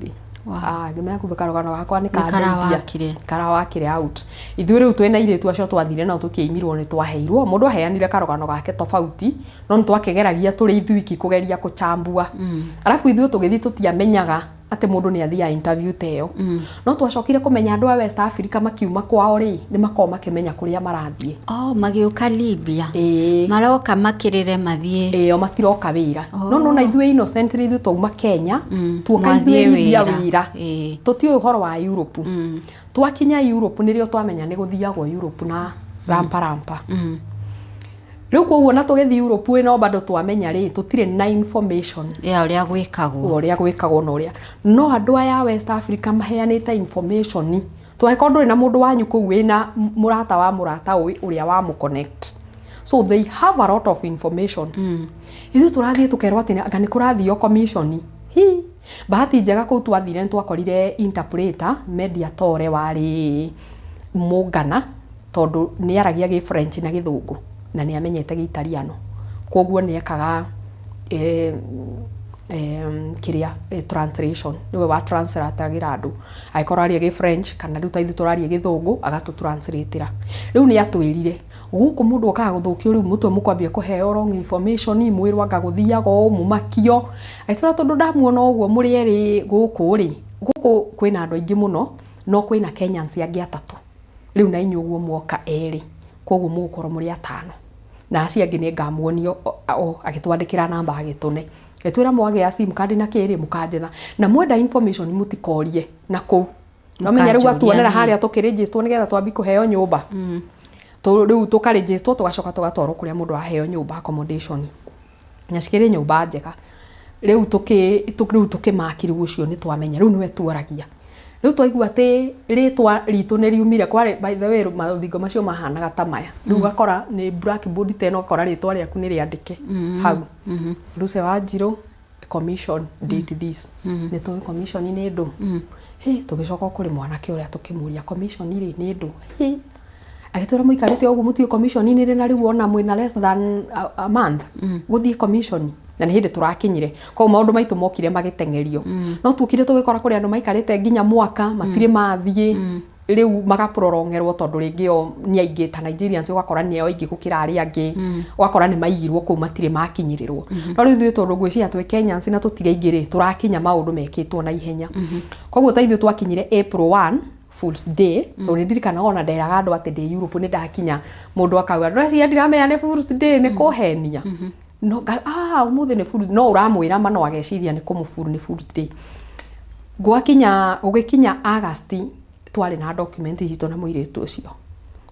Speaker 4: Wow.
Speaker 3: Ah, ngĩmenya kumbe karũgano gakwa nĩ
Speaker 4: Nĩ
Speaker 3: kandeithia.
Speaker 4: karawakire.
Speaker 3: Karawakire out. Ithuĩ rĩu twĩna airĩtu acio twathire nao, tũtiaimirwo, nĩ twaheirwo. Mũndũ aheanire karũgano gake tofauti, no nĩ twakĩgeragia tũrĩ ithuiki kũgeria kũchambua. Arabu ithuĩ tũgĩthiĩ tũtiamenyaga atĩ mũndũ nĩ athiaga interview ta ĩyo, no twacokire kũmenya andũ a West Africa makiuma kwao rĩ, nĩ makoragwo makĩmenya kũrĩa marathiĩ.
Speaker 4: Oh, magĩũka Libya.
Speaker 3: Ĩĩ.
Speaker 4: Maroka makĩrĩre mathiĩ.
Speaker 3: Ĩyo matiroka wĩra, no na ithuĩ innocently, ithuĩ twauma Kenya, tuoka
Speaker 4: Mwathiĩ
Speaker 3: ithuĩ Libya
Speaker 4: wĩra.
Speaker 3: wĩra. Tũtiũĩ ũhoro wa Europe. Twakinya Europe nĩrĩo twamenya nĩ gũthiagwo Europe na rampa rampa. Rĩu koguo na tũgĩthiĩ Europe ĩno bado twamenya rĩ, tũtirĩ na information
Speaker 4: ya ũrĩa gwĩkagwo.
Speaker 3: Ũrĩa gwĩkagwo na ũrĩa, no andũ aya a West Africa maheanĩte information. Twangĩkorwo ndũrĩ na mũndũ wanyu kũu wĩna mũrata wa mũrata ũĩ ũrĩa wa mũconnect, so they have a lot of information. Ithuĩ tũrathiĩ tũkerwo atĩ anga nĩ kũrathio commission. Hi, bahati njega kũu twathire nĩ twakorire interpreter, mediatore, warĩ mũngana, tondũ nĩ aragia gĩ French na gĩthũngũ na nĩ amenyete gĩitaliano, koguo nĩ ekaga Kĩrĩa translation nĩwe wa translatagĩra andũ, angĩkorwo aria gĩ French kana rĩu ta ithuĩ tũraria Gĩthũngũ, agatũ translatĩra. Rĩu nĩ atwĩrire gũkũ mũndũ okaga gũthũkio rĩu mũtwe, mũkwambia kũheo wrong information, mwĩrwo anga gũthiaga ũũ, mũmakio. Agĩtwĩra tondũ ndamuona ũguo mũrĩ erĩ gũkũ rĩ, gũkũ kwĩna andũ aingĩ mũno, no kwĩna Kenyans angĩ atatũ, rĩu na inyuĩ ũguo mwoka erĩ, koguo mũgũkorwo mũrĩ atano, na acio angĩ nĩ ngamuonio o. Agĩtwandĩkĩra namba, agĩtũne, agĩtwĩra mwagĩa SIM card na kĩrĩ, mũkanjetha na mwenda information mũtikorie na kũu nomenya. Rĩu
Speaker 4: Mũkanjũria
Speaker 3: atuonera
Speaker 4: niĩ.
Speaker 3: Harĩa tũkĩrĩnjĩstwo nĩgetha twambi kũheo nyũmba. Rĩu tũkarĩnjĩstwo, tũgacoka tũgatwarwo kũrĩa mũndũ aheo nyũmba, accommodation, na cikĩrĩ nyũmba njega. Rĩu rĩu tũkĩmaki, rĩu ũcio nĩ twamenya rĩu nĩwe tuoragia. Rĩu twaigua atĩ rĩtwa ritũ nĩ riumire. Kwarĩ, by the way, mathingo macio mahanaga ta maya. Rĩu ũgakora nĩ blackboard ta ĩno, ũgakora rĩtwa rĩaku nĩ rĩandĩke hau, Lucy Wanjirũ, commission date this. Nĩ tũĩ commission nĩ ndũ. Hĩ, tũgĩcoka kũrĩ mwanake ũrĩa, tũkĩmũria commission rĩ nĩ ndũ. Hĩ, agĩtwĩra mũikarĩte ũguo mũtiũĩ commission nĩ rĩ, na rĩu ona mwĩna less than a month gũthiĩ commission, na nĩ hĩndĩ tũrakinyire. Koguo maũndũ maitũ mokire magĩteng'erio, no tuokire tũgĩkora kũrĩ andũ maikarĩte nginya mwaka matirĩ mathiĩ. Rĩu magaprolongerwo tondũ rĩngĩ o nĩ aingĩ, ta Nigerians ũgakora nĩ o aingĩ gũkĩra arĩa angĩ, ũgakora nĩ maigirwo kũu matirĩ makinyĩrĩrwo. No rĩu ithuĩ tondũ ngwĩciria twĩ Kenyans na tũtirĩ aingĩ rĩ, tũrakinya maũndũ mekĩtwo na ihenya. Koguo ta ithuĩ twakinyire April 1, Fools Day, tondũ nĩ ndirikanaga ona nderaga andũ atĩ ndĩ Europe nĩ ndakinya, mũndũ akauga ndĩreciria ndiramenya nĩ Fools Day, nĩ kũhenia no ũmũthĩ nĩ Fools, no ũramwĩra ma no ageciria nĩ kũmũburu, nĩ Fools Day. Gwakinya, gũgĩkinya August, twarĩ na document citũ na mũirĩtu ũcio,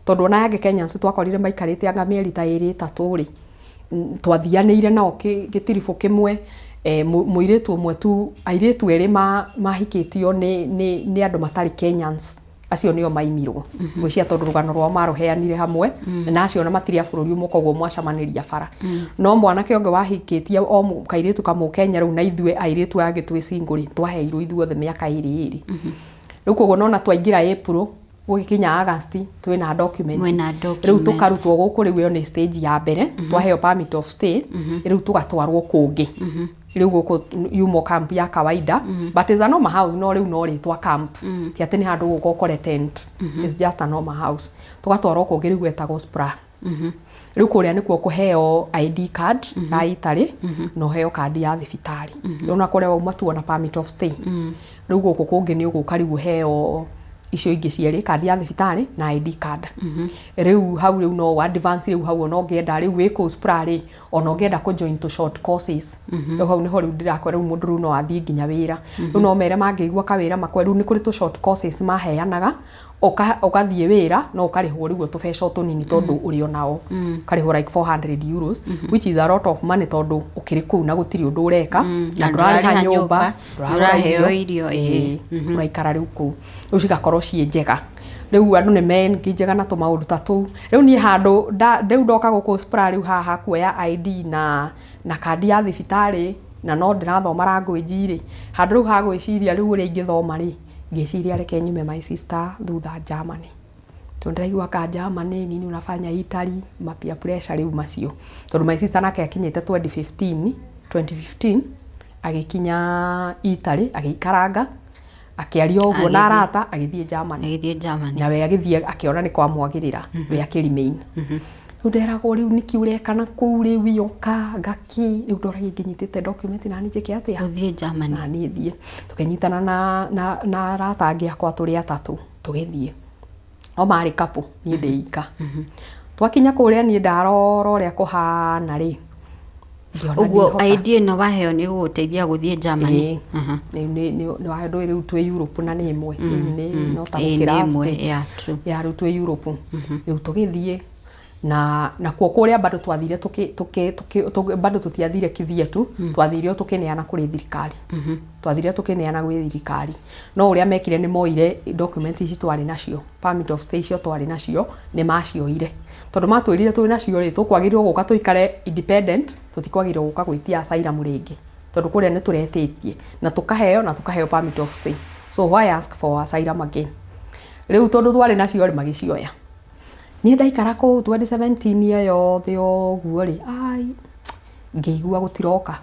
Speaker 3: tondũ ona aya angĩ Kenyans twakorire maikarĩte anga mĩeri ta ĩrĩ ĩtatũ rĩ, twathianĩire nao gĩtiribũ kĩmwe. Mũirĩtu ũmwe tu, airĩtu erĩ mahikĩtio nĩ andũ matarĩ Kenyans, acio nĩo maimirwo ngwĩciria tondũ rũgano rwao marũheanire hamwe na acio ona matirĩ a bũrũri ũmwe, koguo mwacamanĩria bara. No mwanake ũngĩ wahikĩtie o kairĩtu kamwe Kenya, rĩu na ithuĩ airĩtu aya angĩ twĩ single rĩ, twaheirwo ithuothe mĩaka ĩrĩ ĩrĩ. Rĩu koguo nona twaingĩra April, gũgĩkinya August twĩna document.
Speaker 4: Mwĩna
Speaker 3: Rĩu
Speaker 4: documents.
Speaker 3: Tũkarutwo gũkũ. Rĩu ĩyo nĩ stage ya mbere, twaheo permit of stay. Rĩu tũgatwarwo kũngĩ, rĩu gũkũ yumo camp ya kawaida, but is a normal house, no rĩu no rĩtwa camp, ti atĩ nĩ handũ gũka ũkore tent. It's just a normal house. Tũgatwarwo kũngĩ, rĩu gwetagwo Spra. Rĩu kũrĩa nĩkuo kũheo ID card ya Italy na ũheo kandi ya thibitarĩ. Rĩu na kũrĩa wauma tuona permit of stay, rĩu gũkũ kũngĩ nĩ ũgũka rĩu ũheo icio ingĩ cierĩ, kandi ya thibitarĩ na ID card. Rĩu hau rĩu no advance, rĩu hau ona ũngĩenda, rĩu wĩ kũu Spra rĩ, ona ũngĩenda kũ join to short courses, rĩu hau nĩho rĩu ndĩrakwĩra, rĩu mũndũ rĩu no athiĩ nginya wĩra. Rĩu no mere mangĩigua kawĩra makwe, rĩu nĩ kũrĩ tũ short courses maheanaga, ũgathiĩ wĩra no ũkarĩhwo rĩu tũbeca o tũnini tondũ ũrĩ o nao, ũkarĩhwo like €400, which is a lot of money, tondũ ũkĩrĩ kũu na gũtirĩ ũndũ ũreka na
Speaker 4: na
Speaker 3: ndũrarĩha
Speaker 4: ndũrarĩha
Speaker 3: nyũmba,
Speaker 4: nyũmba,
Speaker 3: ndũragũra
Speaker 4: ndũraheo irio, ĩĩ.
Speaker 3: Ĩĩ, ũraikara rĩu kũu, rĩu cigakorwo ciĩ njega. Rĩu andũ nĩ menginjaga na tũmaũndũ ta tũu. Rĩu niĩ handũ rĩu ndoka gũkũ Spra, rĩu haha kuoya ID na kandi ya thibitarĩ, na no ndĩrathoma language rĩ, handũ rĩu ha gwĩciria rĩu ũrĩa ingĩthoma rĩ, ngĩciria reke nyume my sister thutha Germany, tondũ ndĩraigua ka Germany nini unafanya Italy ma peer pressure rĩu macio, tondũ my sister nake akinyĩte 2015, 2015 agĩkinya Italy, agĩikaranga, akĩaria ũguo na
Speaker 4: Agĩthiĩ.
Speaker 3: arata, agĩthiĩ Germany.
Speaker 4: Agĩthiĩ Germany.
Speaker 3: Na we agĩthiĩ akĩona nĩ kwamwagĩrĩra, we akĩremain. Rĩu nderagwo rĩu nĩkĩ ũreka na kũu, rĩu yoka ngaki, rĩu ndoragia ngĩnyitĩte document na niĩ njĩke atĩa?
Speaker 4: Ũthiĩ Germany.
Speaker 3: Na niĩ thiĩ. Tũkĩnyitana na arata angĩ akwa tũrĩ atatũ, tũgĩthiĩ. O marĩ couple, niĩ ndĩ ika. Twakinya kũrĩa, niĩ ndarora ũrĩa kũhana rĩ, ngĩona
Speaker 4: Ũguo
Speaker 3: ndihota.
Speaker 4: ID ĩno waheo nĩ gũgũteithia gũthiĩ Germany?
Speaker 3: Ĩĩ. Nĩ ndũĩ rĩu twĩ Europe na nĩ ĩmwe. Rĩu nĩ no ta
Speaker 4: Ĩĩ,
Speaker 3: gũkĩra
Speaker 4: nĩ ĩmwe,
Speaker 3: state.
Speaker 4: yeah, true.
Speaker 3: Ya, rĩu twĩ Europe. Rĩu tũgĩthiĩ na nakuo kũrĩa bado twathire tũkĩ bado tũtiathire kivyetu, twathire o tũkĩneana kũrĩ thirikari, twathire tũkĩneana gwĩ thirikari. No ũrĩa mekire, nĩ moire document ici twarĩ nacio, permit of stay icio twarĩ nacio, nĩ macioire, tondũ matwĩrire twĩ nacio rĩ, tũkwagĩrĩirwo gũka tũikare independent, tũtikwagĩrĩirwo gũka gwĩtia asylum rĩngĩ, tondũ kũrĩa nĩ tũretĩtie na tũkaheo permit of stay, so why ask for asylum again? Rĩu tondũ twarĩ nacio rĩ, magĩcioya. Niĩ ndaikara kũu 2017 ĩyo yothe ũguo rĩ, ai, ngĩigua gũtiroka.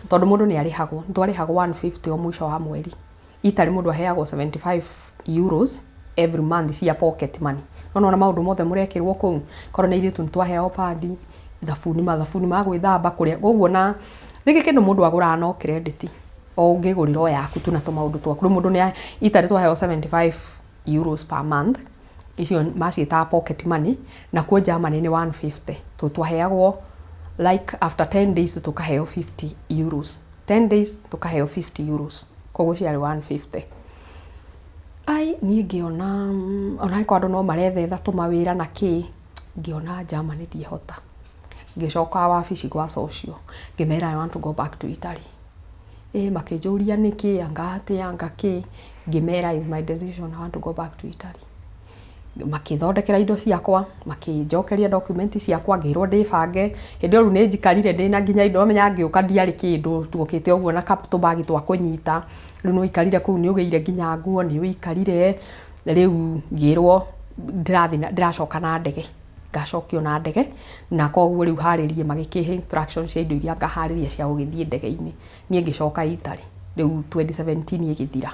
Speaker 3: Tondũ mũndũ nĩ arĩhagwo, nĩ twarĩhagwo 150 o mũico wa mweri. Italy mũndũ aheagwo 75 euros every month cia pocket money. No nĩwona maũndũ mothe mũrekĩrwo kũu, korwo nĩ airĩtu nĩ twaheagwo padi, thabuni, mathabuni ma gwĩthamba kũrĩa, koguo na rĩngĩ kĩndũ mũndũ agũraga no credit, o ũngĩgũrĩra o yaku tu na tũmaũndũ twaku. Rĩu mũndũ nĩ, Italy twaheagwo 75 euros per month, icio maciĩtaga pocket money, nakuo Germany nĩ 150. To twaheagwo like after 10 days tũkaheo 50 euros. 10 days tũkaheo 50 euros. Koguo ciarĩ 150. Ai niĩ ngĩona ona angĩkorwo andũ no marethetha tũmawĩra na kĩ, ngĩona Germany ndiĩhota. Ngĩcoka wabici gwa social, ngĩmera I want to go back to Italy. Ĩ makĩnjũria nĩkĩ, anga atĩa, anga kĩ, ngĩmera is my decision, I want to go back to Italy. Makĩthondekera indo ciakwa, makĩnjokeria document ciakwa, ngĩrwo ndĩbange. Hĩndĩ ĩyo rĩu nĩ njikarire ndĩna nginya indo, wamenya ngĩũka ndiarĩ kĩndũ, tuokĩte ũguo na tũbagi twa kũnyita. Rĩu nĩ wĩikarire kũu nĩ ũgĩire nginya nguo, nĩ wĩikarire, rĩu ngĩrwo ndĩrathiĩ ndĩracoka na ndege, ngacokio na ndege, na koguo rĩu harĩrie magĩkĩhe instructions cia indo iria ngaharĩria cia gũgĩthiĩ ndege-inĩ. Niĩ ngĩcoka Italy, rĩu 2017 ĩgĩthira.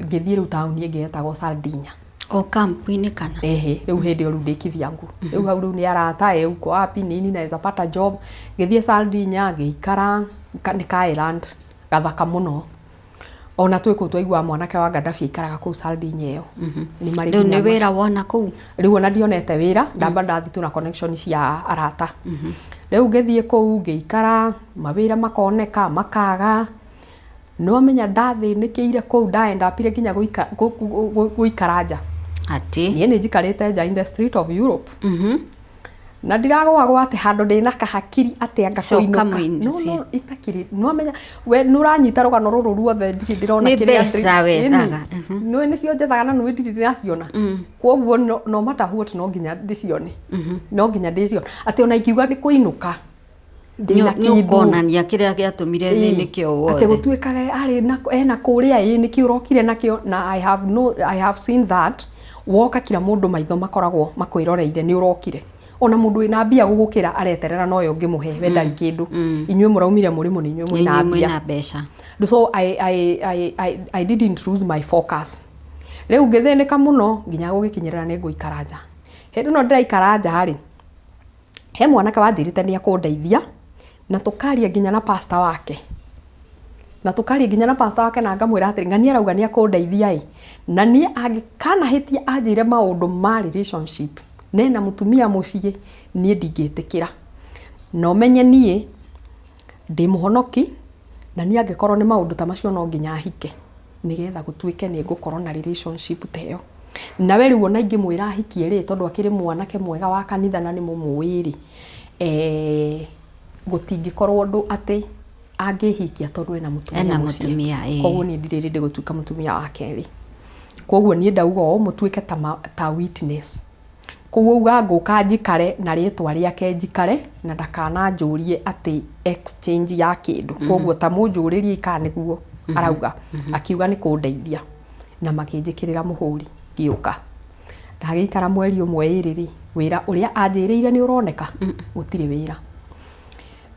Speaker 3: Ngĩthiĩ rĩu taũni ĩngĩ yetagwo Sardinia.
Speaker 4: O kampu-inĩ kana?
Speaker 3: Ehe, rĩu hĩndĩ ĩyo rĩu ndĩ kivyangu. Rĩu hau rĩu nĩ arata, e uko wapi nini naweza pata job. Ngĩthiĩ Sardinia, ngĩikara, nĩ ka island, gathaka mũno. Ona twĩ kũu twaiguaga mwanake wa Gaddafi aikaraga kũu Sardinia ĩyo.
Speaker 4: Nĩ marĩ Rĩu nĩ wĩra wona kũu?
Speaker 3: Rĩu ona ndionete wĩra, ndamba ndathiĩ tu na connection cia arata. Rĩu ngĩthiĩ kũu ngĩikara, mawĩra makoneka, makaga. Nĩwamenya ndathĩnĩkĩire kũu ndaendapire nginya gũikara nja.
Speaker 4: Atĩ?
Speaker 3: Niĩ nĩ njikarĩte nja in the street of Europe. Na ndiragwagwa atĩ handũ ndĩna kahakiri atĩ anga kũinũka. No, no, itakiri. Nĩwamenya we nĩũranyita rũgano rũrũ ruothe ndirĩ ndĩrona
Speaker 4: kĩrĩa mbeca wethaga.
Speaker 3: Nĩũĩ nĩcio njethaga na nĩũĩ ndirĩ ndĩraciona. Koguo no, no matter what no nginya ndĩcione. No nginya ndĩcione. Atĩ ona ingiuga nĩ kũinũka
Speaker 4: ndĩna kĩndũ. Nĩũkonania kĩrĩa gĩatũmire thĩnĩke o
Speaker 3: wothe. Atĩ gũtuĩkaga arĩ na ena kũrĩa ĩ nĩkĩ ũrokire nakĩo na I have no I have seen that woka kila mũndũ maitho makoragwo makwĩroreire nĩ ũrokire. Ona mũndũ wĩna mbia gũgũkĩra areterera noyo ũngĩmũhe we ndarĩ kĩndũ. Inyuĩ mũraumire mũrĩmũ nĩ inyuĩ mwĩna mbia.
Speaker 4: Mbeca.
Speaker 3: So I didn't lose my focus. Rĩu ngĩthĩnĩka mũno nginya gũgĩkinyĩrĩra nĩ ngũikara nja. Hĩndĩ ĩno ndĩraikara nja rĩ, he mwanake wanjĩrĩte nĩ ekũndeithia na tũkaria nginya na pastor wake. Na tũkaria nginya na pastor wake na ngamwĩra atĩrĩ ng'ania arauga nĩ ekũndeithia ĩ. Na niĩ angĩkanahĩtia anjĩre maũndũ ma relationship nena mũtumia mũciĩ niĩ ndingĩtĩkĩra. Na ũmenye niĩ ndĩ mũhonoki na niĩ angĩkorwo nĩ maũndũ ta macio no nginya hike nĩgetha gũtuĩke nĩ ngũkorwo na relationship ta ĩyo. Nawe rĩu ona ingĩmwĩra ahikie rĩ, tondũ akĩrĩ mwanake mwega wa kanitha na nĩ mũmũĩ rĩ, gũtingĩkorwo ũndũ atĩ angĩhikia tondũ ena mũtumia mũciĩ. Koguo niĩ ndirĩ ready gũtuĩka mũtumia wa kerĩ. Koguo niĩ ndauga ũũ mũtuĩke ta witness. Koguo auga ngũka njikare na rĩtwa rĩake njikare na ndakananjũrie atĩ exchange ya kĩndũ. Koguo ta mũnjũrĩrie kana nĩguo arauga. Akiuga nĩ kũndeithia na makĩnjĩkĩrĩra mũhũri ngĩũka. Ndagĩikara mweri ũmwe ĩrĩ rĩ, wĩra ũrĩa anjĩrĩire nĩ ũroneka? Gũtirĩ wĩra.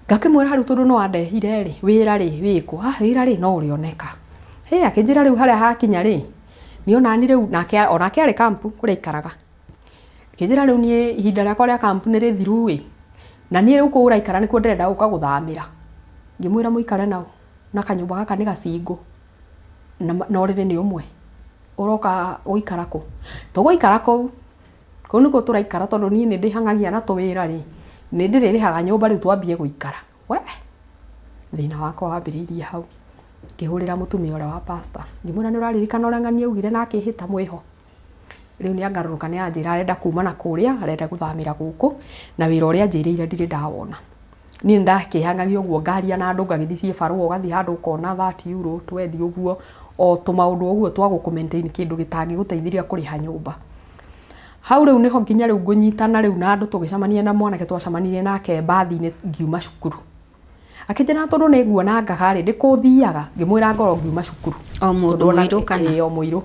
Speaker 3: Ngakĩmwĩra rĩu tondũ no andehire rĩ, wĩra rĩ wĩkũ? Ah, wĩra rĩ no ũrĩoneka. Hĩ, akĩnjĩra rĩu harĩa hakinya rĩ, niĩ onani rĩu nake onake arĩ kampu kũrĩa aikaraga. Akĩnjĩra rĩu niĩ ihinda rĩakwa rĩa kampu nĩ rĩthiru ĩ, na niĩ rĩu kũu ũraikara nĩkuo ndĩrenda gũka gũthamĩra. Ngĩmwĩra mũikare nau na kanyũmba gaka nĩ gacingũ na ũrĩrĩ nĩ ũmwe. Ũroka gũikara kũ? Tũgũikara kũu. Kũu nĩkuo tũraikara tondũ niĩ nĩ ndĩhang'agia na tũwĩra rĩ, nĩ ndĩrĩrĩhaga nyũmba rĩu twambie gũikara. We, thĩna wakwa wambĩrĩirie hau. Ngĩhũrĩra mũtumia ũrĩa wa pastor. Ngĩmwĩra nĩ ũraririkana ũrĩa ng'ania augire na akĩhĩta mwĩho. Rĩu nĩ angarũrũka nĩ anjĩra arenda kuma na kũrĩa, arenda gũthamĩra gũkũ, na wĩra ũrĩa anjĩrĩire ndirĩ ndawona. Niĩ nĩ ndakĩhang'agia ũguo ngaria na andũ ngagĩthiĩ ciĩbarũa ũgathiĩ handũ ũkona 30 euro 20 ũguo, o tũmaũndũ ũguo twa gũkũ maintain kĩndũ gĩtangĩgũteithĩrĩria kũrĩha nyũmba. Hau rĩu nĩho nginya rĩu ngũnyitana rĩu na andũ tũgĩcemania na mwanake twacemanirie nake mbathi-inĩ ngiuma cukuru. Akĩnjĩra tondũ nĩ nguona ngaga rĩ, ndĩkũthiaga, ngĩmwĩra ngorwo ngiuma cukuru.
Speaker 4: O mũndũ mũirũ kana?
Speaker 3: Ĩĩ o mũirũ.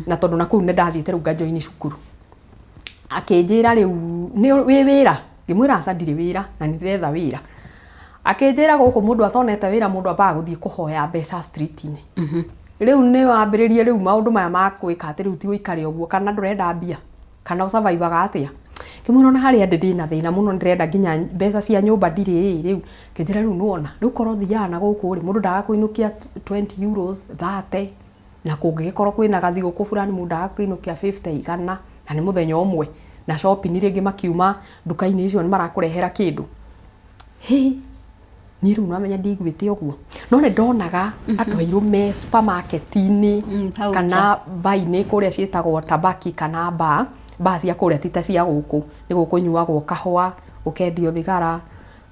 Speaker 3: Na tondũ na kũu nĩ ndathiĩte rĩu ngajoini cukuru. Akĩnjĩra rĩu nĩ wĩ wĩra? Ngĩmwĩra aca ndirĩ wĩra na nĩ ndĩretha wĩra. Akĩnjĩra gũkũ mũndũ atonete wĩra, mũndũ ambaga gũthiĩ kũhoya mbeca street-inĩ. Rĩu nĩ wambĩrĩrie rĩu maũndũ maya ma gwĩka atĩ rĩu ti ũikare ũguo, kana ndũrenda mbia, kana ũsurvivaga atĩa? Ngĩmwĩra ona harĩa ndĩ ndĩna thĩna mũno, ndĩrenda nginya mbeca cia nyũmba ndirĩ ĩ. Rĩu ngĩnjĩra, rĩu nĩwona rĩu korwo thiaga na gũkũ rĩ, mũndũ ndaga kũinũkia 20 euros, 30, na kũngĩgĩkorwo kwĩna gathigũkũ fulani, mũndũ ndaga kũinũkia 50, 100, na nĩ mũthenya ũmwe, na shopping rĩngĩ makiuma nduka-inĩ icio nĩ marakũrehera kĩndũ. Hĩ, niĩ rĩu namenya ndiguĩte ũguo, no nĩ ndonaga andũ airũ me supermarket-inĩ
Speaker 4: hau
Speaker 3: kana bar-inĩ kũrĩa ciĩtagwo tabaki kana bar. Bar cia kũrĩa ti ta cia gũkũ. Nĩ gũkũnyuagwo kahũa, gũkendio thigara,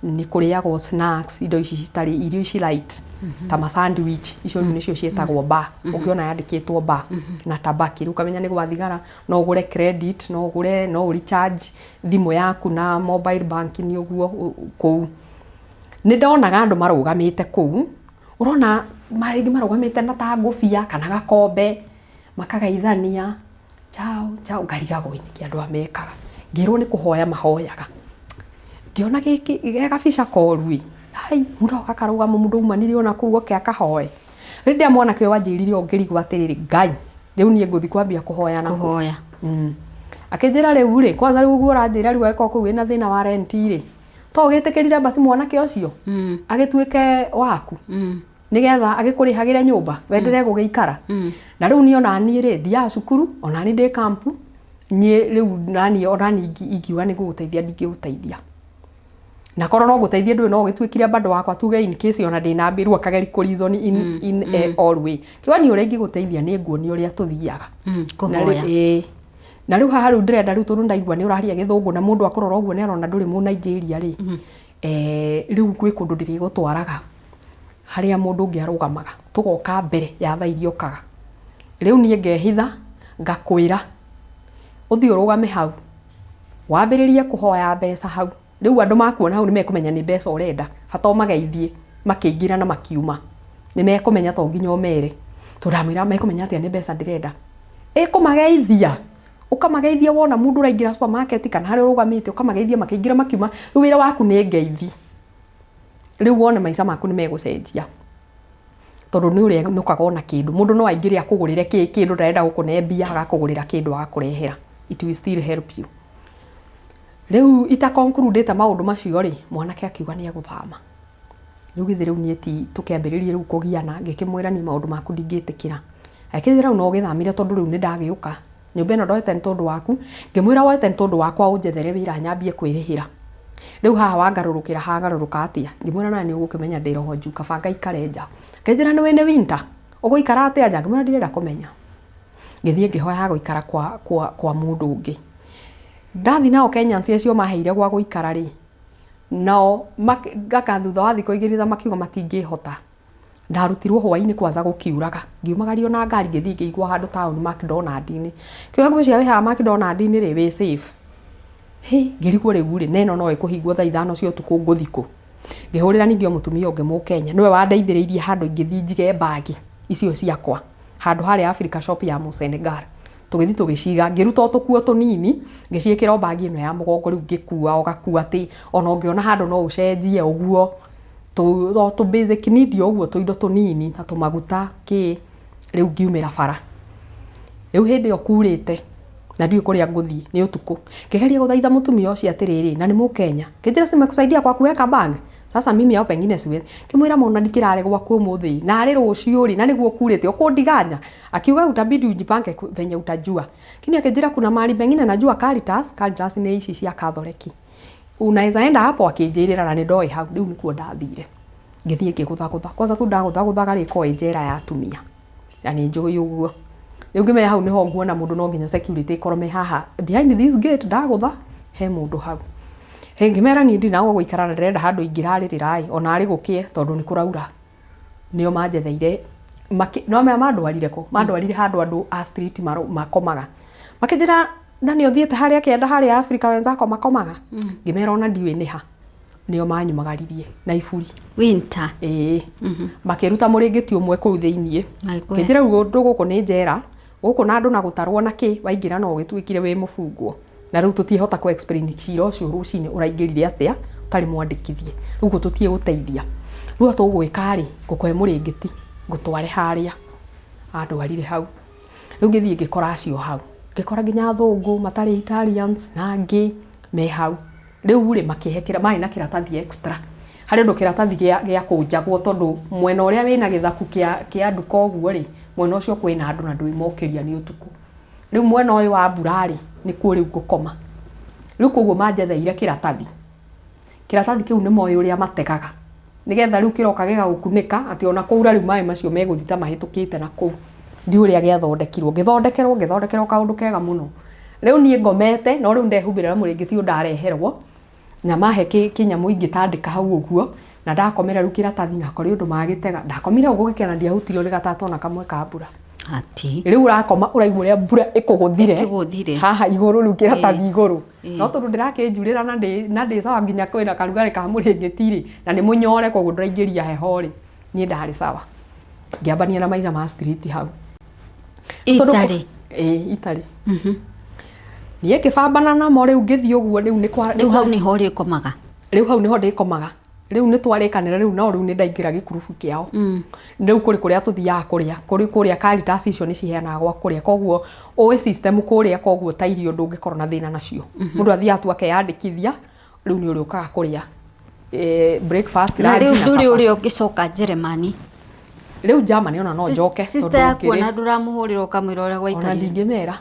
Speaker 3: nĩ kũrĩagwo snacks, indo ici citarĩ irio ici light ta ma sandwich, icio rĩu nĩcio ciĩtagwo bar. Ũngĩona yandĩkĩtwo bar na tabaki, rĩu ũkamenya nĩ gwa thigara. No ũgũre credit, no ũgũre, no ũ recharge thimũ yaku na mobile banking ũguo kũu. Nĩ ndonaga andũ marũgamĩte kũu, ũrona rĩngĩ marũgamĩte na ta ngũbia kana gakombe, makagaithania, "Ciao ciao." Ngarigagwo nĩkĩ andũ aya mekaga. Ngĩrwo nĩ kũhoya mahoyaga. Ngĩona gĩkĩ ge gabica koru ĩ, hai, mũndũ agoka akarũgama, mũndũ aumanire ona kũu oke akahoe. Rĩrĩa mwanake ũyũ anjĩrire ũũ, ngĩrigwo atĩrĩrĩ, Ngai, rĩu niĩ ngũthiĩ kwambia kũhoya nakũ?
Speaker 4: Kũhoya.
Speaker 3: Akĩnjĩra rĩu rĩ, kwanza rĩu ũguo ũranjĩra rĩu angĩkorwo kũu wĩna thĩna wa rent rĩ, to ũgĩtĩkĩrire basi mwanake ũcio agĩtuĩke waku, nĩgetha agĩkũrĩhagĩre nyũmba, wenderee gũgĩikara. Na rĩu niĩ ona niĩ rĩ, thiaga cukuru, ona niĩ ndĩ kampu, niĩ rĩu naniĩ ona niĩ ingiuga nĩ ngũgũteithia, ndingĩgũteithia. Na korwo no ngũteithie, ndũĩ no ũgĩtuĩkire bado wakwa, tuge in case ona ndĩna mbĩ, rĩu akageri kũ reason in all way. Kiuga niĩ ũrĩa ingĩgũteithia nĩ nguonia ũrĩa tũthiaga.
Speaker 4: Kũhoya.
Speaker 3: Ĩĩ. Na rĩu haha rĩu ndĩrenda rĩu, tondũ ndaigua nĩ ũraria gĩthũngũ na mũndũ akũrora ũguo nĩ arona ndũrĩ mũ Nigeria rĩ, rĩu gwĩ kũndũ ndĩrĩgũtwaraga harĩa mũndũ ũngĩ arũgamaga, tũgoka mbere ya thaa iria ũkaga. Rĩu niĩ ngehitha, ngakwĩra ũthiĩ ũrũgame hau, wambĩrĩrie kũhoya mbeca hau. Rĩu andũ makuona hau nĩ mekũmenya nĩ mbeca ũrenda, bata ũmageithie makĩingĩra na makiuma, nĩ mekũmenya, to nginya ũmere. Tondũ ndamwĩra mekũmenya atĩa nĩ mbeca ndĩrenda? Ĩkũmageithia, ũkamageithia wona mũndũ ũraingĩra supermarket kana harĩa ũrũgamĩte, ũkamageithia makĩingĩra makiuma. Rĩu wĩra waku nĩ ngeithi. Rĩu wone maica maku nĩ megũcenjia, tondũ nĩ ũrĩa nũkaga ona kĩndũ. Mũndũ no aingĩre akũgũrĩre kĩndũ, ndarenda gũkũne mbia, agakũgũrĩra kĩndũ agakũrehera. It will still help you. Rĩu ita conclude maũndũ macio rĩ, mwanake akiuga nĩ egũthama. Rĩu githĩ rĩu niĩ ti tũkĩambĩrĩrie rĩu kũgiana, ngĩkĩmwĩra niĩ maũndũ maku ndingĩtĩkĩra. Akĩnjĩra rĩu no ũgĩthamire, tondũ rĩu nĩ ndagĩũka nyũmba ĩno ndoete nĩ tondũ waku. Ngĩmwĩra woete nĩ tondũ wakwa, ũnjethere wĩra nyambie kwĩrĩhĩra. Rĩu haha wangarũrũkĩra hagarũrũka atĩa? Ngĩmwĩra nawe nĩ ũgũkĩmenya ndĩ roho njuu, kaba ngaikare nja. Akĩnjĩra nĩ wĩ nĩ winter, ũgũikara atĩa nja? Ngĩmwĩra ndirenda kũmenya. Ngĩthiĩ ngĩhoya gũikara kwa mũndũ ũngĩ. Ndathi nao Kenyans acio maheire gwa gũikara rĩ, nao ngaka thutha wa thikũ 2 makiuga matingĩhota. Ndarutirwo hwainĩ kwanza gũkiuraga, ngiumagario na ngari, ngĩthiĩ ngĩigwo handũ taũni McDonald-inĩ. Kiuga ngwĩciria wĩ haha McDonald-inĩ rĩ, wĩ safe. Hĩ, ngĩrigwo rĩu rĩ, na ĩno no ĩkũhingwo thaa 5 cia ũtukũ, ngũthiĩ kũ? Ngĩhũrĩra ningĩ o mũtumia ũngĩ mũkenya, nĩwe wandeithĩrĩirie handũ ingĩthiĩ njige mbagi icio ciakwa, handũ harĩa Africa Shop ya Mũsenegal. Tũgĩthiĩ tũgĩciga, ngĩruta o tũkuo tũnini, ngĩciĩkĩra o mbagi ĩno ya mũgongo. Rĩu ngĩkua, ũgakua atĩ ona ũngĩona handũ no ũcenjie ũguo, o tũ basic need ũguo, tũindo tũnini ta tũmaguta kĩ. Rĩu ngiumĩra bara. Rĩu hĩndĩ ĩyo kurĩte na ndiũĩ kũrĩa ngũthiĩ, nĩ ũtukũ. Ngĩgeria gũthaitha mũtumia ũcio atĩrĩrĩ, na nĩ mũkenya. Akĩnjĩra, "Simekusaidia kwa kuweka bag, sasa mimi hao pengine siwezi." Ngĩmwĩra mona ndikĩrare gwaku ũmũthĩ, narĩ rũciũ rĩ, na nĩguo kurĩte ũkũndiganya. Akiuga utabidi ujipange venye utajua, lakini akĩnjĩra kuna mahali pengine najua, Caritas. Caritas nĩ ici cia Katholeki, unaweza enda hapo. Akĩnjĩrĩra na nĩ ndoĩ hau. Rĩu nĩkuo ndathire, ngĩthiĩ ngĩgũthagũtha. Kwanza kũu ndagũthagũthaga rĩ, ko ĩ njera ya atumia, na nĩ njũĩ ũguo. Rĩu ngĩmenya hau nĩho nguona mũndũ, no nginya security ĩkorwo me haha behind this gate. Ndagũtha he mũndũ hau. Hĩ, ngĩmera niĩ ndirĩ na gwa gũikara na ndĩrenda handũ ingĩrarĩrĩra ĩ, ona arĩ gũkĩe, tondũ nĩ kũraura. Nĩo manjetheire no maya mandwarire kũ? Mandwarire handũ andũ a street makomaga. Makĩnjĩra na nĩ ũthiĩte harĩa kĩanda harĩa Afrika wenzako makomaga? Ngĩmera ona ndiũĩ nĩ ha. Nĩo manyumagaririe na iburi.
Speaker 4: Winter.
Speaker 3: Ĩĩ, makĩruta mũrĩngĩti ũmwe kũu thĩiniĩ.
Speaker 4: Magĩkũhe.
Speaker 3: Kĩnjĩra rĩu kũndũ gũkũ nĩ njera gũkũ, na andũ na gũtarwo na kĩ, waingĩra no ũgĩtuĩkire wĩ mũbungwo. Na rĩu tũtiĩhota kũ explain cira ũcio rũcinĩ ũraingĩrire atĩa ũtarĩ mwandĩkithie. Rĩu ũguo tũtiĩgũteithia. Rĩu tũgwĩka rĩ, ngũkũhe mũrĩngĩti ngũtware harĩa. Andwarire hau. Rĩu ngĩthiĩ ngĩkora acio hau. Ngĩkora nginya athũngũ matarĩ Italians na angĩ me hau. Rĩu rĩ makĩhe marĩ na kĩratathi extra. Harĩ ũndũ kĩratathi gĩakũnjagwo tondũ mwena ũrĩa wĩna gĩthaku kĩa nduka ũguo rĩ, mwena ũcio kwĩna andũ na ndwĩmokĩria nĩ ũtukũ. Rĩu mwena ũyũ wa mbura rĩ, nĩkuo rĩu ngũkoma. Rĩu koguo manjetheire kĩratathi. Kĩratathi kĩu nĩ moĩ ũrĩa mategaga. Nĩgetha rĩu kĩroka gĩgagũkunĩka atĩ ona kwaura rĩu maĩ macio megũthiĩ ta mahĩtũkĩte na kũu. Ndiũĩ ũrĩa gĩathondekirwo. Ngĩthondekerwo ngĩthondekerwo kaũndũ kega mũno. Rĩu niĩ ngomete no rĩu ndehumbĩra na mũrĩngĩti ũyũ ndareherwo na mahe kĩnyamũ ingĩtandĩka hau ũguo na ndakomera rĩu kĩratathi na kũrĩ ũndũ magĩtega. Ndakomire hau gũgĩkĩa na ndiahutirio nĩ gatata ona kamwe ka mbura.
Speaker 4: Ati.
Speaker 3: Rĩu ũrakoma ũraigua ũrĩa mbura ĩkũgũthire haha igũrũ rĩu kĩratathi igũrũ. No tondũ ndĩrakĩnjurĩra na ndĩ sawa nginya kwĩna karugarĩ ka mũrĩngĩti rĩ, na nĩ mũnyore koguo ndũraingĩria heho rĩ, niĩ ndarĩ sawa. Ngĩambania na maica ma street hau.
Speaker 4: Itarĩ.
Speaker 3: Ĩĩ itarĩ. Niĩ ngĩbambana namo rĩu ngĩthiĩ ũguo rĩu nĩ kwa
Speaker 4: Rĩu hau nĩho ũrĩkomaga.
Speaker 3: Rĩu hau nĩho ndĩkomaga. Rĩu nĩ twarĩkanĩra rĩu no rĩu nĩ ndaingĩra gĩkurubu kĩao. Rĩu kũrĩ kũrĩa tũthiaga kũrĩa. Kũrĩ kũrĩa Caritas icio nĩ ciheanaga gwa kũrĩa. Koguo ũĩ system kũrĩa koguo ta irio ndũngĩkorwo na thĩna nacio. Mũndũ athiaga tu akeyandĩkithia rĩu nĩ ũrĩũkaga kũrĩa breakfast,
Speaker 4: Na
Speaker 3: lunch
Speaker 4: rĩu
Speaker 3: na
Speaker 4: ndũrĩ
Speaker 3: supper.
Speaker 4: ũrĩa ũngĩcoka Jeremani.
Speaker 3: Rĩu Germany ona no njoke.
Speaker 4: Sister yaku ona ndũramũhũrĩra ũkamwĩra ũrĩa
Speaker 3: Ona
Speaker 4: gwaikarire.
Speaker 3: ndingĩmera.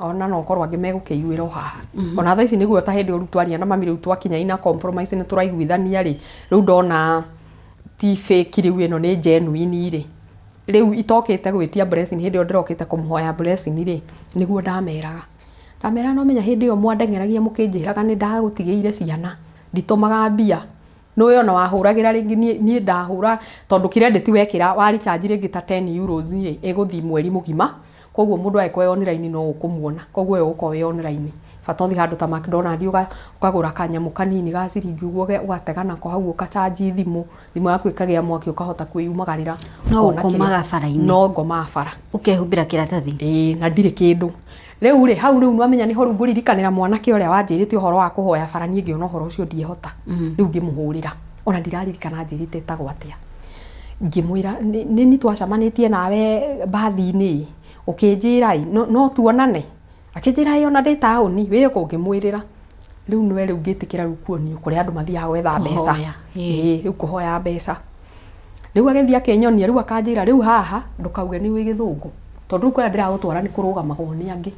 Speaker 3: Ona no korwo angĩ megũkĩiguĩra o haha. Ona thaa ici nĩguo ta hĩndĩ ĩyo rĩu twaria na mami rĩu twakinya ina compromise nĩ tũraiguithania rĩ, rĩu ndona ti fake rĩu ĩno nĩ genuine rĩ. Rĩu itokĩte gwĩtia blessing hĩndĩ ĩyo ndĩrokĩte kũmũhoya blessing rĩ, nĩguo ndameraga. Ndameraga no menya hĩndĩ ĩyo mwandeng'eragia mũkĩnjĩraga nĩ ndagũtigĩire ciana, nditũmaga mbia. Nĩũĩ ona wahũragĩra rĩngĩ niĩ ndahũra tondũ credit wekĩra wa recharge rĩngĩ ta 10 euros rĩ, ĩgũthiĩ mweri mũgima. Koguo mũndũ angĩkorwo e online no ũkũmuona. Koguo we ũgũkorwo wĩ online. Bata ũthiĩ handũ ta McDonald ũkagũra kanyamũ kanini ga ciringi ũguo ũgatega nako hau ũgachanji thimũ, thimũ yaku ĩkagĩa mwaki ũkahota kwĩyumagarĩra.
Speaker 4: No ũkomaga bara-inĩ.
Speaker 3: No ngomaga bara.
Speaker 4: Ũkehumbĩra kĩratathi.
Speaker 3: Ĩĩ na ndirĩ kĩndũ. Rĩu rĩ, hau rĩu nĩwamenya nĩho rĩu ngũririkanĩra mwanake ũrĩa wanjĩrĩte ũhoro wa kũhoya bara niĩ ngĩona ũhoro ũcio ndiĩhota. Rĩu ngĩmũhũrĩra. Ona ndiraririkana anjĩrĩte etagwo atĩa. Ngĩmwĩra nĩ nĩ twacemanĩtie nawe mbathi-inĩ, ũkĩnjĩra ĩ, no tuonane? Akĩnjĩra ĩ ona ndĩ taũni, wĩ kũ? Ngĩmwĩrĩra. Rĩu nĩwe rĩu ngĩtĩkĩra rĩu kuonio kũrĩa andũ mathiaga gwetha mbeca. Ĩĩ rĩu kũhoya mbeca. Rĩu agĩthiĩ akĩnyonia rĩu akanjĩra rĩu haha ndũkauge nĩ ũĩ gĩthũngũ. Tondũ rĩu kũrĩa ndĩragũtwara nĩ kũrũgamagwo nĩ angĩ.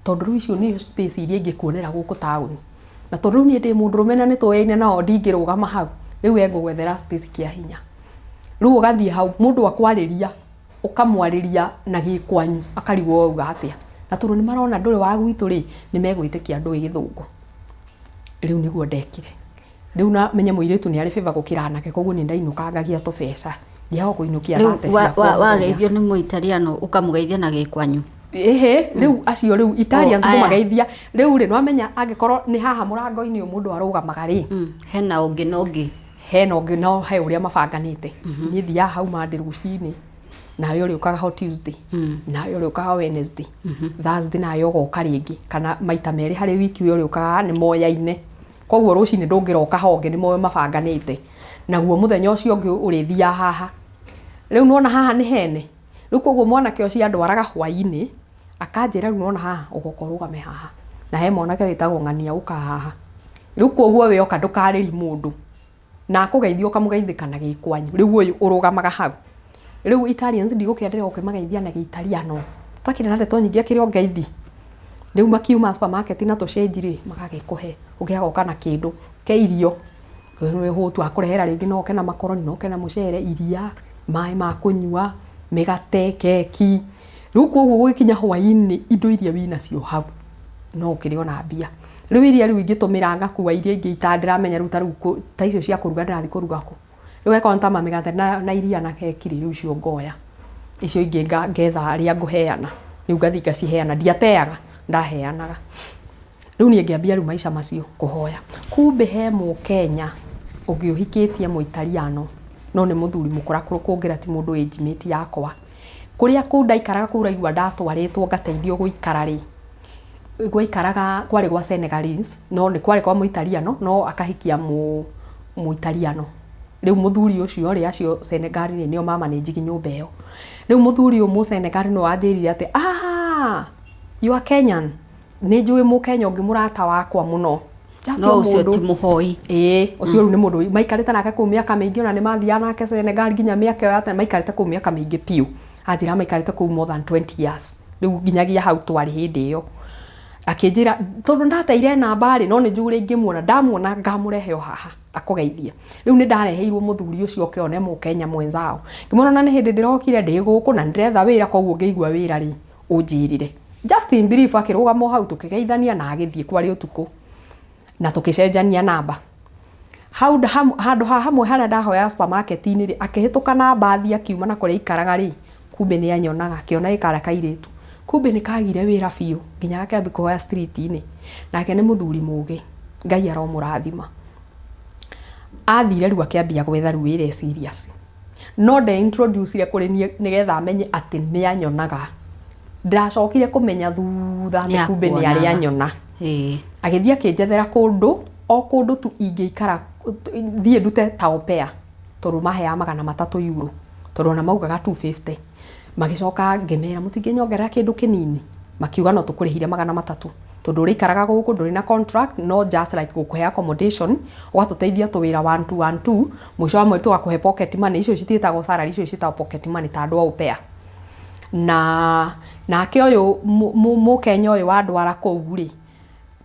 Speaker 3: Tondũ rĩu icio nĩcio space iria ingĩkuonera gũkũ taũni. Na tondũ rĩu niĩ ndĩ mũndũrũme na nĩ tũyaine nao ndingĩrũgama hau. Rĩu we ngũgwethera space kĩa hinya. Rĩu ũgathiĩ hau mũndũ akwarĩria ũkamwarĩria na gĩkwanyu akarigwo wauga atĩa. Na tondũ nĩ marona ndũrĩ wa gwitũ rĩ, nĩ megwĩtĩkia ndũĩ gĩthũngũ. Rĩu nĩguo ndekire. Rĩu na menye mũirĩtu nĩ arĩ favor gũkĩra anake koguo nĩ ndainũka ngagia tũbeca. Ndiaga kũinũkia thate ciakwa.
Speaker 4: Rĩu wageithio nĩ mũitaliano ũkamũgeithia na gĩkwanyu.
Speaker 3: Ĩhĩ, rĩu acio rĩu Italians kũmageithia. Rĩu rĩ, nĩwamenya angĩkorwo nĩ haha mũrango-inĩ ũyũ mũndũ arũgamaga rĩ.
Speaker 4: Hena ũngĩ na ũngĩ.
Speaker 3: Hena ũngĩ no he ũrĩa mabanganĩte. Niĩ thiaga hau Monday rũcinĩ, nawe ũrĩũkaga ho Tuesday, nawe ũrĩũkaga Wednesday, Thursday nawe ũgoka rĩngĩ, kana maita merĩ harĩ wiki we ũrĩũkaga nĩ moyaine. Koguo rũcinĩ ndũngĩroka honge nĩ moĩ mabanganĩte. Naguo mũthenya ũcio ũngĩ ũrĩthiaga haha. Rĩu nĩwona haha nĩ hene. Rĩu koguo mwanake ũcio andwaraga hwainĩ, akanjĩra rĩu nĩwona haha ũgoka ũrũgame haha. Na he mwanake wĩtagwo ng'ania ũkaga haha. Rĩu koguo we oka ndũkarĩri mũndũ. Na akũgeithia ũkamũgeithĩka na gĩkwanyu. Rĩu ũyũ ũrũgamaga hau. Rĩu Italians ndigũkĩenderea gũkĩmageithia na gĩitaliano. Takĩrĩ na ndeto nyingĩ akĩrĩ o ngeithi. Rĩu makiuma supermarket na tũcĩnji rĩ, magagĩkũhe. Ũngĩ agoka na kĩndũ ke irio. Wĩhũtu akũrehera rĩngĩ no oke na makoroni, no oke na mũcere, iria, maĩ ma kũnyua, mĩgate, keki. Rĩu koguo gũgĩkinya hwainĩ indo iria wĩnacio hau no ũkĩrĩ ona mbia. Rĩu iria rĩu ingĩtũmĩra ngakua iria ingĩ itandiramenya rĩu ta rĩu ta icio cia kũruga ndĩrathiĩ kũruga kũ. Rĩu angĩkorwo nĩ ta mamĩgate na iria na keki rĩ, rĩu icio ngoya. Icio ingĩ ngetha arĩa ngũheana. Rĩu ngathiĩ ngaciheana. Ndiateaga, ndaheanaga. Rĩu niĩ ngĩambia rĩu maica macio kũhoya. Kumbe he mũkenya ũngĩ ũhikĩtie mũitaliano no nĩ mũthuri mũkũrakũrũ kũngĩra ti mũndũ age mate yakwa. Kũrĩa kũu ndaikaraga kũu ũraigua ndatwarĩtwo ngateithio gũikara rĩ, Gwaikaraga kwarĩ gwa Senegalese, no nĩ kwarĩ kwa Mũitaliano, no akahikia Mũitaliano. Rĩu mũthuri ũcio rĩ, acio Senegal rĩ, nĩo mamanĩnjigi nyũmba ĩyo. Rĩu mũthuri ũyũ Mũsenegal nĩwe wanjĩrire atĩ, ah, you are Kenyan, nĩ njũĩ Mũkenya ũngĩ mũrata wakwa mũno. Just
Speaker 4: No
Speaker 3: o
Speaker 4: ũcio
Speaker 3: mũndũ.
Speaker 4: ti mũhoi.
Speaker 3: Ĩĩ, ũcio rĩu nĩ mũndũ maikarĩte nake kũu mĩaka mĩingĩ, ona nĩ mathiaga nake Senegal nginya mĩaka ĩyo ya tene, maikarĩte kũu mĩaka mĩingĩ biũ. Anjĩra maikarĩte kũu more than 20 years. Rĩu nginyagia hau twarĩ hĩndĩ ĩyo. Akĩnjĩra tondũ ndateire namba rĩ, no nĩ njũĩ ũrĩa ingĩmuona, ndamuona ngamũrehe o haha akũgeithie. Rĩu nĩ ndareheirwo mũthuri ũcio oke one Mũkenya mwenzao. Ngĩmwĩra ona nĩ hĩndĩ ndĩrokire ndĩ gũkũ na nĩndĩretha wĩra, koguo ngĩigua wĩra rĩ, ũnjĩrĩre. Just in brief akĩrũgama o hau tũkĩgeithania na agĩthiĩ, kwarĩ ũtukũ. Na tũkĩcenjania namba. Hau handũ ha hamwe harĩa ndahoya supermarket-inĩ rĩ, akĩhĩtũka na mbathi akiuma na kũrĩa aikaraga rĩ, kumbe nĩ anyonaga, akĩona ĩ karĩa kairĩtu. Kumbe nĩ kagire wĩra biũ, nginya gakĩambia kũhoya street-inĩ. Nake nĩ mũthuri mũgĩ, Ngai aromũrathima. Athire rĩu akĩambia gwetha rĩu wĩra e serious. No nde introduce kũrĩ niĩ nĩgetha amenye atĩ nĩ anyonaga. Ndacokire kũmenya thutha atĩ kumbe nĩ arĩ anyona. Agĩthiĩ akĩnjethera kũndũ, o kũndũ tu ingĩikara, thiĩ ndute ta au pair, tondũ maheaga 300 euro, tondũ ona maugaga 250. Magĩcoka ngĩmera mũtingĩnyongerera kĩndũ kĩnini, makiuga no tũkũrĩhire 300, tondũ ũrĩikaraga gũkũ ndũrĩ na contract, no just like gũkũhe accommodation, ũgatũteithia tũwĩra one two one two, mũico wa mweri tũgakũhe pocket money. Icio citiĩtagwo salary, icio ciĩtagwo pocket money ta andũ a au pair. Na nake ũyũ Mũkenya ũyũ wandwara kũu rĩ,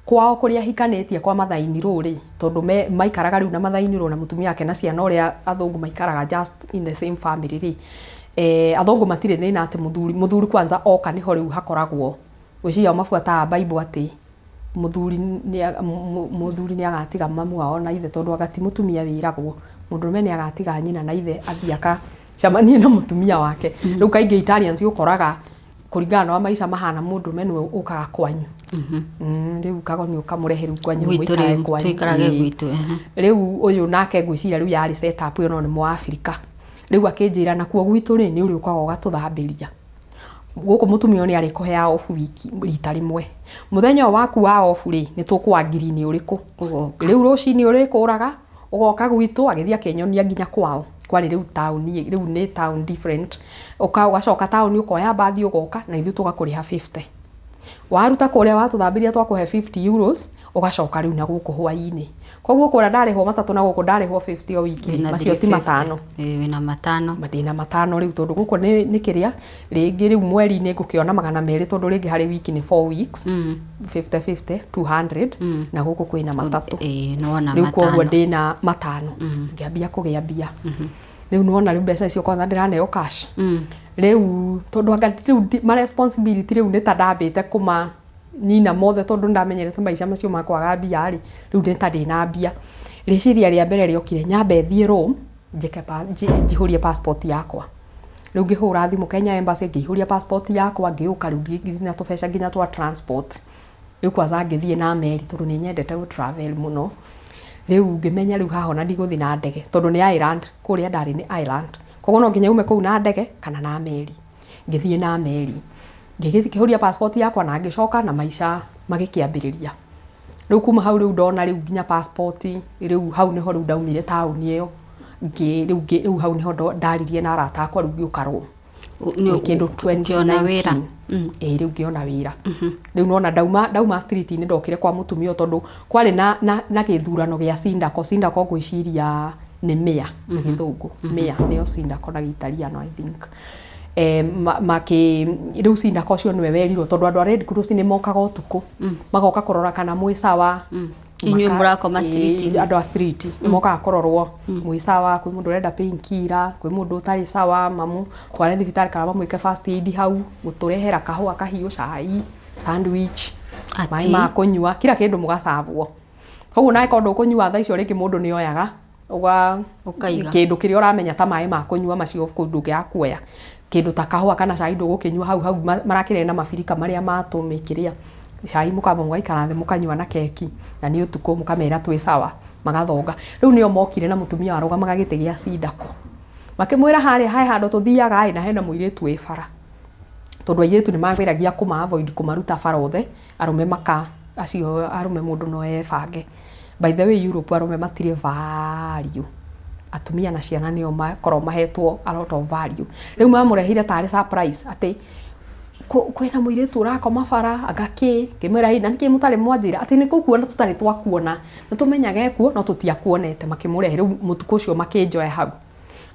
Speaker 3: kwao kũrĩa ahikanĩtie kwa Mathaini rũ rĩ, tondũ maikaraga rĩu na Mathaini rũ na mũtumia wake na ciana, ũrĩa athũngũ maikaraga just in the same family rĩ, athũngũ matirĩ thĩna atĩ mũthuri kwanza oka nĩho rĩu hakoragwo gwĩciria o mabuataga Bible atĩ mũthuri nĩ agatiga mamu wao na ithe, tondũ anga ti mũtumia wĩragwo mũndũrũme nĩ agatiga nyina na ithe athiĩ akacemanie na mũtumia wake. Rĩu kaingĩ Italians ũkoraga kũringana na ũrĩa maica mahana, mũndũrũme nĩwe ũkaga kwanyu. Rĩu kagoni ũkamũrehe rĩu kwanyu.
Speaker 4: Gwitũ.
Speaker 3: Mũikarage
Speaker 4: rĩu
Speaker 3: kwanyu.
Speaker 4: Tũikarage gwitũ.
Speaker 3: Rĩu ũyũ nake ngwĩciria rĩu yarĩ set up ĩyo, no nĩ Mũafrika. Rĩu akĩnjĩra nakuo gwitũ rĩ, nĩ ũrĩũkaga ũgatũthambĩria gũkũ, mũtumia ũyũ nĩ arĩkũheaga off wiki rita rĩmwe. Mũthenya ũyũ waku wa off rĩ, nĩ tũkũangiri nĩ ũrĩkũ.
Speaker 4: Ũgoka.
Speaker 3: Rĩu rũcinĩ ũrĩkũraga ũgoka gwitũ. Agĩthiĩ akĩnyonia nginya kwao kwarĩ rĩu taũni, rĩu nĩ town different. Ũgacoka taũni, ũkoya mbathi, ũgoka na ithuĩ tũgakũrĩha 50. Waruta kũrĩa watũthambĩria, twakũhe €50, ũgacoka rĩu na gũkũ hwaĩ-inĩ. Koguo kũrĩa ndarĩhwo matatũ na gũkũ ndarĩhwo 50 o wiki.
Speaker 4: Wĩna
Speaker 3: Macio ti
Speaker 4: 350.
Speaker 3: matano?
Speaker 4: Ĩĩ, wĩna matano.
Speaker 3: Ndĩna matano rĩu, tondũ gũkũ nĩ kĩrĩa rĩngĩ rĩu mweri-inĩ ngũkĩona 200, tondũ rĩngĩ harĩ wiki nĩ 4 weeks, 50 50, 200, na gũkũ kwĩna matatũ.
Speaker 4: Ĩĩ, nĩwona.
Speaker 3: Rĩu koguo
Speaker 4: Matano.
Speaker 3: ndĩna matano, ngĩambia kũgĩa mbia rĩu. Nĩwona rĩu mbeca icio kwanza ndĩraneo cash rĩu, tondũ anga rĩu ma responsibility rĩu nĩ ta ndambĩte kũma nina mothe, tondũ ndamenyerete maica macio ma kwaga mbia rĩ, rĩu nĩ ta ndĩna mbia. Rĩciria rĩa mbere rĩokire nyambe thiĩ Rome njĩke njihũrie passport yakwa. Rĩu ngĩhũra thimũ Kenya Embassy, ngĩihũria passport yakwa, ngĩũka rĩu na tũbeca nginya twa transport. Rĩu kwanza ngĩthiĩ na meri, tondũ nĩ nyendete gũ travel mũno. Rĩu ngĩmenya rĩu haha ona ndigũthiĩ na ndege, tondũ nĩ island, kũrĩa ndarĩ nĩ island, koguo no nginya ume kũu na ndege kana na meri. Ngĩthiĩ na meri, ngĩgĩthiĩ ngĩihũria passport yakwa na ngĩcoka, na maica magĩkĩambĩrĩria rĩu kuma hau. Rĩu ndona rĩu nginya passport, rĩu hau nĩho rĩu ndaumire taũni ĩyo. Rĩu hau nĩho ndaririe na arata akwa, rĩu ngĩũka Rome.
Speaker 4: Nĩ
Speaker 3: kĩndũ
Speaker 4: ũkĩona wĩra?
Speaker 3: 2019. Ĩĩ, rĩu ngĩona wĩra. Rĩu nona ndauma street-inĩ, ndokire kwa mũtumia ũyũ, tondũ kwarĩ na gĩthurano gĩa sindaco. Sindaco ngwĩciria nĩ mayor na gĩthũngũ, mayor nĩyo sindaco na gĩitaliano, I think. Makĩ rĩu sindaco ũcio nĩwe werirwo, tondũ andũ a Red Cross nĩ mokaga ũtukũ, magoka kũrora kana mwĩ sawa.
Speaker 4: Inyuĩ mũrakoma street-inĩ?
Speaker 3: Andũ a street nĩ mokaga kũrorwo mwĩ sawa, kwĩ mũndũ ũrenda painkiller, kwĩ mũndũ ũtarĩ sawa, mamu tware thibitarĩ kana mamwĩke first aid hau, gũtũrehera kahũa kahiũ, cai, sandwich, maĩ
Speaker 4: Ati?
Speaker 3: ma kũnyua, kila kĩndũ mũgacabwo. Koguo nawe korwo ndũkũnyua thaa icio rĩngĩ, mũndũ nĩ oyaga ũga
Speaker 4: Ũkaiga.
Speaker 3: Kĩndũ kĩrĩa ũramenya ta maĩ ma kũnyua macio, of course ndũngĩaga kuoya kĩndũ ta kahũa kana cai, ndũgũkĩnyua hau hau. Marakĩrĩa na mabirika marĩa matũmĩkĩrĩa cai, mũkamba mũgaikara thĩ mũkanyua na keki, na nĩ ũtukũ, mũkamera twĩ sawa, magathonga. Rĩu nĩo mokire na mũtumia warũgamaga gĩtĩ gĩa cindako, makĩmwĩra harĩa he handũ tũthiaga ĩ, na hena mũirĩtu wĩ bara. Tondũ airĩtu nĩ mageragia kũma avoid kũmaruta bara othe, arũme maka acio arũme mũndũ no ebange. By the way, Europe arũme matirĩ value, atumia na ciana nĩo makoragwo mahetwo a lot of value. Rĩu mamũrehire tarĩ surprise atĩ kwĩna mũirĩtu ũrakoma bara anga kĩ. Ngĩmwĩra, "Hĩ, na nĩkĩ mũtarĩ mwanjĩra atĩ nĩ gũkuona tũtarĩ twakuona? Nĩ tũmenyaga ekuo no tũtiakuonete." Makĩmũrehe rĩu mũtukũ ũcio, makĩnjoya hau,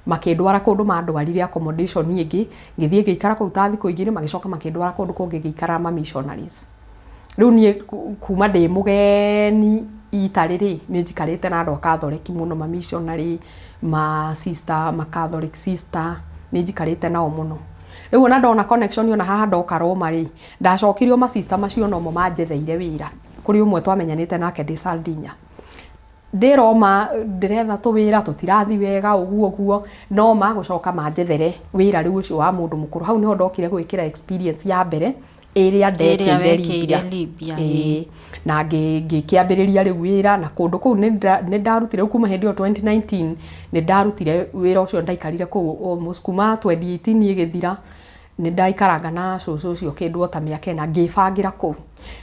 Speaker 3: makĩndwara kũndũ, mandwarire accommodation ĩngĩ. Ngĩthiĩ ngĩikara kũu ta thikũ 2, magĩcoka makĩndwara kũndũ kũngĩ ngĩikara ma missionaries. Rĩu niĩ kuma ndĩ mũgeni itarĩ rĩ, nĩ njikarĩte na andũ a Catholic mũno, ma missionary, ma sister, ma Catholic sister, nĩ njikarĩte nao mũno. Rĩu ona ndona connection ona haha ndoka Roma rĩ, ndacokirio ma sister macio nomo manjetheire wĩra. Kũrĩ ũmwe twamenyanĩte nake ndĩ Sardinia, ndĩ Roma ndĩretha tũwĩra tũtirathi wega ũguo ũguo, no magũcoka manjethere wĩra rĩu ũcio wa mũndũ mũkũrũ. Hau nĩho ndokire gwĩkĩra experience ya mbere ĩrĩa
Speaker 4: Ĩrĩa
Speaker 3: ndekĩire
Speaker 4: wekĩire
Speaker 3: Libya.
Speaker 4: Libya.
Speaker 3: Ĩĩ. Na ngĩkĩambĩrĩria rĩu wĩra na kũndũ kũu nĩ ndarutire rĩu kuma hĩndĩ ĩyo 2019 nĩ ndarutire wĩra ũcio. Ndaikarire kũu almost kuma 2018 ĩgĩthira, nĩ ndaikaranga na cũcũ ũcio kĩndũ o ta mĩaka 4, ngĩbangĩra kũu.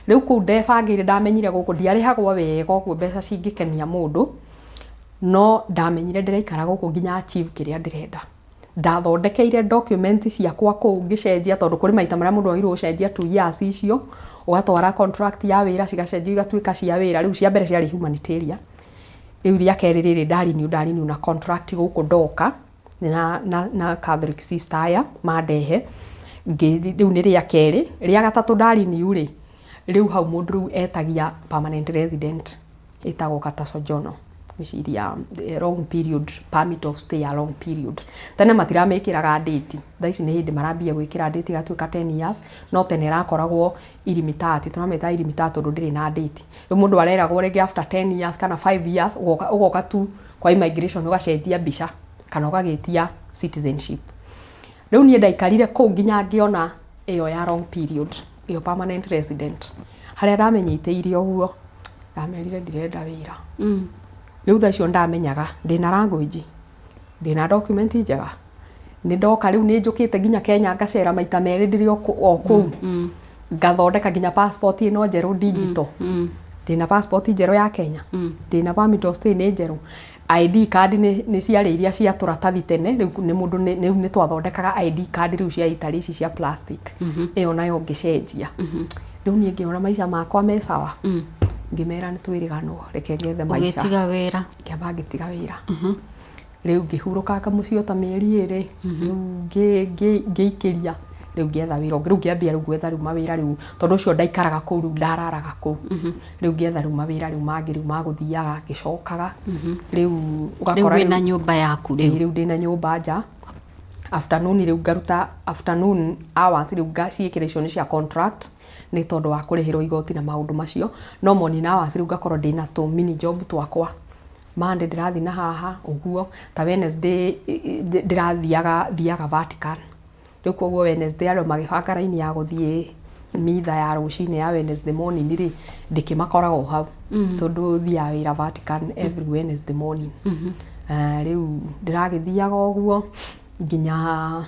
Speaker 3: Rĩu kũu ndebangĩire, ndamenyire gũkũ ndiarĩhagwo wega ũguo mbeca cingĩkenia mũndũ, no ndamenyire ndĩraikara gũkũ nginya achieve kĩrĩa ndĩrenda. Ndathondekeire document ciakwa kũu, ngĩcenjia, tondũ kũrĩ maita marĩa mũndũ agĩrĩirwo gũcenjia 2 years icio, ũgatwara contract ya wĩra, cigacenjio igatuĩka cia wĩra. Rĩu cia mbere ciarĩ humanitarian, rĩu rĩa kerĩ rĩrĩ ndarenew na contract gũkũ ndoka na Catholic sister aya mandehe. Rĩu nĩ rĩa kerĩ. Rĩa gatatũ ndarenew rĩ, rĩu hau mũndũ rĩu etagia permanent resident, ĩtagwo carta soggiorno, gwĩciria long period, permit of stay a long period. Tene matiramĩkĩraga date, thaa ici nĩ hĩndĩ marambia gwĩkĩra date ĩgatuĩka 10 years, no tene ĩrakoragwo illimitati. Tũramĩta illimitati tondũ ndĩrĩ na date. Rĩu mũndũ areragwo rĩngĩ after 10 years kana 5 years ũgoka tu kwa immigration ũgacenjia mbica kana ũgagĩtia citizenship. Rĩu niĩ ndaikarire kũu nginya ngĩona ĩyo ya long period, ĩyo permanent resident. Harĩa ndamenyitĩire ũguo, ndamerire ndirenda wĩra. Rĩu thaa icio ndamenyaga ndĩna language, ndĩna document njega, nĩ ndoka rĩu nĩ njũkĩte nginya Kenya ngacera maita merĩ ndĩrĩ o kũu, ngathondeka nginya passport ĩno njerũ digital. Ndĩna passport njerũ ya Kenya, ndĩna permit of stay nĩ njerũ, ID card nĩ ciarĩ iria cia tũratathi tene, rĩu nĩ mũndũ rĩu nĩ twathondekaga ID card rĩu cia Italy ici cia plastic, ĩyo nayo ngĩcenjia. Rĩu niĩ ngĩona maica makwa me sawa, ngĩmera nĩ twĩrĩganwo, reke ngethe maica.
Speaker 4: Ũgĩtiga wĩra.
Speaker 3: Ngĩamba ngĩtiga wĩra. Rĩu ngĩhurũkanga mũciĩ o ta mĩeri 2. Rĩu ngĩikĩria, rĩu ngĩetha wĩra ũngĩ. Rĩu ngĩambia rĩu gwetha rĩu mawĩra rĩu, tondũ ũcio ndaikaraga kũu, rĩu ndararaga kũu. Rĩu ngĩetha rĩu mawĩra rĩu mangĩ rĩu magũthiaga ngĩcokaga rĩu.
Speaker 4: Rĩu
Speaker 3: Ũgakora
Speaker 4: wĩna nyũmba yaku.
Speaker 3: Rĩu
Speaker 4: rĩu
Speaker 3: rĩu ndĩna nyũmba nja. Afternoon rĩu ngaruta afternoon hours, rĩu ngaciĩkĩra icio nĩ cia contract nĩ tondũ wa kũrĩhĩrwo igoti na maũndũ macio, no morning hours rĩu ngakorwo ndĩna tũ mini job twakwa. Monday ndĩrathiĩ na haha ũguo, ta Wednesday ndĩrathiaga thiaga Vatican. Rĩu koguo Wednesday andũ magĩbanga raini ya gũthiĩ mitha ya rũcinĩ ya Wednesday morning rĩ, ndĩkĩmakoraga o hau, tondũ thiaga wĩra Vatican every Wednesday morning. Rĩu ndĩragĩthiaga ũguo nginya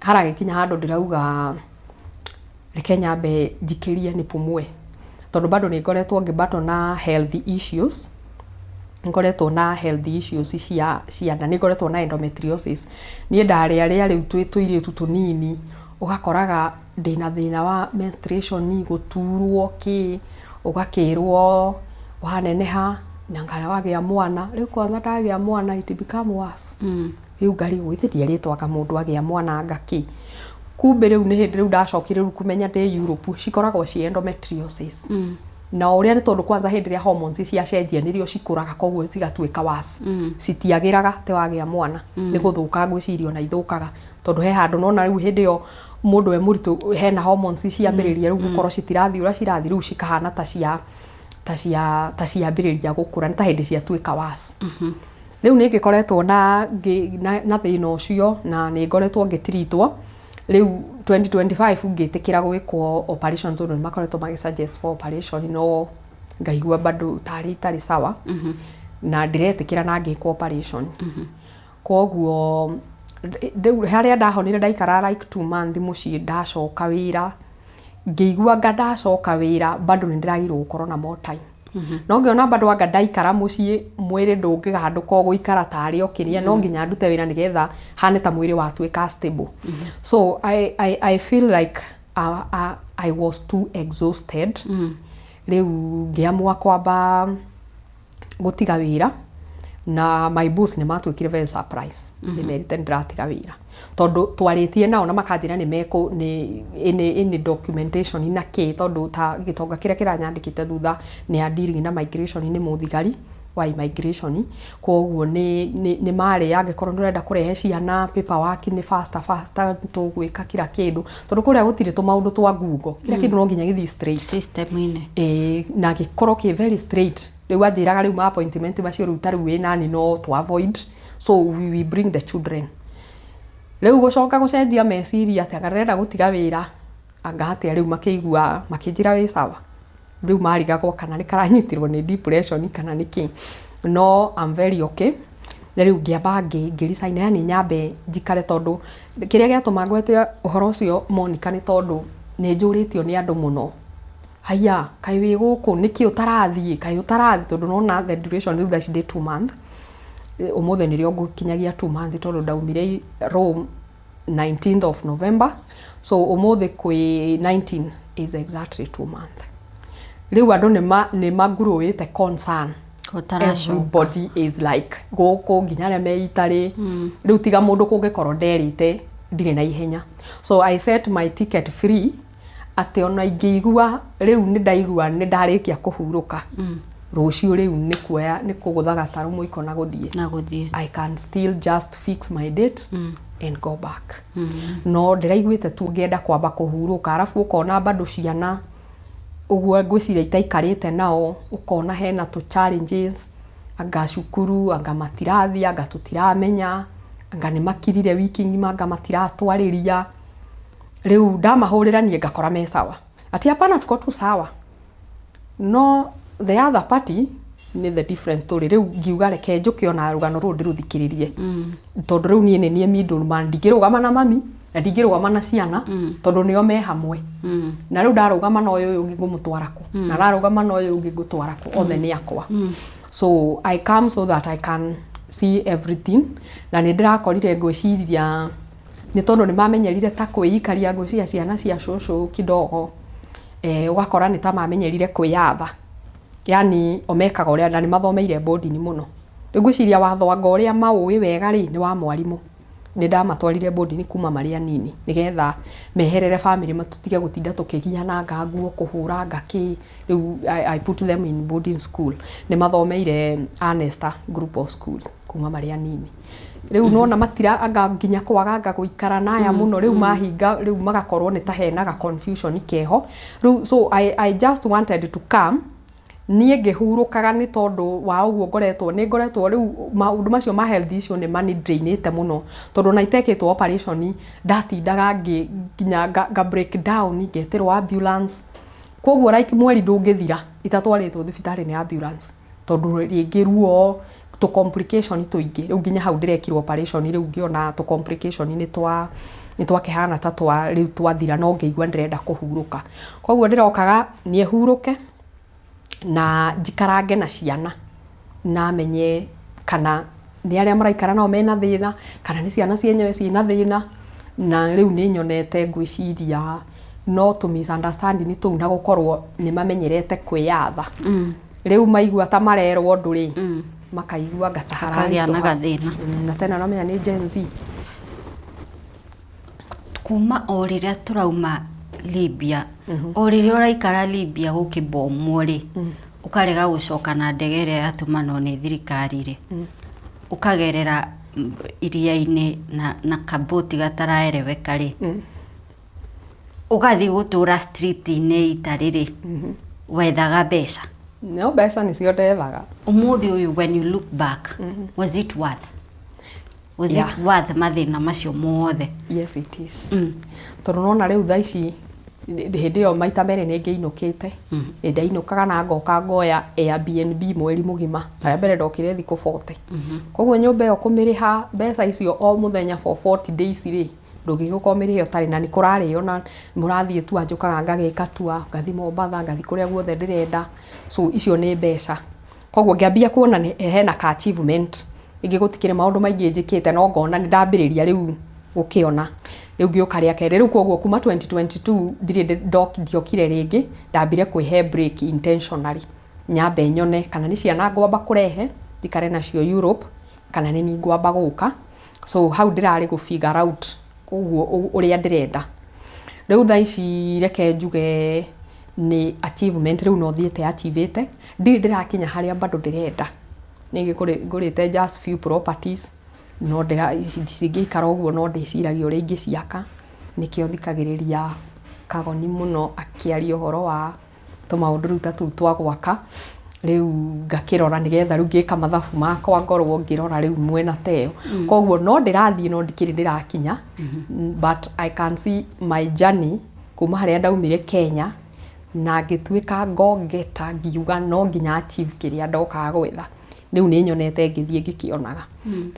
Speaker 3: haragĩkinya handũ ndĩrauga reke nyambe njikĩrie nĩ pumue, tondũ bado nĩ ngoretwo ngĩbattle na health issues. Ngoretwo na health issues cia ciana, nĩ ngoretwo na endometriosis. Niĩ ndarĩa rĩa rĩu twĩ tũirĩtu tũnini, ũgakoraga ndĩna thĩna wa menstruation, gũturwo kĩ, ũgakĩrwo waneneha na kana wagĩa mwana. Rĩu kwanza ndagĩa mwana it become worse. Rĩu ngarigwo githĩ ndierĩtwo anga mũndũ agĩa mwana anga kĩ. Kumbe rĩu nĩ hĩndĩ rĩu ndacokire rĩu kũmenya ndĩ Europe cikoragwo ci endometriosis. Na ũrĩa nĩ tondũ kwanza hĩndĩ ĩrĩa hormones ciacenjia nĩrĩo cikũraga, koguo cigatuĩka worse. Citiagĩraga atĩ wagĩa mwana nĩ gũthũka, ngwĩciria ona ithũkaga tondũ he handũ nona rĩu hĩndĩ ĩyo mũndũ e mũritũ hena hormones ciambĩrĩria rĩu gũkorwo citirathiĩ ũrĩa cirathiĩ, rĩu cikahana ta cia ta cia ta ciambĩrĩria gũkũra, nĩ ta hĩndĩ ciatuĩka worse. Rĩu nĩ ngĩkoretwo na thĩna ũcio na nĩ ngoretwo ngĩtiritwo. Rĩu 2025 ngĩtĩkĩra gwĩkwo operation, tondũ nĩ makoretwo magĩ suggest for operation, no ngaigua bado tarĩ itarĩ sawa na ndĩretĩkĩra na ngĩkwo operation. Koguo Rĩu harĩa ndahonire, ndaikara like 2 months mũciĩ, ndacoka wĩra, ngĩigua anga ndacoka wĩra bado nĩ ndĩragĩrĩirwo gũkorwo na more time. No ngĩona bado anga ndaikara mũciĩ mwĩrĩ ndũngĩgandũka ũgũikara tarĩ o kĩrĩa, no nginya ndute wĩra nĩgetha hane ta mwĩrĩ watuĩka stable. So I feel like I was too exhausted. Rĩu ngĩamua kwamba gũtiga wĩra, na my boss nĩ matuĩkire very surprise. Nĩ merĩte nĩ ndĩratiga wĩra, tondũ twarĩtie nao na makanjĩra nĩ mekũ nĩ any documentation na kĩ, tondũ ta gĩtonga kĩrĩa kĩranyandĩkĩte thutha nĩ a dealing na migration, nĩ mũthigari wa immigration. Koguo nĩ marĩ angĩkorwo nĩ ũrenda kũrehe ciana, paperwork nĩ faster faster, tũgwĩka kila kĩndũ, tondũ kũrĩa gũtirĩ tũmaũndũ twa Google, kila kĩndũ no nginya gĩthiĩ straight
Speaker 4: system-inĩ.
Speaker 3: Ĩĩ, na gĩkorwo kĩ very straight. Rĩu anjĩraga rĩu ma appointment macio rĩu ta rĩu wĩ nani no to avoid, so we bring the children. Rĩu gũcoka gũcenjia meciria atĩ anga ndĩrenda gũtiga wĩra, anga atĩa, rĩu makĩigua makĩnjĩra wĩ sawa. Rĩu marigagwo kana nĩ karanyitirwo nĩ depression kana nĩ kĩ, no I'm very okay. Na rĩu ngĩamba ngĩ resign, yani nyambe njikare, tondũ kĩrĩa gĩatũma ngwete ũhoro ũcio, Monica, nĩ tondũ nĩ njũrĩtio nĩ andũ mũno, "Haiya, kaĩ wĩ gũkũ nĩkĩ ũtarathiĩ? Kaĩ ũtarathiĩ?" Tondũ nona the duration rĩu thaa ici ndĩ 2 month. Ũmũthĩ nĩrĩo ngũkinyagia 2 month, tondũ ndaumire Rome 19th of November, so ũmũthĩ kwĩ 19 is exactly 2 month. Rĩu andũ nĩ mangurũĩte concern.
Speaker 4: Ũtaracoka.
Speaker 3: Everybody is like gũkũ nginya arĩa me itarĩ rĩu, tiga mũndũ kũngĩkorwo nderĩte ndirĩ na ihenya. So I set my ticket free atĩ ona ingĩigua rĩu nĩ ndaigua nĩ ndarĩkia kũhurũka rũciũ, rĩu nĩ kuoya nĩ kũgũtha gatarũ mũiko na gũthiĩ.
Speaker 4: Na gũthiĩ.
Speaker 3: I can still just fix my date and go back. No ndĩraiguĩte tu ngĩenda kwamba kũhurũka, arabu ũkona bado ciana ũguo ngwĩciria itaikarĩte nao, ũkona hena tũ challenges, anga cukuru, anga matirathiĩ, anga tũtiramenya, anga nĩ makirire wiki ng'ima, anga matiratwarĩria. Rĩu ndamahũrĩra niĩ ngakora me sawa, ati hapana, tuko tu sawa, no the other party nĩ the different story. Rĩu ngiuga reke njũke ona rũgano rũrũ ndĩrũthikĩrĩrie, tondũ rĩu niĩ nĩ niĩ middleman, ndingĩrũgama na mami na ndingĩrũgama na ciana, tondũ nĩo me hamwe. Na rĩu ndarũgama na ũyũ ũngĩ ngũmũtwara kũ, na ndarũgama na ũyũ ũngĩ ngũtwara kũ? Othe nĩ akwa. So I come so that I can see everything. Na nĩ ndĩrakorire, ngwĩciria nĩ tondũ nĩ mamenyerire ta kwĩikaria, ngwĩciria ciana cia cũcũ kidogo, ũgakora nĩ ta mamenyerire kwĩyatha, yani o mekaga ũrĩa, na nĩ mathomeire boarding mũno. Rĩu ngwĩciria watho anga ũrĩa maũĩ wega rĩ, nĩ wa mwarimũ. Nĩ ndamatwarire boarding kuma marĩ anini nĩgetha meherere family, tũtige gũtinda tũkĩgiana anga nguo, kũhũra anga kĩ. Rĩu I put them in boarding school. Nĩ mathomeire Anesta Group of Schools kuma marĩ anini. Rĩu nona matira anga nginya kwaga anga gũikara naya mũno, rĩu mahinga, rĩu magakorwo nĩ ta hena ga confusion keho rĩu. So I just wanted to come niĩ ngĩhurũkaga, nĩ tondũ wa ũguo ngoretwo, nĩ ngoretwo rĩu maũndũ macio ma health issue nĩ mani drainĩte mũno, tondũ ona itekĩtwo operation ndatindaga ngĩ nginya nga break down, ngetĩrwo ambulance. Koguo like mweri ndũngĩthira itatwarĩtwo thibitarĩ nĩ ambulance, tondũ rĩngĩ ruo, tũ complication tũingĩ. Rĩu nginya hau ndĩrekirwo operation, rĩu ngĩona tũ complication nĩ twakĩhana ta twa rĩu twathira, no ngĩigua ndĩrenda kũhurũka. Koguo ndĩrokaga niĩ hurũke na njikarange na ciana, na menye kana nĩ arĩa maraikara nao mena thĩna kana nĩ ciana cienyewe ciĩna thĩna. Na rĩu nĩ nyonete, ngwĩciria no tũ misunderstanding tũu, na gũkorwo nĩ mamenyerete kwĩyatha. Rĩu maigua ta marerwo ũndũ rĩ, makaigua anga ta
Speaker 4: Hakagĩa na
Speaker 3: hararitũha.
Speaker 4: gathĩna.
Speaker 3: Na tena namenya nĩ Gen Z.
Speaker 4: Kuma o rĩrĩa tũrauma Libya, o rĩrĩa ũraikara Libya gũkĩbomwo rĩ, ũkarega gũcoka na ndege ĩrĩa yatũmanwo nĩ thirikari rĩ, ũkagerera iria-inĩ na kaboti gataraereweka rĩ, ũgathiĩ gũtũra street-inĩ itarĩ rĩ, wethaga mbeca.
Speaker 3: No mbeca nĩcio ndethaga.
Speaker 4: Ũmũthĩ ũyũ, when you look back, was it worth was it worth mathĩna macio mothe?
Speaker 3: Yes, it is, tondũ nona rĩu thaa ici Hĩndĩ ĩyo maita merĩ nĩ ngĩinũkĩte, nĩ ndainũkaga na ngoka ngoya Airbnb mweri mũgima. Harĩa mbere ndokire thikũ 40. Koguo nyũmba ĩyo kũmĩrĩha mbeca icio o mũthenya for 40 days rĩ, ndũngĩgĩũka ũmĩrĩhe ũtarĩ na nĩ kũrarĩo na mũrathiĩ tour, njũkaga ngagĩka tour, ngathiĩ Mombatha, ngathiĩ kũrĩa guothe ndĩrenda. So icio nĩ mbeca. Koguo ngĩambia kuona hena ka achievement. Rĩngĩ gũtikĩrĩ maũndũ maingĩ njĩkĩte no ngona nĩ ndambĩrĩria rĩu gũkĩona. Rĩu ngĩũka rĩa kerĩ, rĩu koguo kuma 2022 ndirĩ ndiokire rĩngĩ, ndambire kwĩhe break intentionally. Nyambe nyone kana nĩ ciana ngwamba kũrehe njikare nacio Europe, kana nĩ niĩ ngwamba gũka. So hau ndĩrarĩ gũ figure out ũguo ũrĩa ndĩrenda. Rĩu thaa ici reke njuge nĩ achievement rĩu no thiĩte achievĩte. Ndirĩ ndĩrakinya harĩa bado ndĩrenda. Nĩ ngũrĩte just few properties, no cingĩikara ũguo no ndĩciragia ũrĩa ingĩciaka. Nĩkĩo thikagĩrĩria Kagoni mũno akĩaria ũhoro wa tũmaũndũ rĩu ta tũu twa gwaka. Rĩu ngakĩrora nĩgetha rĩu ngĩka mathabu makwa ngorwo ngĩrora rĩu mwena ta ĩyo. Koguo no ndĩrathiĩ no ndikĩrĩ ndĩrakinya, but I can see my journey kuma harĩa ndaumire Kenya na ngĩtuĩka go getter, ngiuga no nginya achieve kĩrĩa ndokaga gwetha. Rĩu nĩ nyonete ngĩthiĩ ngĩkĩonaga.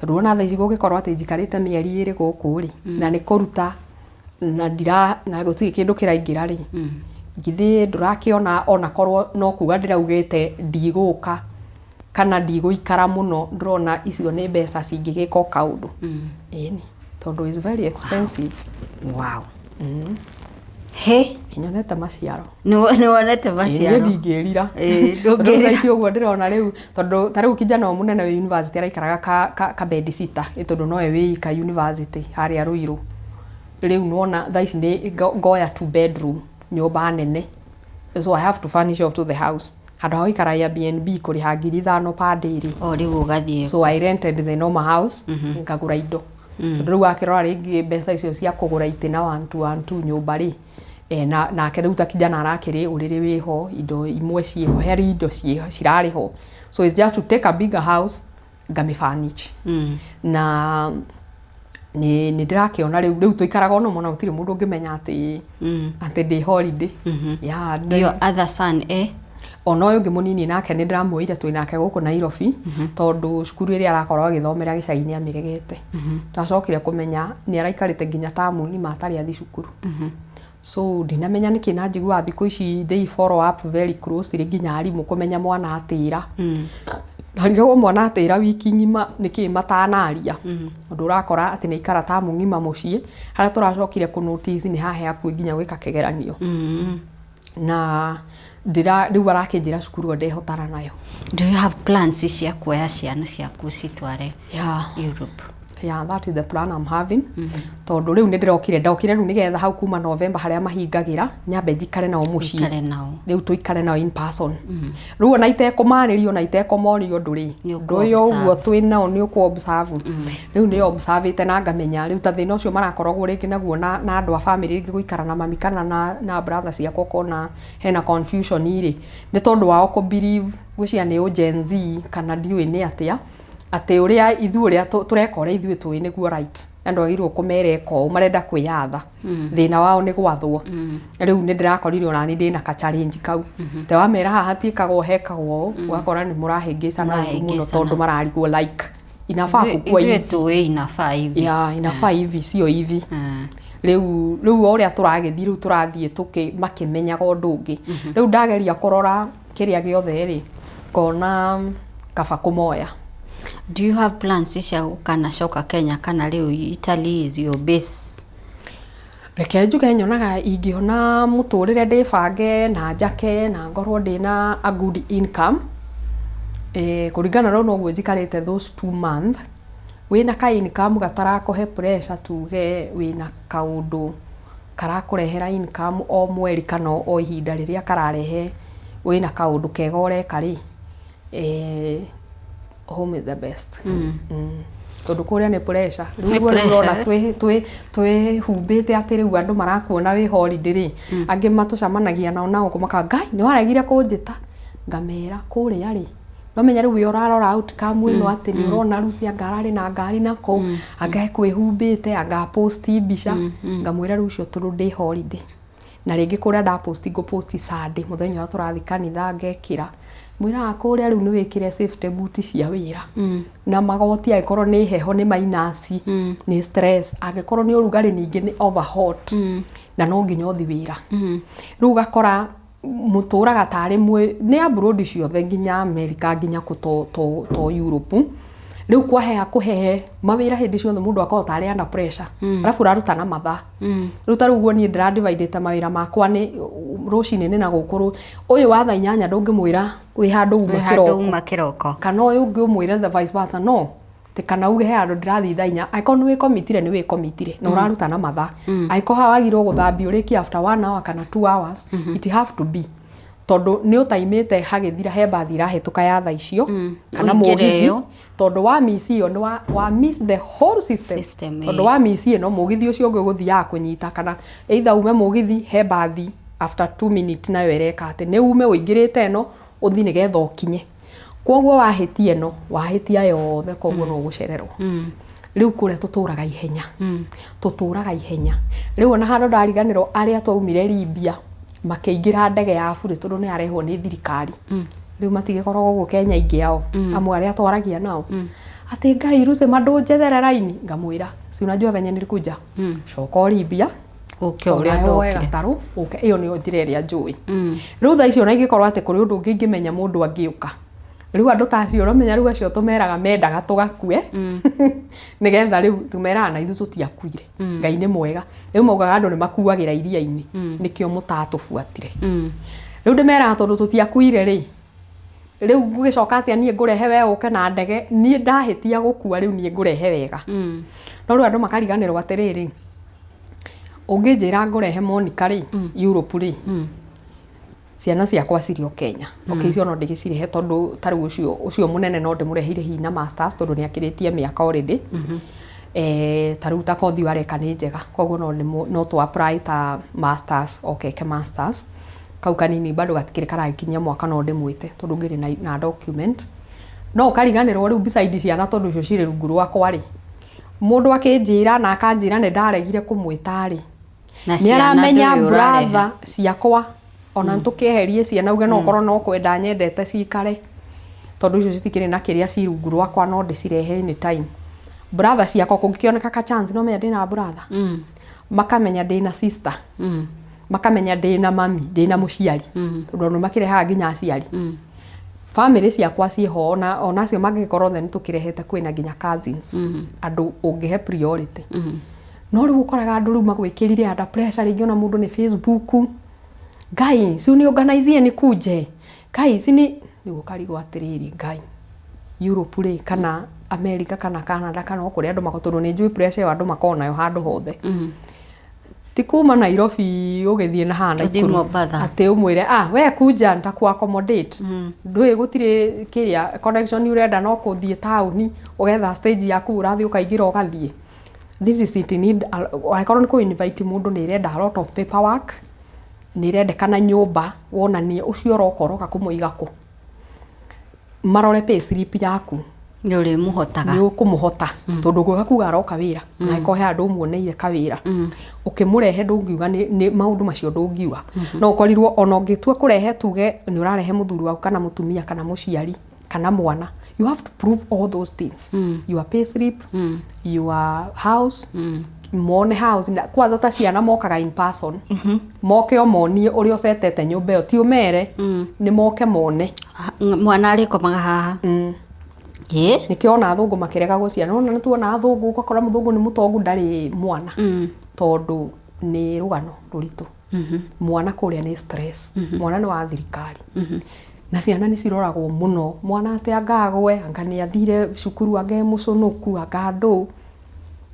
Speaker 3: Tondũ wona thaa ici gũngĩkorwo atĩ njikarĩte mĩeri 2 gũkũ rĩ, na nĩ kũruta na ndira na gũtirĩ kĩndũ kĩraingĩra rĩ, githĩ ndũrakĩona onakorwo no kuga ndĩraugĩte ndigũka kana ndigũikara mũno, ndĩrona icio nĩ mbeca cingĩgĩka o kaũndũ. Ĩni, tondũ is very expensive.
Speaker 4: Wow. He.
Speaker 3: Nyonete maciaro.
Speaker 4: Nĩ wonete maciaro.
Speaker 3: Niĩ ndingĩrira.
Speaker 4: Ĩĩ,
Speaker 3: Tondũ
Speaker 4: ndũngĩrira.
Speaker 3: thaa ici ũguo ndĩrona rĩu, tondũ ta rĩu kijana ũyũ mũnene wĩ university araikaraga ka bed sitter, tondũ nowe wĩ ika university harĩa Ruiru. Rĩu nĩwona thaa ici nĩ ngoya two bedroom nyũmba nene. So I have to furnish off to the house. Handũ ha gũikara Airbnb kũrĩha 5,000 per day rĩ.
Speaker 4: O rĩu ũgathiĩ.
Speaker 3: So I rented the normal house, ngagũra indo. Tondũ rĩu wakĩrora rĩngĩ mbeca icio cia kũgũra itĩ na one two one two nyũmba rĩ, na nake rĩu ta kijana arakĩrĩ ũrĩrĩ wĩho, indo imwe ciĩho, harĩ indo cirarĩ ho. So it's just to take a bigger house, ngamĩ furnish. Na nĩ ndĩrakĩona rĩu tũikaraga ono mũno, gũtirĩ mũndũ ũngĩmenya atĩ ndĩ holiday. Yeah.
Speaker 4: Your other son, eh?
Speaker 3: Ona ũyũ ũngĩ mũnini nake nĩ ndĩramuoire twĩ nake gũkũ Nairobi, tondũ cukuru ĩrĩa arakorwo agĩthomera gĩcagi nĩ amĩregete. Twacokire kũmenya nĩ araikarĩte nginya tamu ng'ima atarĩ athi cukuru. So ndinamenya nĩkĩ, na njiguaga thikũ ici they follow up very closely nginya arimũ kũmenya mwana atĩra. Ndarigagwo mwana atĩra wiki ng'ima nĩkĩ matanaria. Ũndũ ũrakora atĩ nĩ aikara tamu ng'ima mũciĩ, harĩa tũracokire kũ notice nĩ haha hakuhĩ nginya gwĩka kĩgeranio. Na ndĩra rĩu arakĩnjĩra cukuru ĩyo ndehotana nayo.
Speaker 4: Do you have plans cia kuoya ciana ciaku citware Europe?
Speaker 3: Yeah, that is the plan I'm having. Tondũ rĩu nĩ ndĩrokire, ndokire rĩu nĩgetha hau kuma November harĩa mahingagĩra, nyambe njikare nao mũciĩ.
Speaker 4: Ikare nao.
Speaker 3: Rĩu tũikare nao in person. Rĩu ona itekũmarĩria, ona itekũmoria ũndũ rĩ,
Speaker 4: Nĩ ũkũ
Speaker 3: ũndũ ũyũ ũguo
Speaker 4: observe.
Speaker 3: twĩ nao nĩ ũkũ observe. Rĩu nĩ observĩte na ngamenya rĩu ta thĩna ũcio marakoragwo rĩngĩ naguo na andũ a family, rĩngĩ gũikara na mami kana na brother ciakwa, ũkona hena confusion rĩ, nĩ tondũ wao kũ believe gwĩciria nĩ Gen Z kana ndiũĩ nĩ atĩa, atĩ ũrĩa ithuĩ ũrĩa tũreka ũrĩa ithuĩ tũĩ nĩguo right. Andũ agĩrĩirwo kũmera ĩka ũũ, marenda kwĩyatha. Thĩna wao nĩ gwathwo. Rĩu nĩ ndĩrakorire ona niĩ ndĩna ka challenge kau. Te wamera haha hatiĩkagwo, hekagwo ũũ, ũgakora nĩ mũrahĩngĩcana ũru mũno,
Speaker 4: Mũrahĩngĩcana.
Speaker 3: tondũ mararigwo like inafaa kukua
Speaker 4: Ithuĩ
Speaker 3: hivi.
Speaker 4: tũĩ inafaa hivi.
Speaker 3: Yeah, inafaa hivi, sio hivi. Rĩu o ũrĩa tũragĩthiĩ, rĩu tũrathiĩ tũkĩ makĩmenyaga ũndũ ũngĩ. Rĩu ndageria kũrora kĩrĩa gĩothe rĩ, ngona kaba kũmoya.
Speaker 4: Do you have plans cia gũkanacoka Kenya kana rĩu Italy is your base?
Speaker 3: Reke njuge nyonaga ingĩona mũtũrĩre ndĩbange na njake na ngorwo ndĩna a good income, kũringana rĩu noguo njikarĩte those 2 months, wĩna ka income gatarakũhe pressure, tuge wĩna kaũndũ karakũrehera income o mweri kana o ihinda rĩrĩa kararehe, wĩna kaũndũ kega ũreka rĩ, home is the best. Tondũ kũrĩa nĩ pressure. Rĩu
Speaker 4: Nĩ
Speaker 3: ũguo rĩu ũrona
Speaker 4: pressure.
Speaker 3: Twĩhumbĩte atĩ rĩu andũ marakuona wĩ holiday rĩ, angĩ matũcemanagia nao na gũkũ makauga, "Ngai nĩ waregire kũnjĩta." Ngamera kũrĩa rĩ, nomenya rĩu we ũrarora outcome ĩno atĩ nĩ ũrona Lucy anga ararĩ na ngari na kũu, anga ekwĩhumbĩte, anga post mbica. Ngamwĩra rĩu ũcio tondũ ndĩ holiday. Na rĩngĩ kũrĩa ndapost, ngũpost Sunday, mũthenya ũrĩa tũrathiĩ kanitha ngekĩra. Mwĩraga kũrĩa rĩu nĩ wĩkĩre safety boot cia wĩra na magoti, angĩkorwo nĩ heho nĩ minus, nĩ stress, angĩkorwo nĩ ũrugarĩ ningĩ nĩ over hot, na no nginya ũthi wĩra. Rĩu ũgakora mũtũraga tarĩ mwĩ nĩ abroad ciothe, nginya America, nginya kũ to Europe. Rĩu kwaheha kũhehe mawĩra hĩndĩ ciothe, mũndũ akorwo tarĩ under pressure, arabu ũraruta na mathaa. Rĩu ta rĩu ũguo niĩ ndĩra dividĩte mawĩra makwa nĩ rũcinĩ nĩ na gũkũ ũyũ wa thaa 8 ndũngĩmwĩra wĩ handũ uma
Speaker 4: Wĩ handũ
Speaker 3: kĩroko.
Speaker 4: Uma kĩroko.
Speaker 3: Kana ũyũ ũngĩ ũmwĩre the vice versa, no Atĩ kana uge he handũ ndĩrathiĩ thaa 4, angĩkorwo nĩ wĩkomitire, nĩ wĩkomitire na ũraruta na mathaa. Angĩkorwo haha wagirwo gũthambia ũrĩkie after one hour kana 2 hours, it have to be, tondũ nĩ ũtaimĩte hagĩthira he mbathi irahĩtũka ya thaa icio kana
Speaker 4: Ũingĩre
Speaker 3: mũgithi.
Speaker 4: ĩyo.
Speaker 3: Tondũ wa miss ĩyo nĩ wa miss the whole system.
Speaker 4: System,
Speaker 3: tondũ wa miss ĩno, mũgithi ũcio ũngĩ ũgũthiaga kũnyita, kana either ume mũgithi he mbathi after 2 minutes nayo ĩreka atĩ nĩ ume ũingĩrĩte ĩno ũthi nĩgetha ũkinye. Koguo wahĩtia ĩno, wahĩtia yothe, koguo no ũgũcererwo. Rĩu kũrĩa tũtũraga ihenya, tũtũraga ihenya. Rĩu ona handũ ndariganĩrwo, arĩa twaumire Libya makĩingĩra ndege ya burĩ tondũ nĩ yarehwo nĩ thirikari. Rĩu matigĩkoragwo gũkũ Kenya aingĩ ao, amwe arĩa twaragia nao atĩ Ngai Rucema ndũnjethere raini, ngamwĩra, "Si unajua venye nilikuja, coka o Libya."
Speaker 4: Ũke ũrĩa
Speaker 3: Onawe woe
Speaker 4: ndokire.
Speaker 3: gatarũ ũke. Ĩyo nĩyo njĩra ĩrĩa njũĩ. Rĩu thaa icio ona ingĩkorwo atĩ kũrĩ ũndũ ũngĩ ingĩmenya mũndũ angĩũka, rĩu andũ ta acio ũramenya, rĩu acio tũmeraga mendaga tũgakue nĩgetha rĩu tũmeraga na ithuĩ tũtiakuire, Ngai nĩ mwega. Rĩu maugaga andũ nĩ makuagĩra iria-inĩ, nĩkĩo mũtatũbuatire. Rĩu ndĩmeraga tondũ tũtiakuire rĩ, rĩu ngũgĩcoka atĩa niĩ ngũrehe we ũke na ndege? Niĩ ndahĩtia gũkua, rĩu niĩ ngũrehe wega. No rĩu andũ makariganĩrwo atĩrĩrĩ, ũngĩnjĩra ngũrehe Monica rĩ Europe rĩ, ciana ciakwa cirĩ o Kenya. Okay, icio no ndĩgĩcirehe, tondũ ta rĩu ũcio mũnene no ndĩmũreheire hihi na masters, tondũ nĩ akĩrĩtie mĩaka already. Ta rĩu ta kothi ĩyo areka nĩ njega, koguo no tũ apply ta masters, oke eke masters. Kau kanini bado gatikĩrĩ karagĩkinyia mwaka, no ndĩmwĩte tondũ ngĩrĩ na document. No ũkariganĩrwo rĩu beside ciana, tondũ icio cirĩ rungu rwakwa rĩ, mũndũ akĩnjĩra na akanjĩra nĩ ndaregire kũmwĩta rĩ,
Speaker 4: Na
Speaker 3: nĩ
Speaker 4: ciana
Speaker 3: aramenya
Speaker 4: ndũrĩ ũrarehe.
Speaker 3: Brother ciakwa ona nĩtũkĩeherie ciana, uge no korwo no kwenda nyendete cikare, tondũ icio citikĩrĩ na kĩrĩa, ci rungu rwakwa, no ndĩcirehe anytime. Brother ciakwa kũngĩkĩoneka ka chance, no menya ndĩna brother, makamenya ndĩna sister, makamenya ndĩna mami, ndĩna mũciari, tondũ andũ makĩrehaga nginya aciari. Family ciakwa ciĩho, ona acio mangĩgĩkorwo othe nĩ tũkĩrehete, kwĩna nginya cousins, andũ ũngĩhe priority. No rĩu ũkoraga andũ rĩu magwĩkĩrire under pressure, rĩngĩ ona mũndũ nĩ Facebook, "Ngai, si uniorganizie nikuje, Ngai, si ni." Rĩu ũkarigwo atĩrĩrĩ, Ngai, Europe rĩ, kana America, kana Canada, kana o kũrĩa andũ makoragwo, tondũ nĩ njũĩ pressure ĩyo andũ makoragwo nayo handũ hothe, ti kuma Nairobi ũgĩthiĩ na haha
Speaker 4: Ũthiĩ
Speaker 3: Nakuru
Speaker 4: Mombatha.
Speaker 3: Atĩ ũmwĩre, "Ah, we kuja nitaku accommodate." Ndũĩ gũtirĩ kĩrĩa connection ũrenda, no kũthiĩ taũni ũgetha stage yaku, ũrathiĩ ũkaingĩra ũgathiĩ. This is it, need angĩkorwo nĩ kũ invite mũndũ, nĩ ĩrenda a lot of paperwork, nĩ ĩrendekana nyũmba wonanie ũcio ũroka ũroka kũmũiga kũ, marore pay slip yaku.
Speaker 4: Nĩ ũrĩmũhotaga.
Speaker 3: Nĩ ũkũmũhota, tondũ ngũga kuga aroka wĩra, na angĩkorwo he handũ ũmuoneire kawĩra ũkĩmũrehe, ndũngiuga nĩ maũndũ macio, ndũngiuga no ũkorirwo ona ũngĩtua kũrehe, tuge nĩ ũrarehe mũthuri waku kana mũtumia kana mũciari kana mwana, you have to prove all those things, your pay slip, your house, mone house. Na kwanza ta ciana mokaga in person, moke o monie ũrĩa ũcetete nyũmba ĩyo, ti ũmere, nĩ moke mone.
Speaker 4: Mwana arĩkomaga haha ĩ?
Speaker 3: Nĩkĩo ona athũngũ makĩrega gũciara. Nona nĩ tuona athũngũ, ũgakora mũthũngũ nĩ mũtongu, ndarĩ mwana, tondũ nĩ rũgano rũritũ. Mwana kũrĩa nĩ stress, mwana nĩ wa thirikari na ciana nĩ ciroragwo mũno. Mwana atĩ anga agwe, anga nĩ athire cukuru, anga e mũcũnũku, anga ndũ,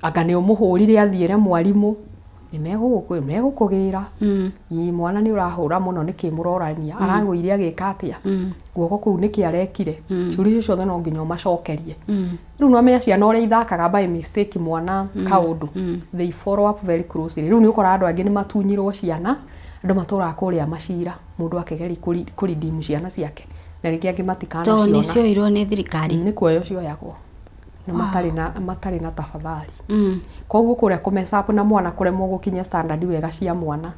Speaker 3: anga nĩ ũmũhũrire athiĩre mwarimũ, nĩ megũkũgĩra. Ĩ mwana nĩ ũrahũra mũno nĩkĩ? Mũrorania aragũire agĩka atĩa? Guoko kũu nĩkĩ arekire? Ciũria icio ciothe no nginya ũmacokerie. Rĩu nĩwamenya ciana ũrĩa ithakaga, by mistake mwana kaũndũ, they follow up very closely. Rĩu nĩ ũkoraga andũ angĩ nĩ matunyirwo ciana, andũ matũraga kũrĩa macira, mũndũ akĩgeria kũredeem ciana ciake, na rĩngĩ angĩ
Speaker 4: Tondũ nĩ
Speaker 3: matikanaciona.
Speaker 4: Cioirwo nĩ thirikari.
Speaker 3: Nĩ kuoywo cioyagwo na matarĩ na tafadhali. Koguo kũrĩa kũmess up na mwana, kũremwo gũkinyia standard wega cia mwana.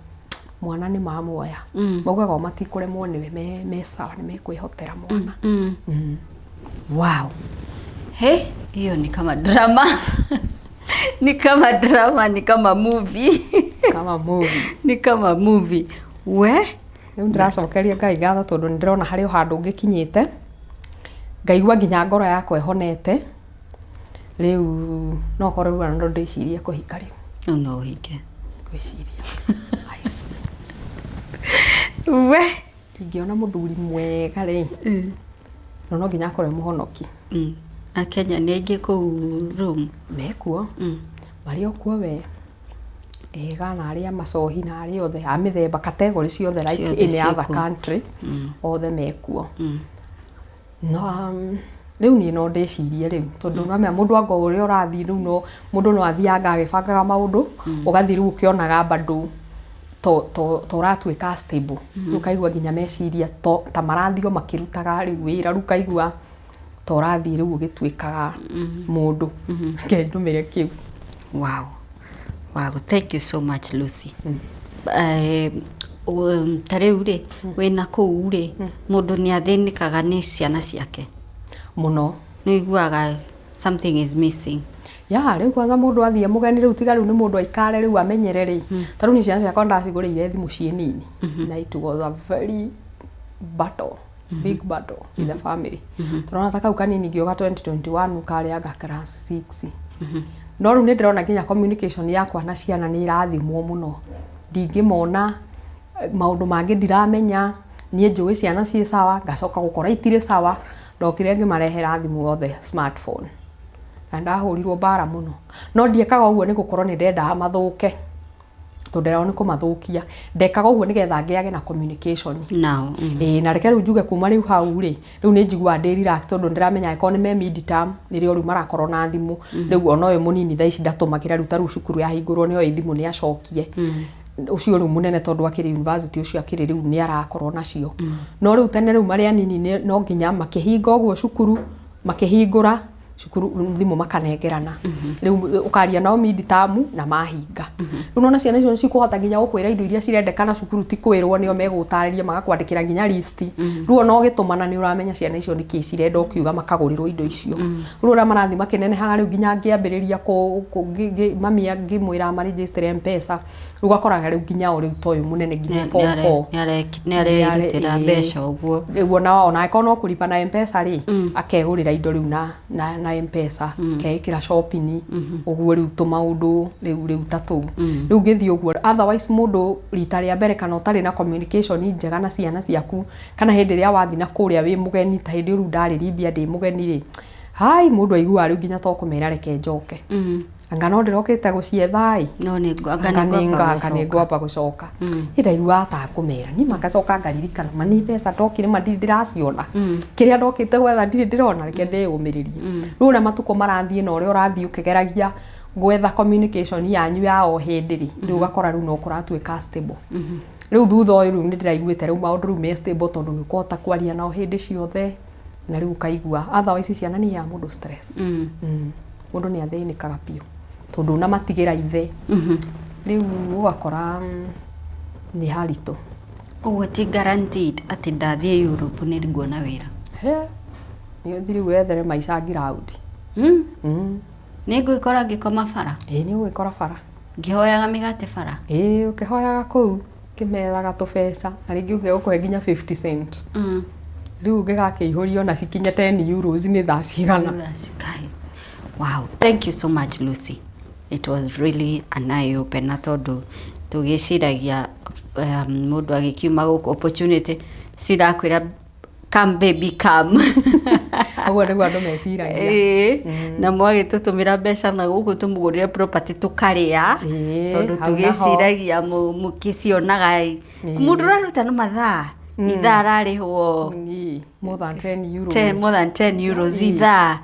Speaker 3: Mwana nĩ mamuoya, maugaga o matikũremwo nĩwe, me sawa, nĩ mekwĩhotera mwana.
Speaker 4: Wow. Hey, hiyo ni kama drama. Ni kama drama, ni kama movie.
Speaker 3: Kama movie.
Speaker 4: Ni kama movie. We?
Speaker 3: Rĩu ndĩracokeria Ngai ngatho tondũ nĩ ndĩrona harĩ o handũ ngĩkinyĩte, ngaigua nginya ngoro yakwa ĩhonete. Rĩu no korwo rĩu ona no ndĩcirie kũhika rĩu.
Speaker 4: Rĩu no ũhike.
Speaker 3: Ngwĩciria. I see.
Speaker 4: We?
Speaker 3: Ingĩona mũthuri mwega rĩ, no nginya akorwo e mũhonoki.
Speaker 4: Akenya nĩ aingĩ kũu Rome.
Speaker 3: Mekuo. Marĩ o kuo we. Ega na arĩa macohi na arĩa othe a mĩthemba, category ciothe, like
Speaker 4: Ciothe
Speaker 3: any other
Speaker 4: ciĩkuo.
Speaker 3: country, othe mekuo. Na rĩu niĩ no ndĩcirie rĩu tondũ nĩwamenya mũndũ anga ũrĩa ũrathiĩ rĩu, no mũndũ no athianga agĩbangaga maũndũ, ũgathiĩ rĩu ũkĩonaga bado to ũratuĩka stable. Rĩu ũkaigua nginya meciria ta marathiĩ o makĩrutaga rĩu wĩra, rĩu ũkaigua ta ũrathiĩ rĩu ũgĩtuĩkaga mũndũ. Reke ndũmĩre kĩu.
Speaker 4: Wow. Wow, thank you so much, Lucy. Ta rĩu rĩ, wĩna kũu rĩ, mũndũ nĩ athĩnĩkaga nĩ ciana ciake.
Speaker 3: Mũno.
Speaker 4: Nĩ ũiguaga something is missing.
Speaker 3: Ya rĩu kwanza mũndũ athiĩ mũgeni rĩu, tiga rĩu nĩ mũndũ aikare rĩu amenyere rĩ, ta rĩu niĩ ciana ciakwa ndacigũrĩire thimũ ciĩ nini, na it was a very battle, big battle in the family. Tũrona ta kau kanini ngĩũka 2021 karĩ anga class 6, no rĩu nĩ ndĩrona nginya communication yakwa na ciana nĩ ĩrathimwo mũno. Ndingĩmona maũndũ mangĩ ndiramenya. Niĩ njũĩ ciana ciĩ sawa, ngacoka gũkora itirĩ sawa. Ndokire ngĩmarehera thimũ othe, smartphone, na ndahũrirwo mbara mũno, no ndiekaga ũguo nĩ gũkorwo nĩ ndendaga mathũke, tondũ nderagwo nĩ kũmathũkia. Ndekaga ũguo nĩgetha ngĩage na communication
Speaker 4: Nao.
Speaker 3: Ĩĩ, na reke rĩu njuge kuma rĩu hau rĩ, rĩu nĩ njiguaga ndĩ relax tondũ ndĩramenya angĩkorwo nĩ me mid term nĩrĩo rĩu marakorwo na thimũ. Rĩu ona ũyũ mũnini thaa ici ndatũmagĩra. Rĩu ta rĩu cukuru yahingũrwo nĩ oĩ thimũ nĩ acokie. Ũcio rĩu mũnene tondũ akĩrĩ university, ũcio akĩrĩ rĩu nĩ arakorwo nacio. No rĩu tene rĩu marĩ anini no nginya makĩhinga ũguo cukuru, makĩhingũra cukuru thimũ makanengerana. Rĩu ũkaria nao mid term na mahinga. Rĩu nona ciana icio nĩcikũhota nginya gũkwĩra indo iria cirendekana cukuru, ti kwĩrwo, nĩo megũtarĩria, magakwandĩkĩra nginya list. Rĩu ona ũgĩtũmana nĩ ũramenya ciana icio nĩkĩ cirenda, ũkiuga makagũrĩrwo indo icio. Rĩu ũrĩa marathiĩ makĩnenehaga, rĩu nginya ngĩambĩrĩria mami ngĩmwĩra marĩnjĩstĩre M-Pesa, rĩu ũgakoraga rĩu nginya o rĩu ta ũyũ mũnene nginya form four
Speaker 4: Nĩ arerutĩra mbeca ũguo.
Speaker 3: Rĩu ona angĩkorwo no kũripa na M-Pesa rĩ, akegũrĩra indo rĩu na M-Pesa, keĩkĩra shopping ũguo. Rĩu tũmaũndũ rĩu ta tũu rĩu ngĩthiĩ ũguo. Otherwise mũndũ rita rĩa mbere kana ũtarĩ na communication njega na ciana ciaku, kana hĩndĩ ĩrĩa wathiĩ na kũrĩa wĩ mũgeni, ta hĩndĩ ĩyo rĩu ndarĩ Libya ndĩ mũgeni rĩ, hai, mũndũ aiguaga rĩu nginya to kũmera reke njoke, anga no ndĩrokĩte gũcietha ĩ.
Speaker 4: No nĩ anga
Speaker 3: anga
Speaker 4: nĩ
Speaker 3: nĩ
Speaker 4: ngwamba
Speaker 3: anga nĩ
Speaker 4: gũcoka.
Speaker 3: Ngwamba gũcoka ĩ, ndaiguaga ta kũmera niĩ, magacoka ngaririkana ma nĩ mbeca ndokire, ma ndirĩ ndĩraciona, kĩrĩa ndokĩte gwetha ndirĩ ndĩrona, reke ndĩyũmĩrĩrie. Rĩu ũrĩa matukũ marathiĩ na ũrĩa ũrathiĩ ũkĩgeragia gwetha communication yanyu ya o hĩndĩ rĩ, rĩu ũgakora rĩu no kũratuĩka stable. Rĩu thutha ũyũ rĩu nĩ ndĩraiguĩte rĩu maũndũ rĩu me stable tondũ nĩ ũkũhota kwaria nao hĩndĩ ciothe na rĩu ũkaigua. Otherwise ciana nĩ iheaga mũndũ stress. Mũndũ nĩ athĩnĩkaga biũ tondũ ũnamatigĩra ithe, rĩu ũgakora nĩ haritũ.
Speaker 4: Ũguo ti guaranteed atĩ ndathiĩ Europe nĩ nguona wĩra.
Speaker 3: He, nĩ ũthiĩ rĩu wethere maica ngiraundi.
Speaker 4: Nĩ ngwĩkora ngĩkoma bara.
Speaker 3: Ĩĩ, nĩ ũgwĩkora bara.
Speaker 4: Ngĩhoyaga mĩgate bara.
Speaker 3: Ĩĩ, ũkĩhoyaga kũu kĩmethaga tũbeca na rĩngĩ ũngĩgũkũhe nginya 50 cent. Rĩu ũngĩgakĩihũrio na cikinye 10 euros nĩ thaa cigana?
Speaker 4: Kai. Wow, thank you so much, Lucy. It was really an eye opener tondũ tũgĩciragia mũndũ agĩkiuma gũkũ opportunity cirakwĩra, "Come baby, come."
Speaker 3: Ũguo nĩguo andũ meciragia.
Speaker 4: Ĩĩ, na mwagĩtũtũmĩra mbeca na gũkũ tũmũgũrĩre property tũkarĩa, tondũ
Speaker 3: hau naho.
Speaker 4: Tũgĩciragia mũkĩcionaga mũndũ ũraruta no mathaa ithaa ararĩhwo
Speaker 3: Ĩĩ, more than 10 euros.
Speaker 4: 10, more than 10 euros ithaa,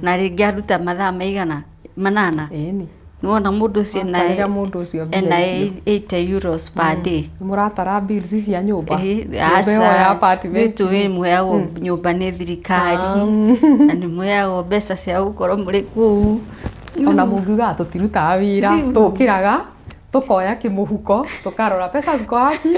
Speaker 4: na rĩngĩ aruta mathaa maigana manana.
Speaker 3: Ĩni.
Speaker 4: Nĩwona mũndũ ũcio ena
Speaker 3: Watarĩra mũndũ ũcio mbia
Speaker 4: ena
Speaker 3: icio.
Speaker 4: 80 euros per day.
Speaker 3: Nĩ mũratara bills cia nyũmba.
Speaker 4: Ĩĩ,
Speaker 3: Nyũmba ĩyo ya
Speaker 4: aca
Speaker 3: apartment.
Speaker 4: nĩ mũheagwo nyũmba nĩ thirikari na nĩ mũheagwo mbeca cia gũkorwo mũrĩ kũu.
Speaker 3: Ona mũngiugaga tũtirutaga wĩra, tũkĩraga. Tukoya kimuhuko, tukarora pesa ziko wapi,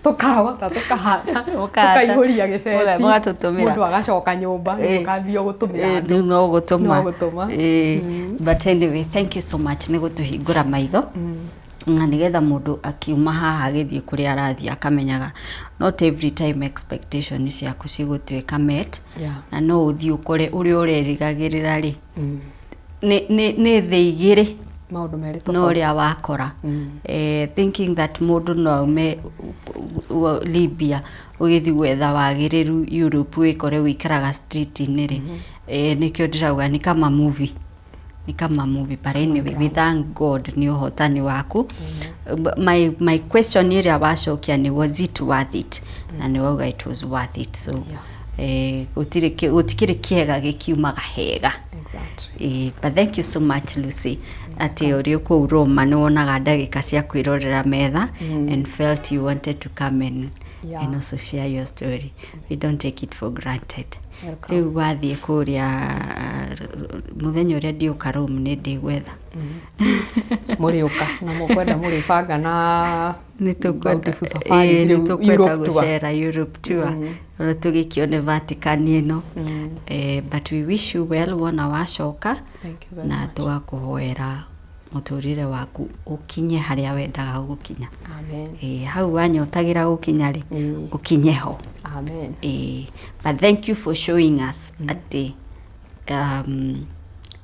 Speaker 3: tukarogota, tukahata,
Speaker 4: Mũkahata.
Speaker 3: tukaihuria gibeti,
Speaker 4: Mũgatũtũmĩra.
Speaker 3: Mundu agacoka nyumba, mukambia gutumira andu.
Speaker 4: Rĩu no gũtũma.
Speaker 3: No gũtũma.
Speaker 4: But anyway, thank you so much nĩ gũtũhingũra maitho na nĩgetha mũndũ akiuma haha agĩthiĩ kũrĩa arathiĩ akamenyaga not every time expectation ciaku cigũtuĩka met. Na no ũthiĩ ũkore ũrĩa ũrerĩgagĩrĩra rĩ, nĩ thĩ igĩrĩ.
Speaker 3: Maundu merĩ.
Speaker 4: No ũrĩa wakora thinking that mũndũ no aume Libya ũgĩthiĩ gwetha wagĩrĩru Europe, wĩkore wĩikaraga street-inĩ rĩ, nĩkĩo ndĩrauga ni kama movie, ni kama movie. But anyway, we thank God nĩ ũhotani waku. My question ĩrĩa wacokia nĩ, was it worth it? Na nĩ wauga it was worth it, so gũtikĩrĩ kĩega gĩkiumaga hega. But thank you so much, Lucy, atĩ ũrĩ kũu Roma nĩ wonaga ndagĩka cia kwĩrorera metha and felt you wanted to come and, and also share your story. We don't take it for granted.
Speaker 3: Welcome.
Speaker 4: Rĩu wathiĩ kũrĩa, mũthenya ũrĩa ndiũka Rome nĩ ndĩgwetha.
Speaker 3: Mũrĩũka na mũkwenda mũrĩbanga na
Speaker 4: Nĩ tũkwenda.
Speaker 3: Bountiful Safaris.
Speaker 4: Nĩ
Speaker 3: Rĩu
Speaker 4: tũkwenda
Speaker 3: Europe tour.
Speaker 4: gũcera Europe tour, ona tũgĩkĩone Vatican ĩno. But we wish you well wona wacoka.
Speaker 3: Thank you very
Speaker 4: Na
Speaker 3: much.
Speaker 4: tũgakũhoera mũtũrĩre waku ũkinye harĩa wendaga gũkinya.
Speaker 3: Amen.
Speaker 4: Hau wanyotagĩra gũkinya rĩ, ũkinye ho.
Speaker 3: Amen.
Speaker 4: But thank you for showing us atĩ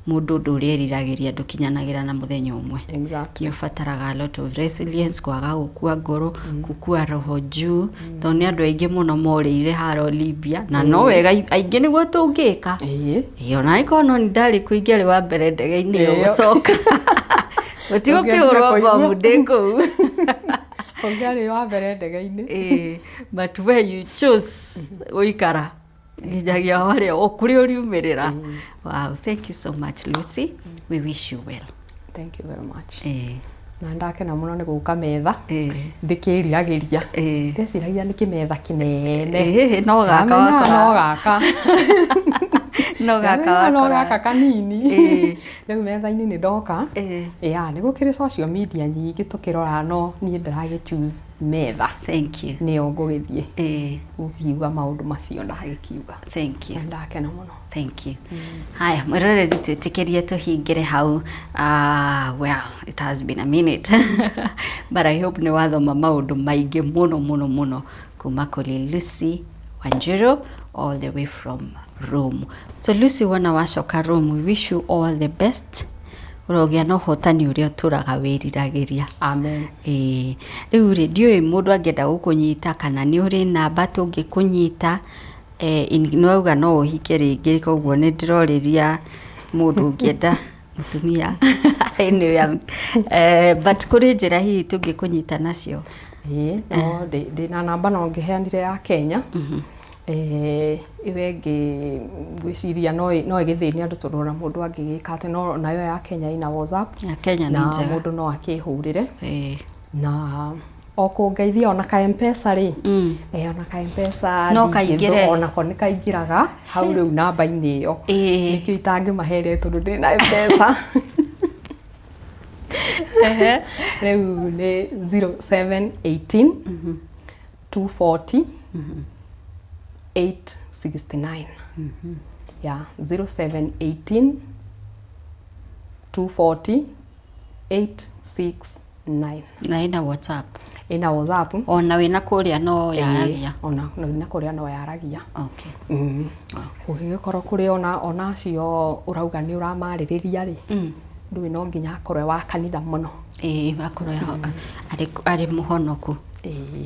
Speaker 4: mũndũ ũndũ ũrĩa eriragĩria ndũkinyanagĩra na mũthenya ũmwe. Nĩ ũbataraga a lot of resilience, kwaga gũkua ngoro, kukua roho juu, tondũ nĩ andũ aingĩ mũno morĩire haro Libya, na no wega aingĩ nĩguo tũngĩka. Ĩĩ, ona angĩkorwo no nĩ ndarĩ kũ ingĩarĩ wa mbere ndege-inĩ ĩyo
Speaker 3: Ĩyo.
Speaker 4: gũcoka, gũtigũkĩhũrwo
Speaker 3: Ũngĩendire
Speaker 4: bomu
Speaker 3: kũigua.
Speaker 4: ndĩ kũu.
Speaker 3: Ũngĩarĩ wa mbere ndege-inĩ.
Speaker 4: But where you chose gũikara nginyagia harĩa o kũrĩa ũriumĩrĩra. Wow, thank you so much, Lucy, we wish you well.
Speaker 3: Thank you very much. Na ndakena mũno nĩ gũka metha. Ndĩkĩriragĩria. Ndeciragia nĩ kĩmetha kĩnene.
Speaker 4: No gaka.
Speaker 3: Ndamenya
Speaker 4: Wakora.
Speaker 3: no gaka.
Speaker 4: No gaka.
Speaker 3: Ndamenya no
Speaker 4: wakora.
Speaker 3: gaka kanini. Rĩu metha-inĩ nĩ ndoka. Ya nĩ gũkĩrĩ social media nyingĩ tũkĩrora, no niĩ ndĩragĩ choose metha.
Speaker 4: Thank you.
Speaker 3: Nĩyo ngũgĩthiĩ gũkiuga maũndũ macio ndagĩkiuga.
Speaker 4: Thank you.
Speaker 3: Na ndakena mũno.
Speaker 4: Thank you. Haya, mwĩroreri, twĩtĩkĩrie tũhingĩre hau. Well, it has been a minute, but I hope nĩ wathoma maũndũ maingĩ mũno mũno mũno kuma kũrĩ Lucy Wanjiru all the way from Rome. So Lucy, wona wacoka Rome, we wish you all the best. Ũrogĩa na ũhotani ũrĩa ũtũraga wĩriragĩria.
Speaker 3: Amen.
Speaker 4: Ĩĩ, rĩu rĩ, ndiũĩ mũndũ angĩenda gũkũnyita kana nĩ ũrĩ namba tũngĩkũnyita. Nĩwauga no ũhike rĩngĩ, koguo nĩ ndĩrorĩria mũndũ ũngĩenda mũtumia. Anyway, but kũrĩ njĩra hihi tũngĩkũnyita nacio?
Speaker 3: Ĩĩ, no ndĩ na namba no ngĩheanire ya Kenya. Ĩyo ĩngĩ ngwĩciria no ĩgĩthĩnie andũ, tondũ ona mũndũ angĩgĩka atĩ no nayo ya Kenya ina WhatsApp.
Speaker 4: Ya Kenya nĩ
Speaker 3: Na
Speaker 4: njega.
Speaker 3: mũndũ no akĩhũrĩre na o kũngeithia ona ka M-Pesa rĩ, ona ka M-Pesa
Speaker 4: No kaingĩre.
Speaker 3: Onako nĩ kaingĩraga hau rĩu namba-inĩ ĩyo. Nĩkĩo itangĩmahere tondũ ndĩ na M-Pesa. Rĩu nĩ 0718 240 869. Yeah, 0718 240 869.
Speaker 4: Na ĩna WhatsApp?
Speaker 3: Ĩna WhatsApp.
Speaker 4: Ona wĩna kũrĩa no yaragia?
Speaker 3: Ona na kũrĩa no yaragia. Ũgĩgĩkorwo kũrĩ ona acio ũrauga nĩ ũramarĩrĩria rĩ, ndũĩ no nginya akorwo e wa kanitha mũno.
Speaker 4: Ĩĩ, akorwo arĩ mũhonoku.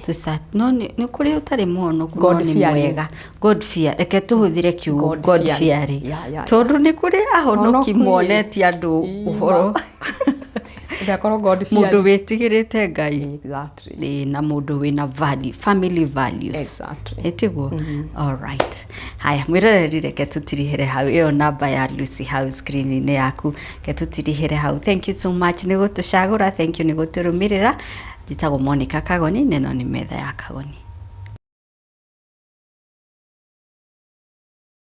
Speaker 4: Tũca no nĩ kũrĩ ũtarĩ mũhonoku no
Speaker 3: God
Speaker 4: nĩ
Speaker 3: fearing.
Speaker 4: mwega, God fear, reke tũhũthĩre kiugo
Speaker 3: God
Speaker 4: God
Speaker 3: fearing.
Speaker 4: fearing, tondũ nĩ kũrĩ ahonoki
Speaker 3: Honoku,
Speaker 4: monetie andũ ũhoro.
Speaker 3: Ũgakorwo God
Speaker 4: Mũndũ
Speaker 3: fearing.
Speaker 4: wĩtigĩrĩte Ngai.
Speaker 3: Exactly.
Speaker 4: Ĩĩ, na mũndũ wĩna value, family values. Ĩtiguo? All right, haya mwĩroreri, reke tũtirihĩre hau. Ĩyo namba ya Lucy hau screen-inĩ yaku, reke tũtirihĩre hau. Thank you so much nĩ gũtũcagũra, thank you nĩ gũtũrũmĩrĩra. Njĩtagwo Monica Kagoni, na ĩno nĩ metha ya Kagoni.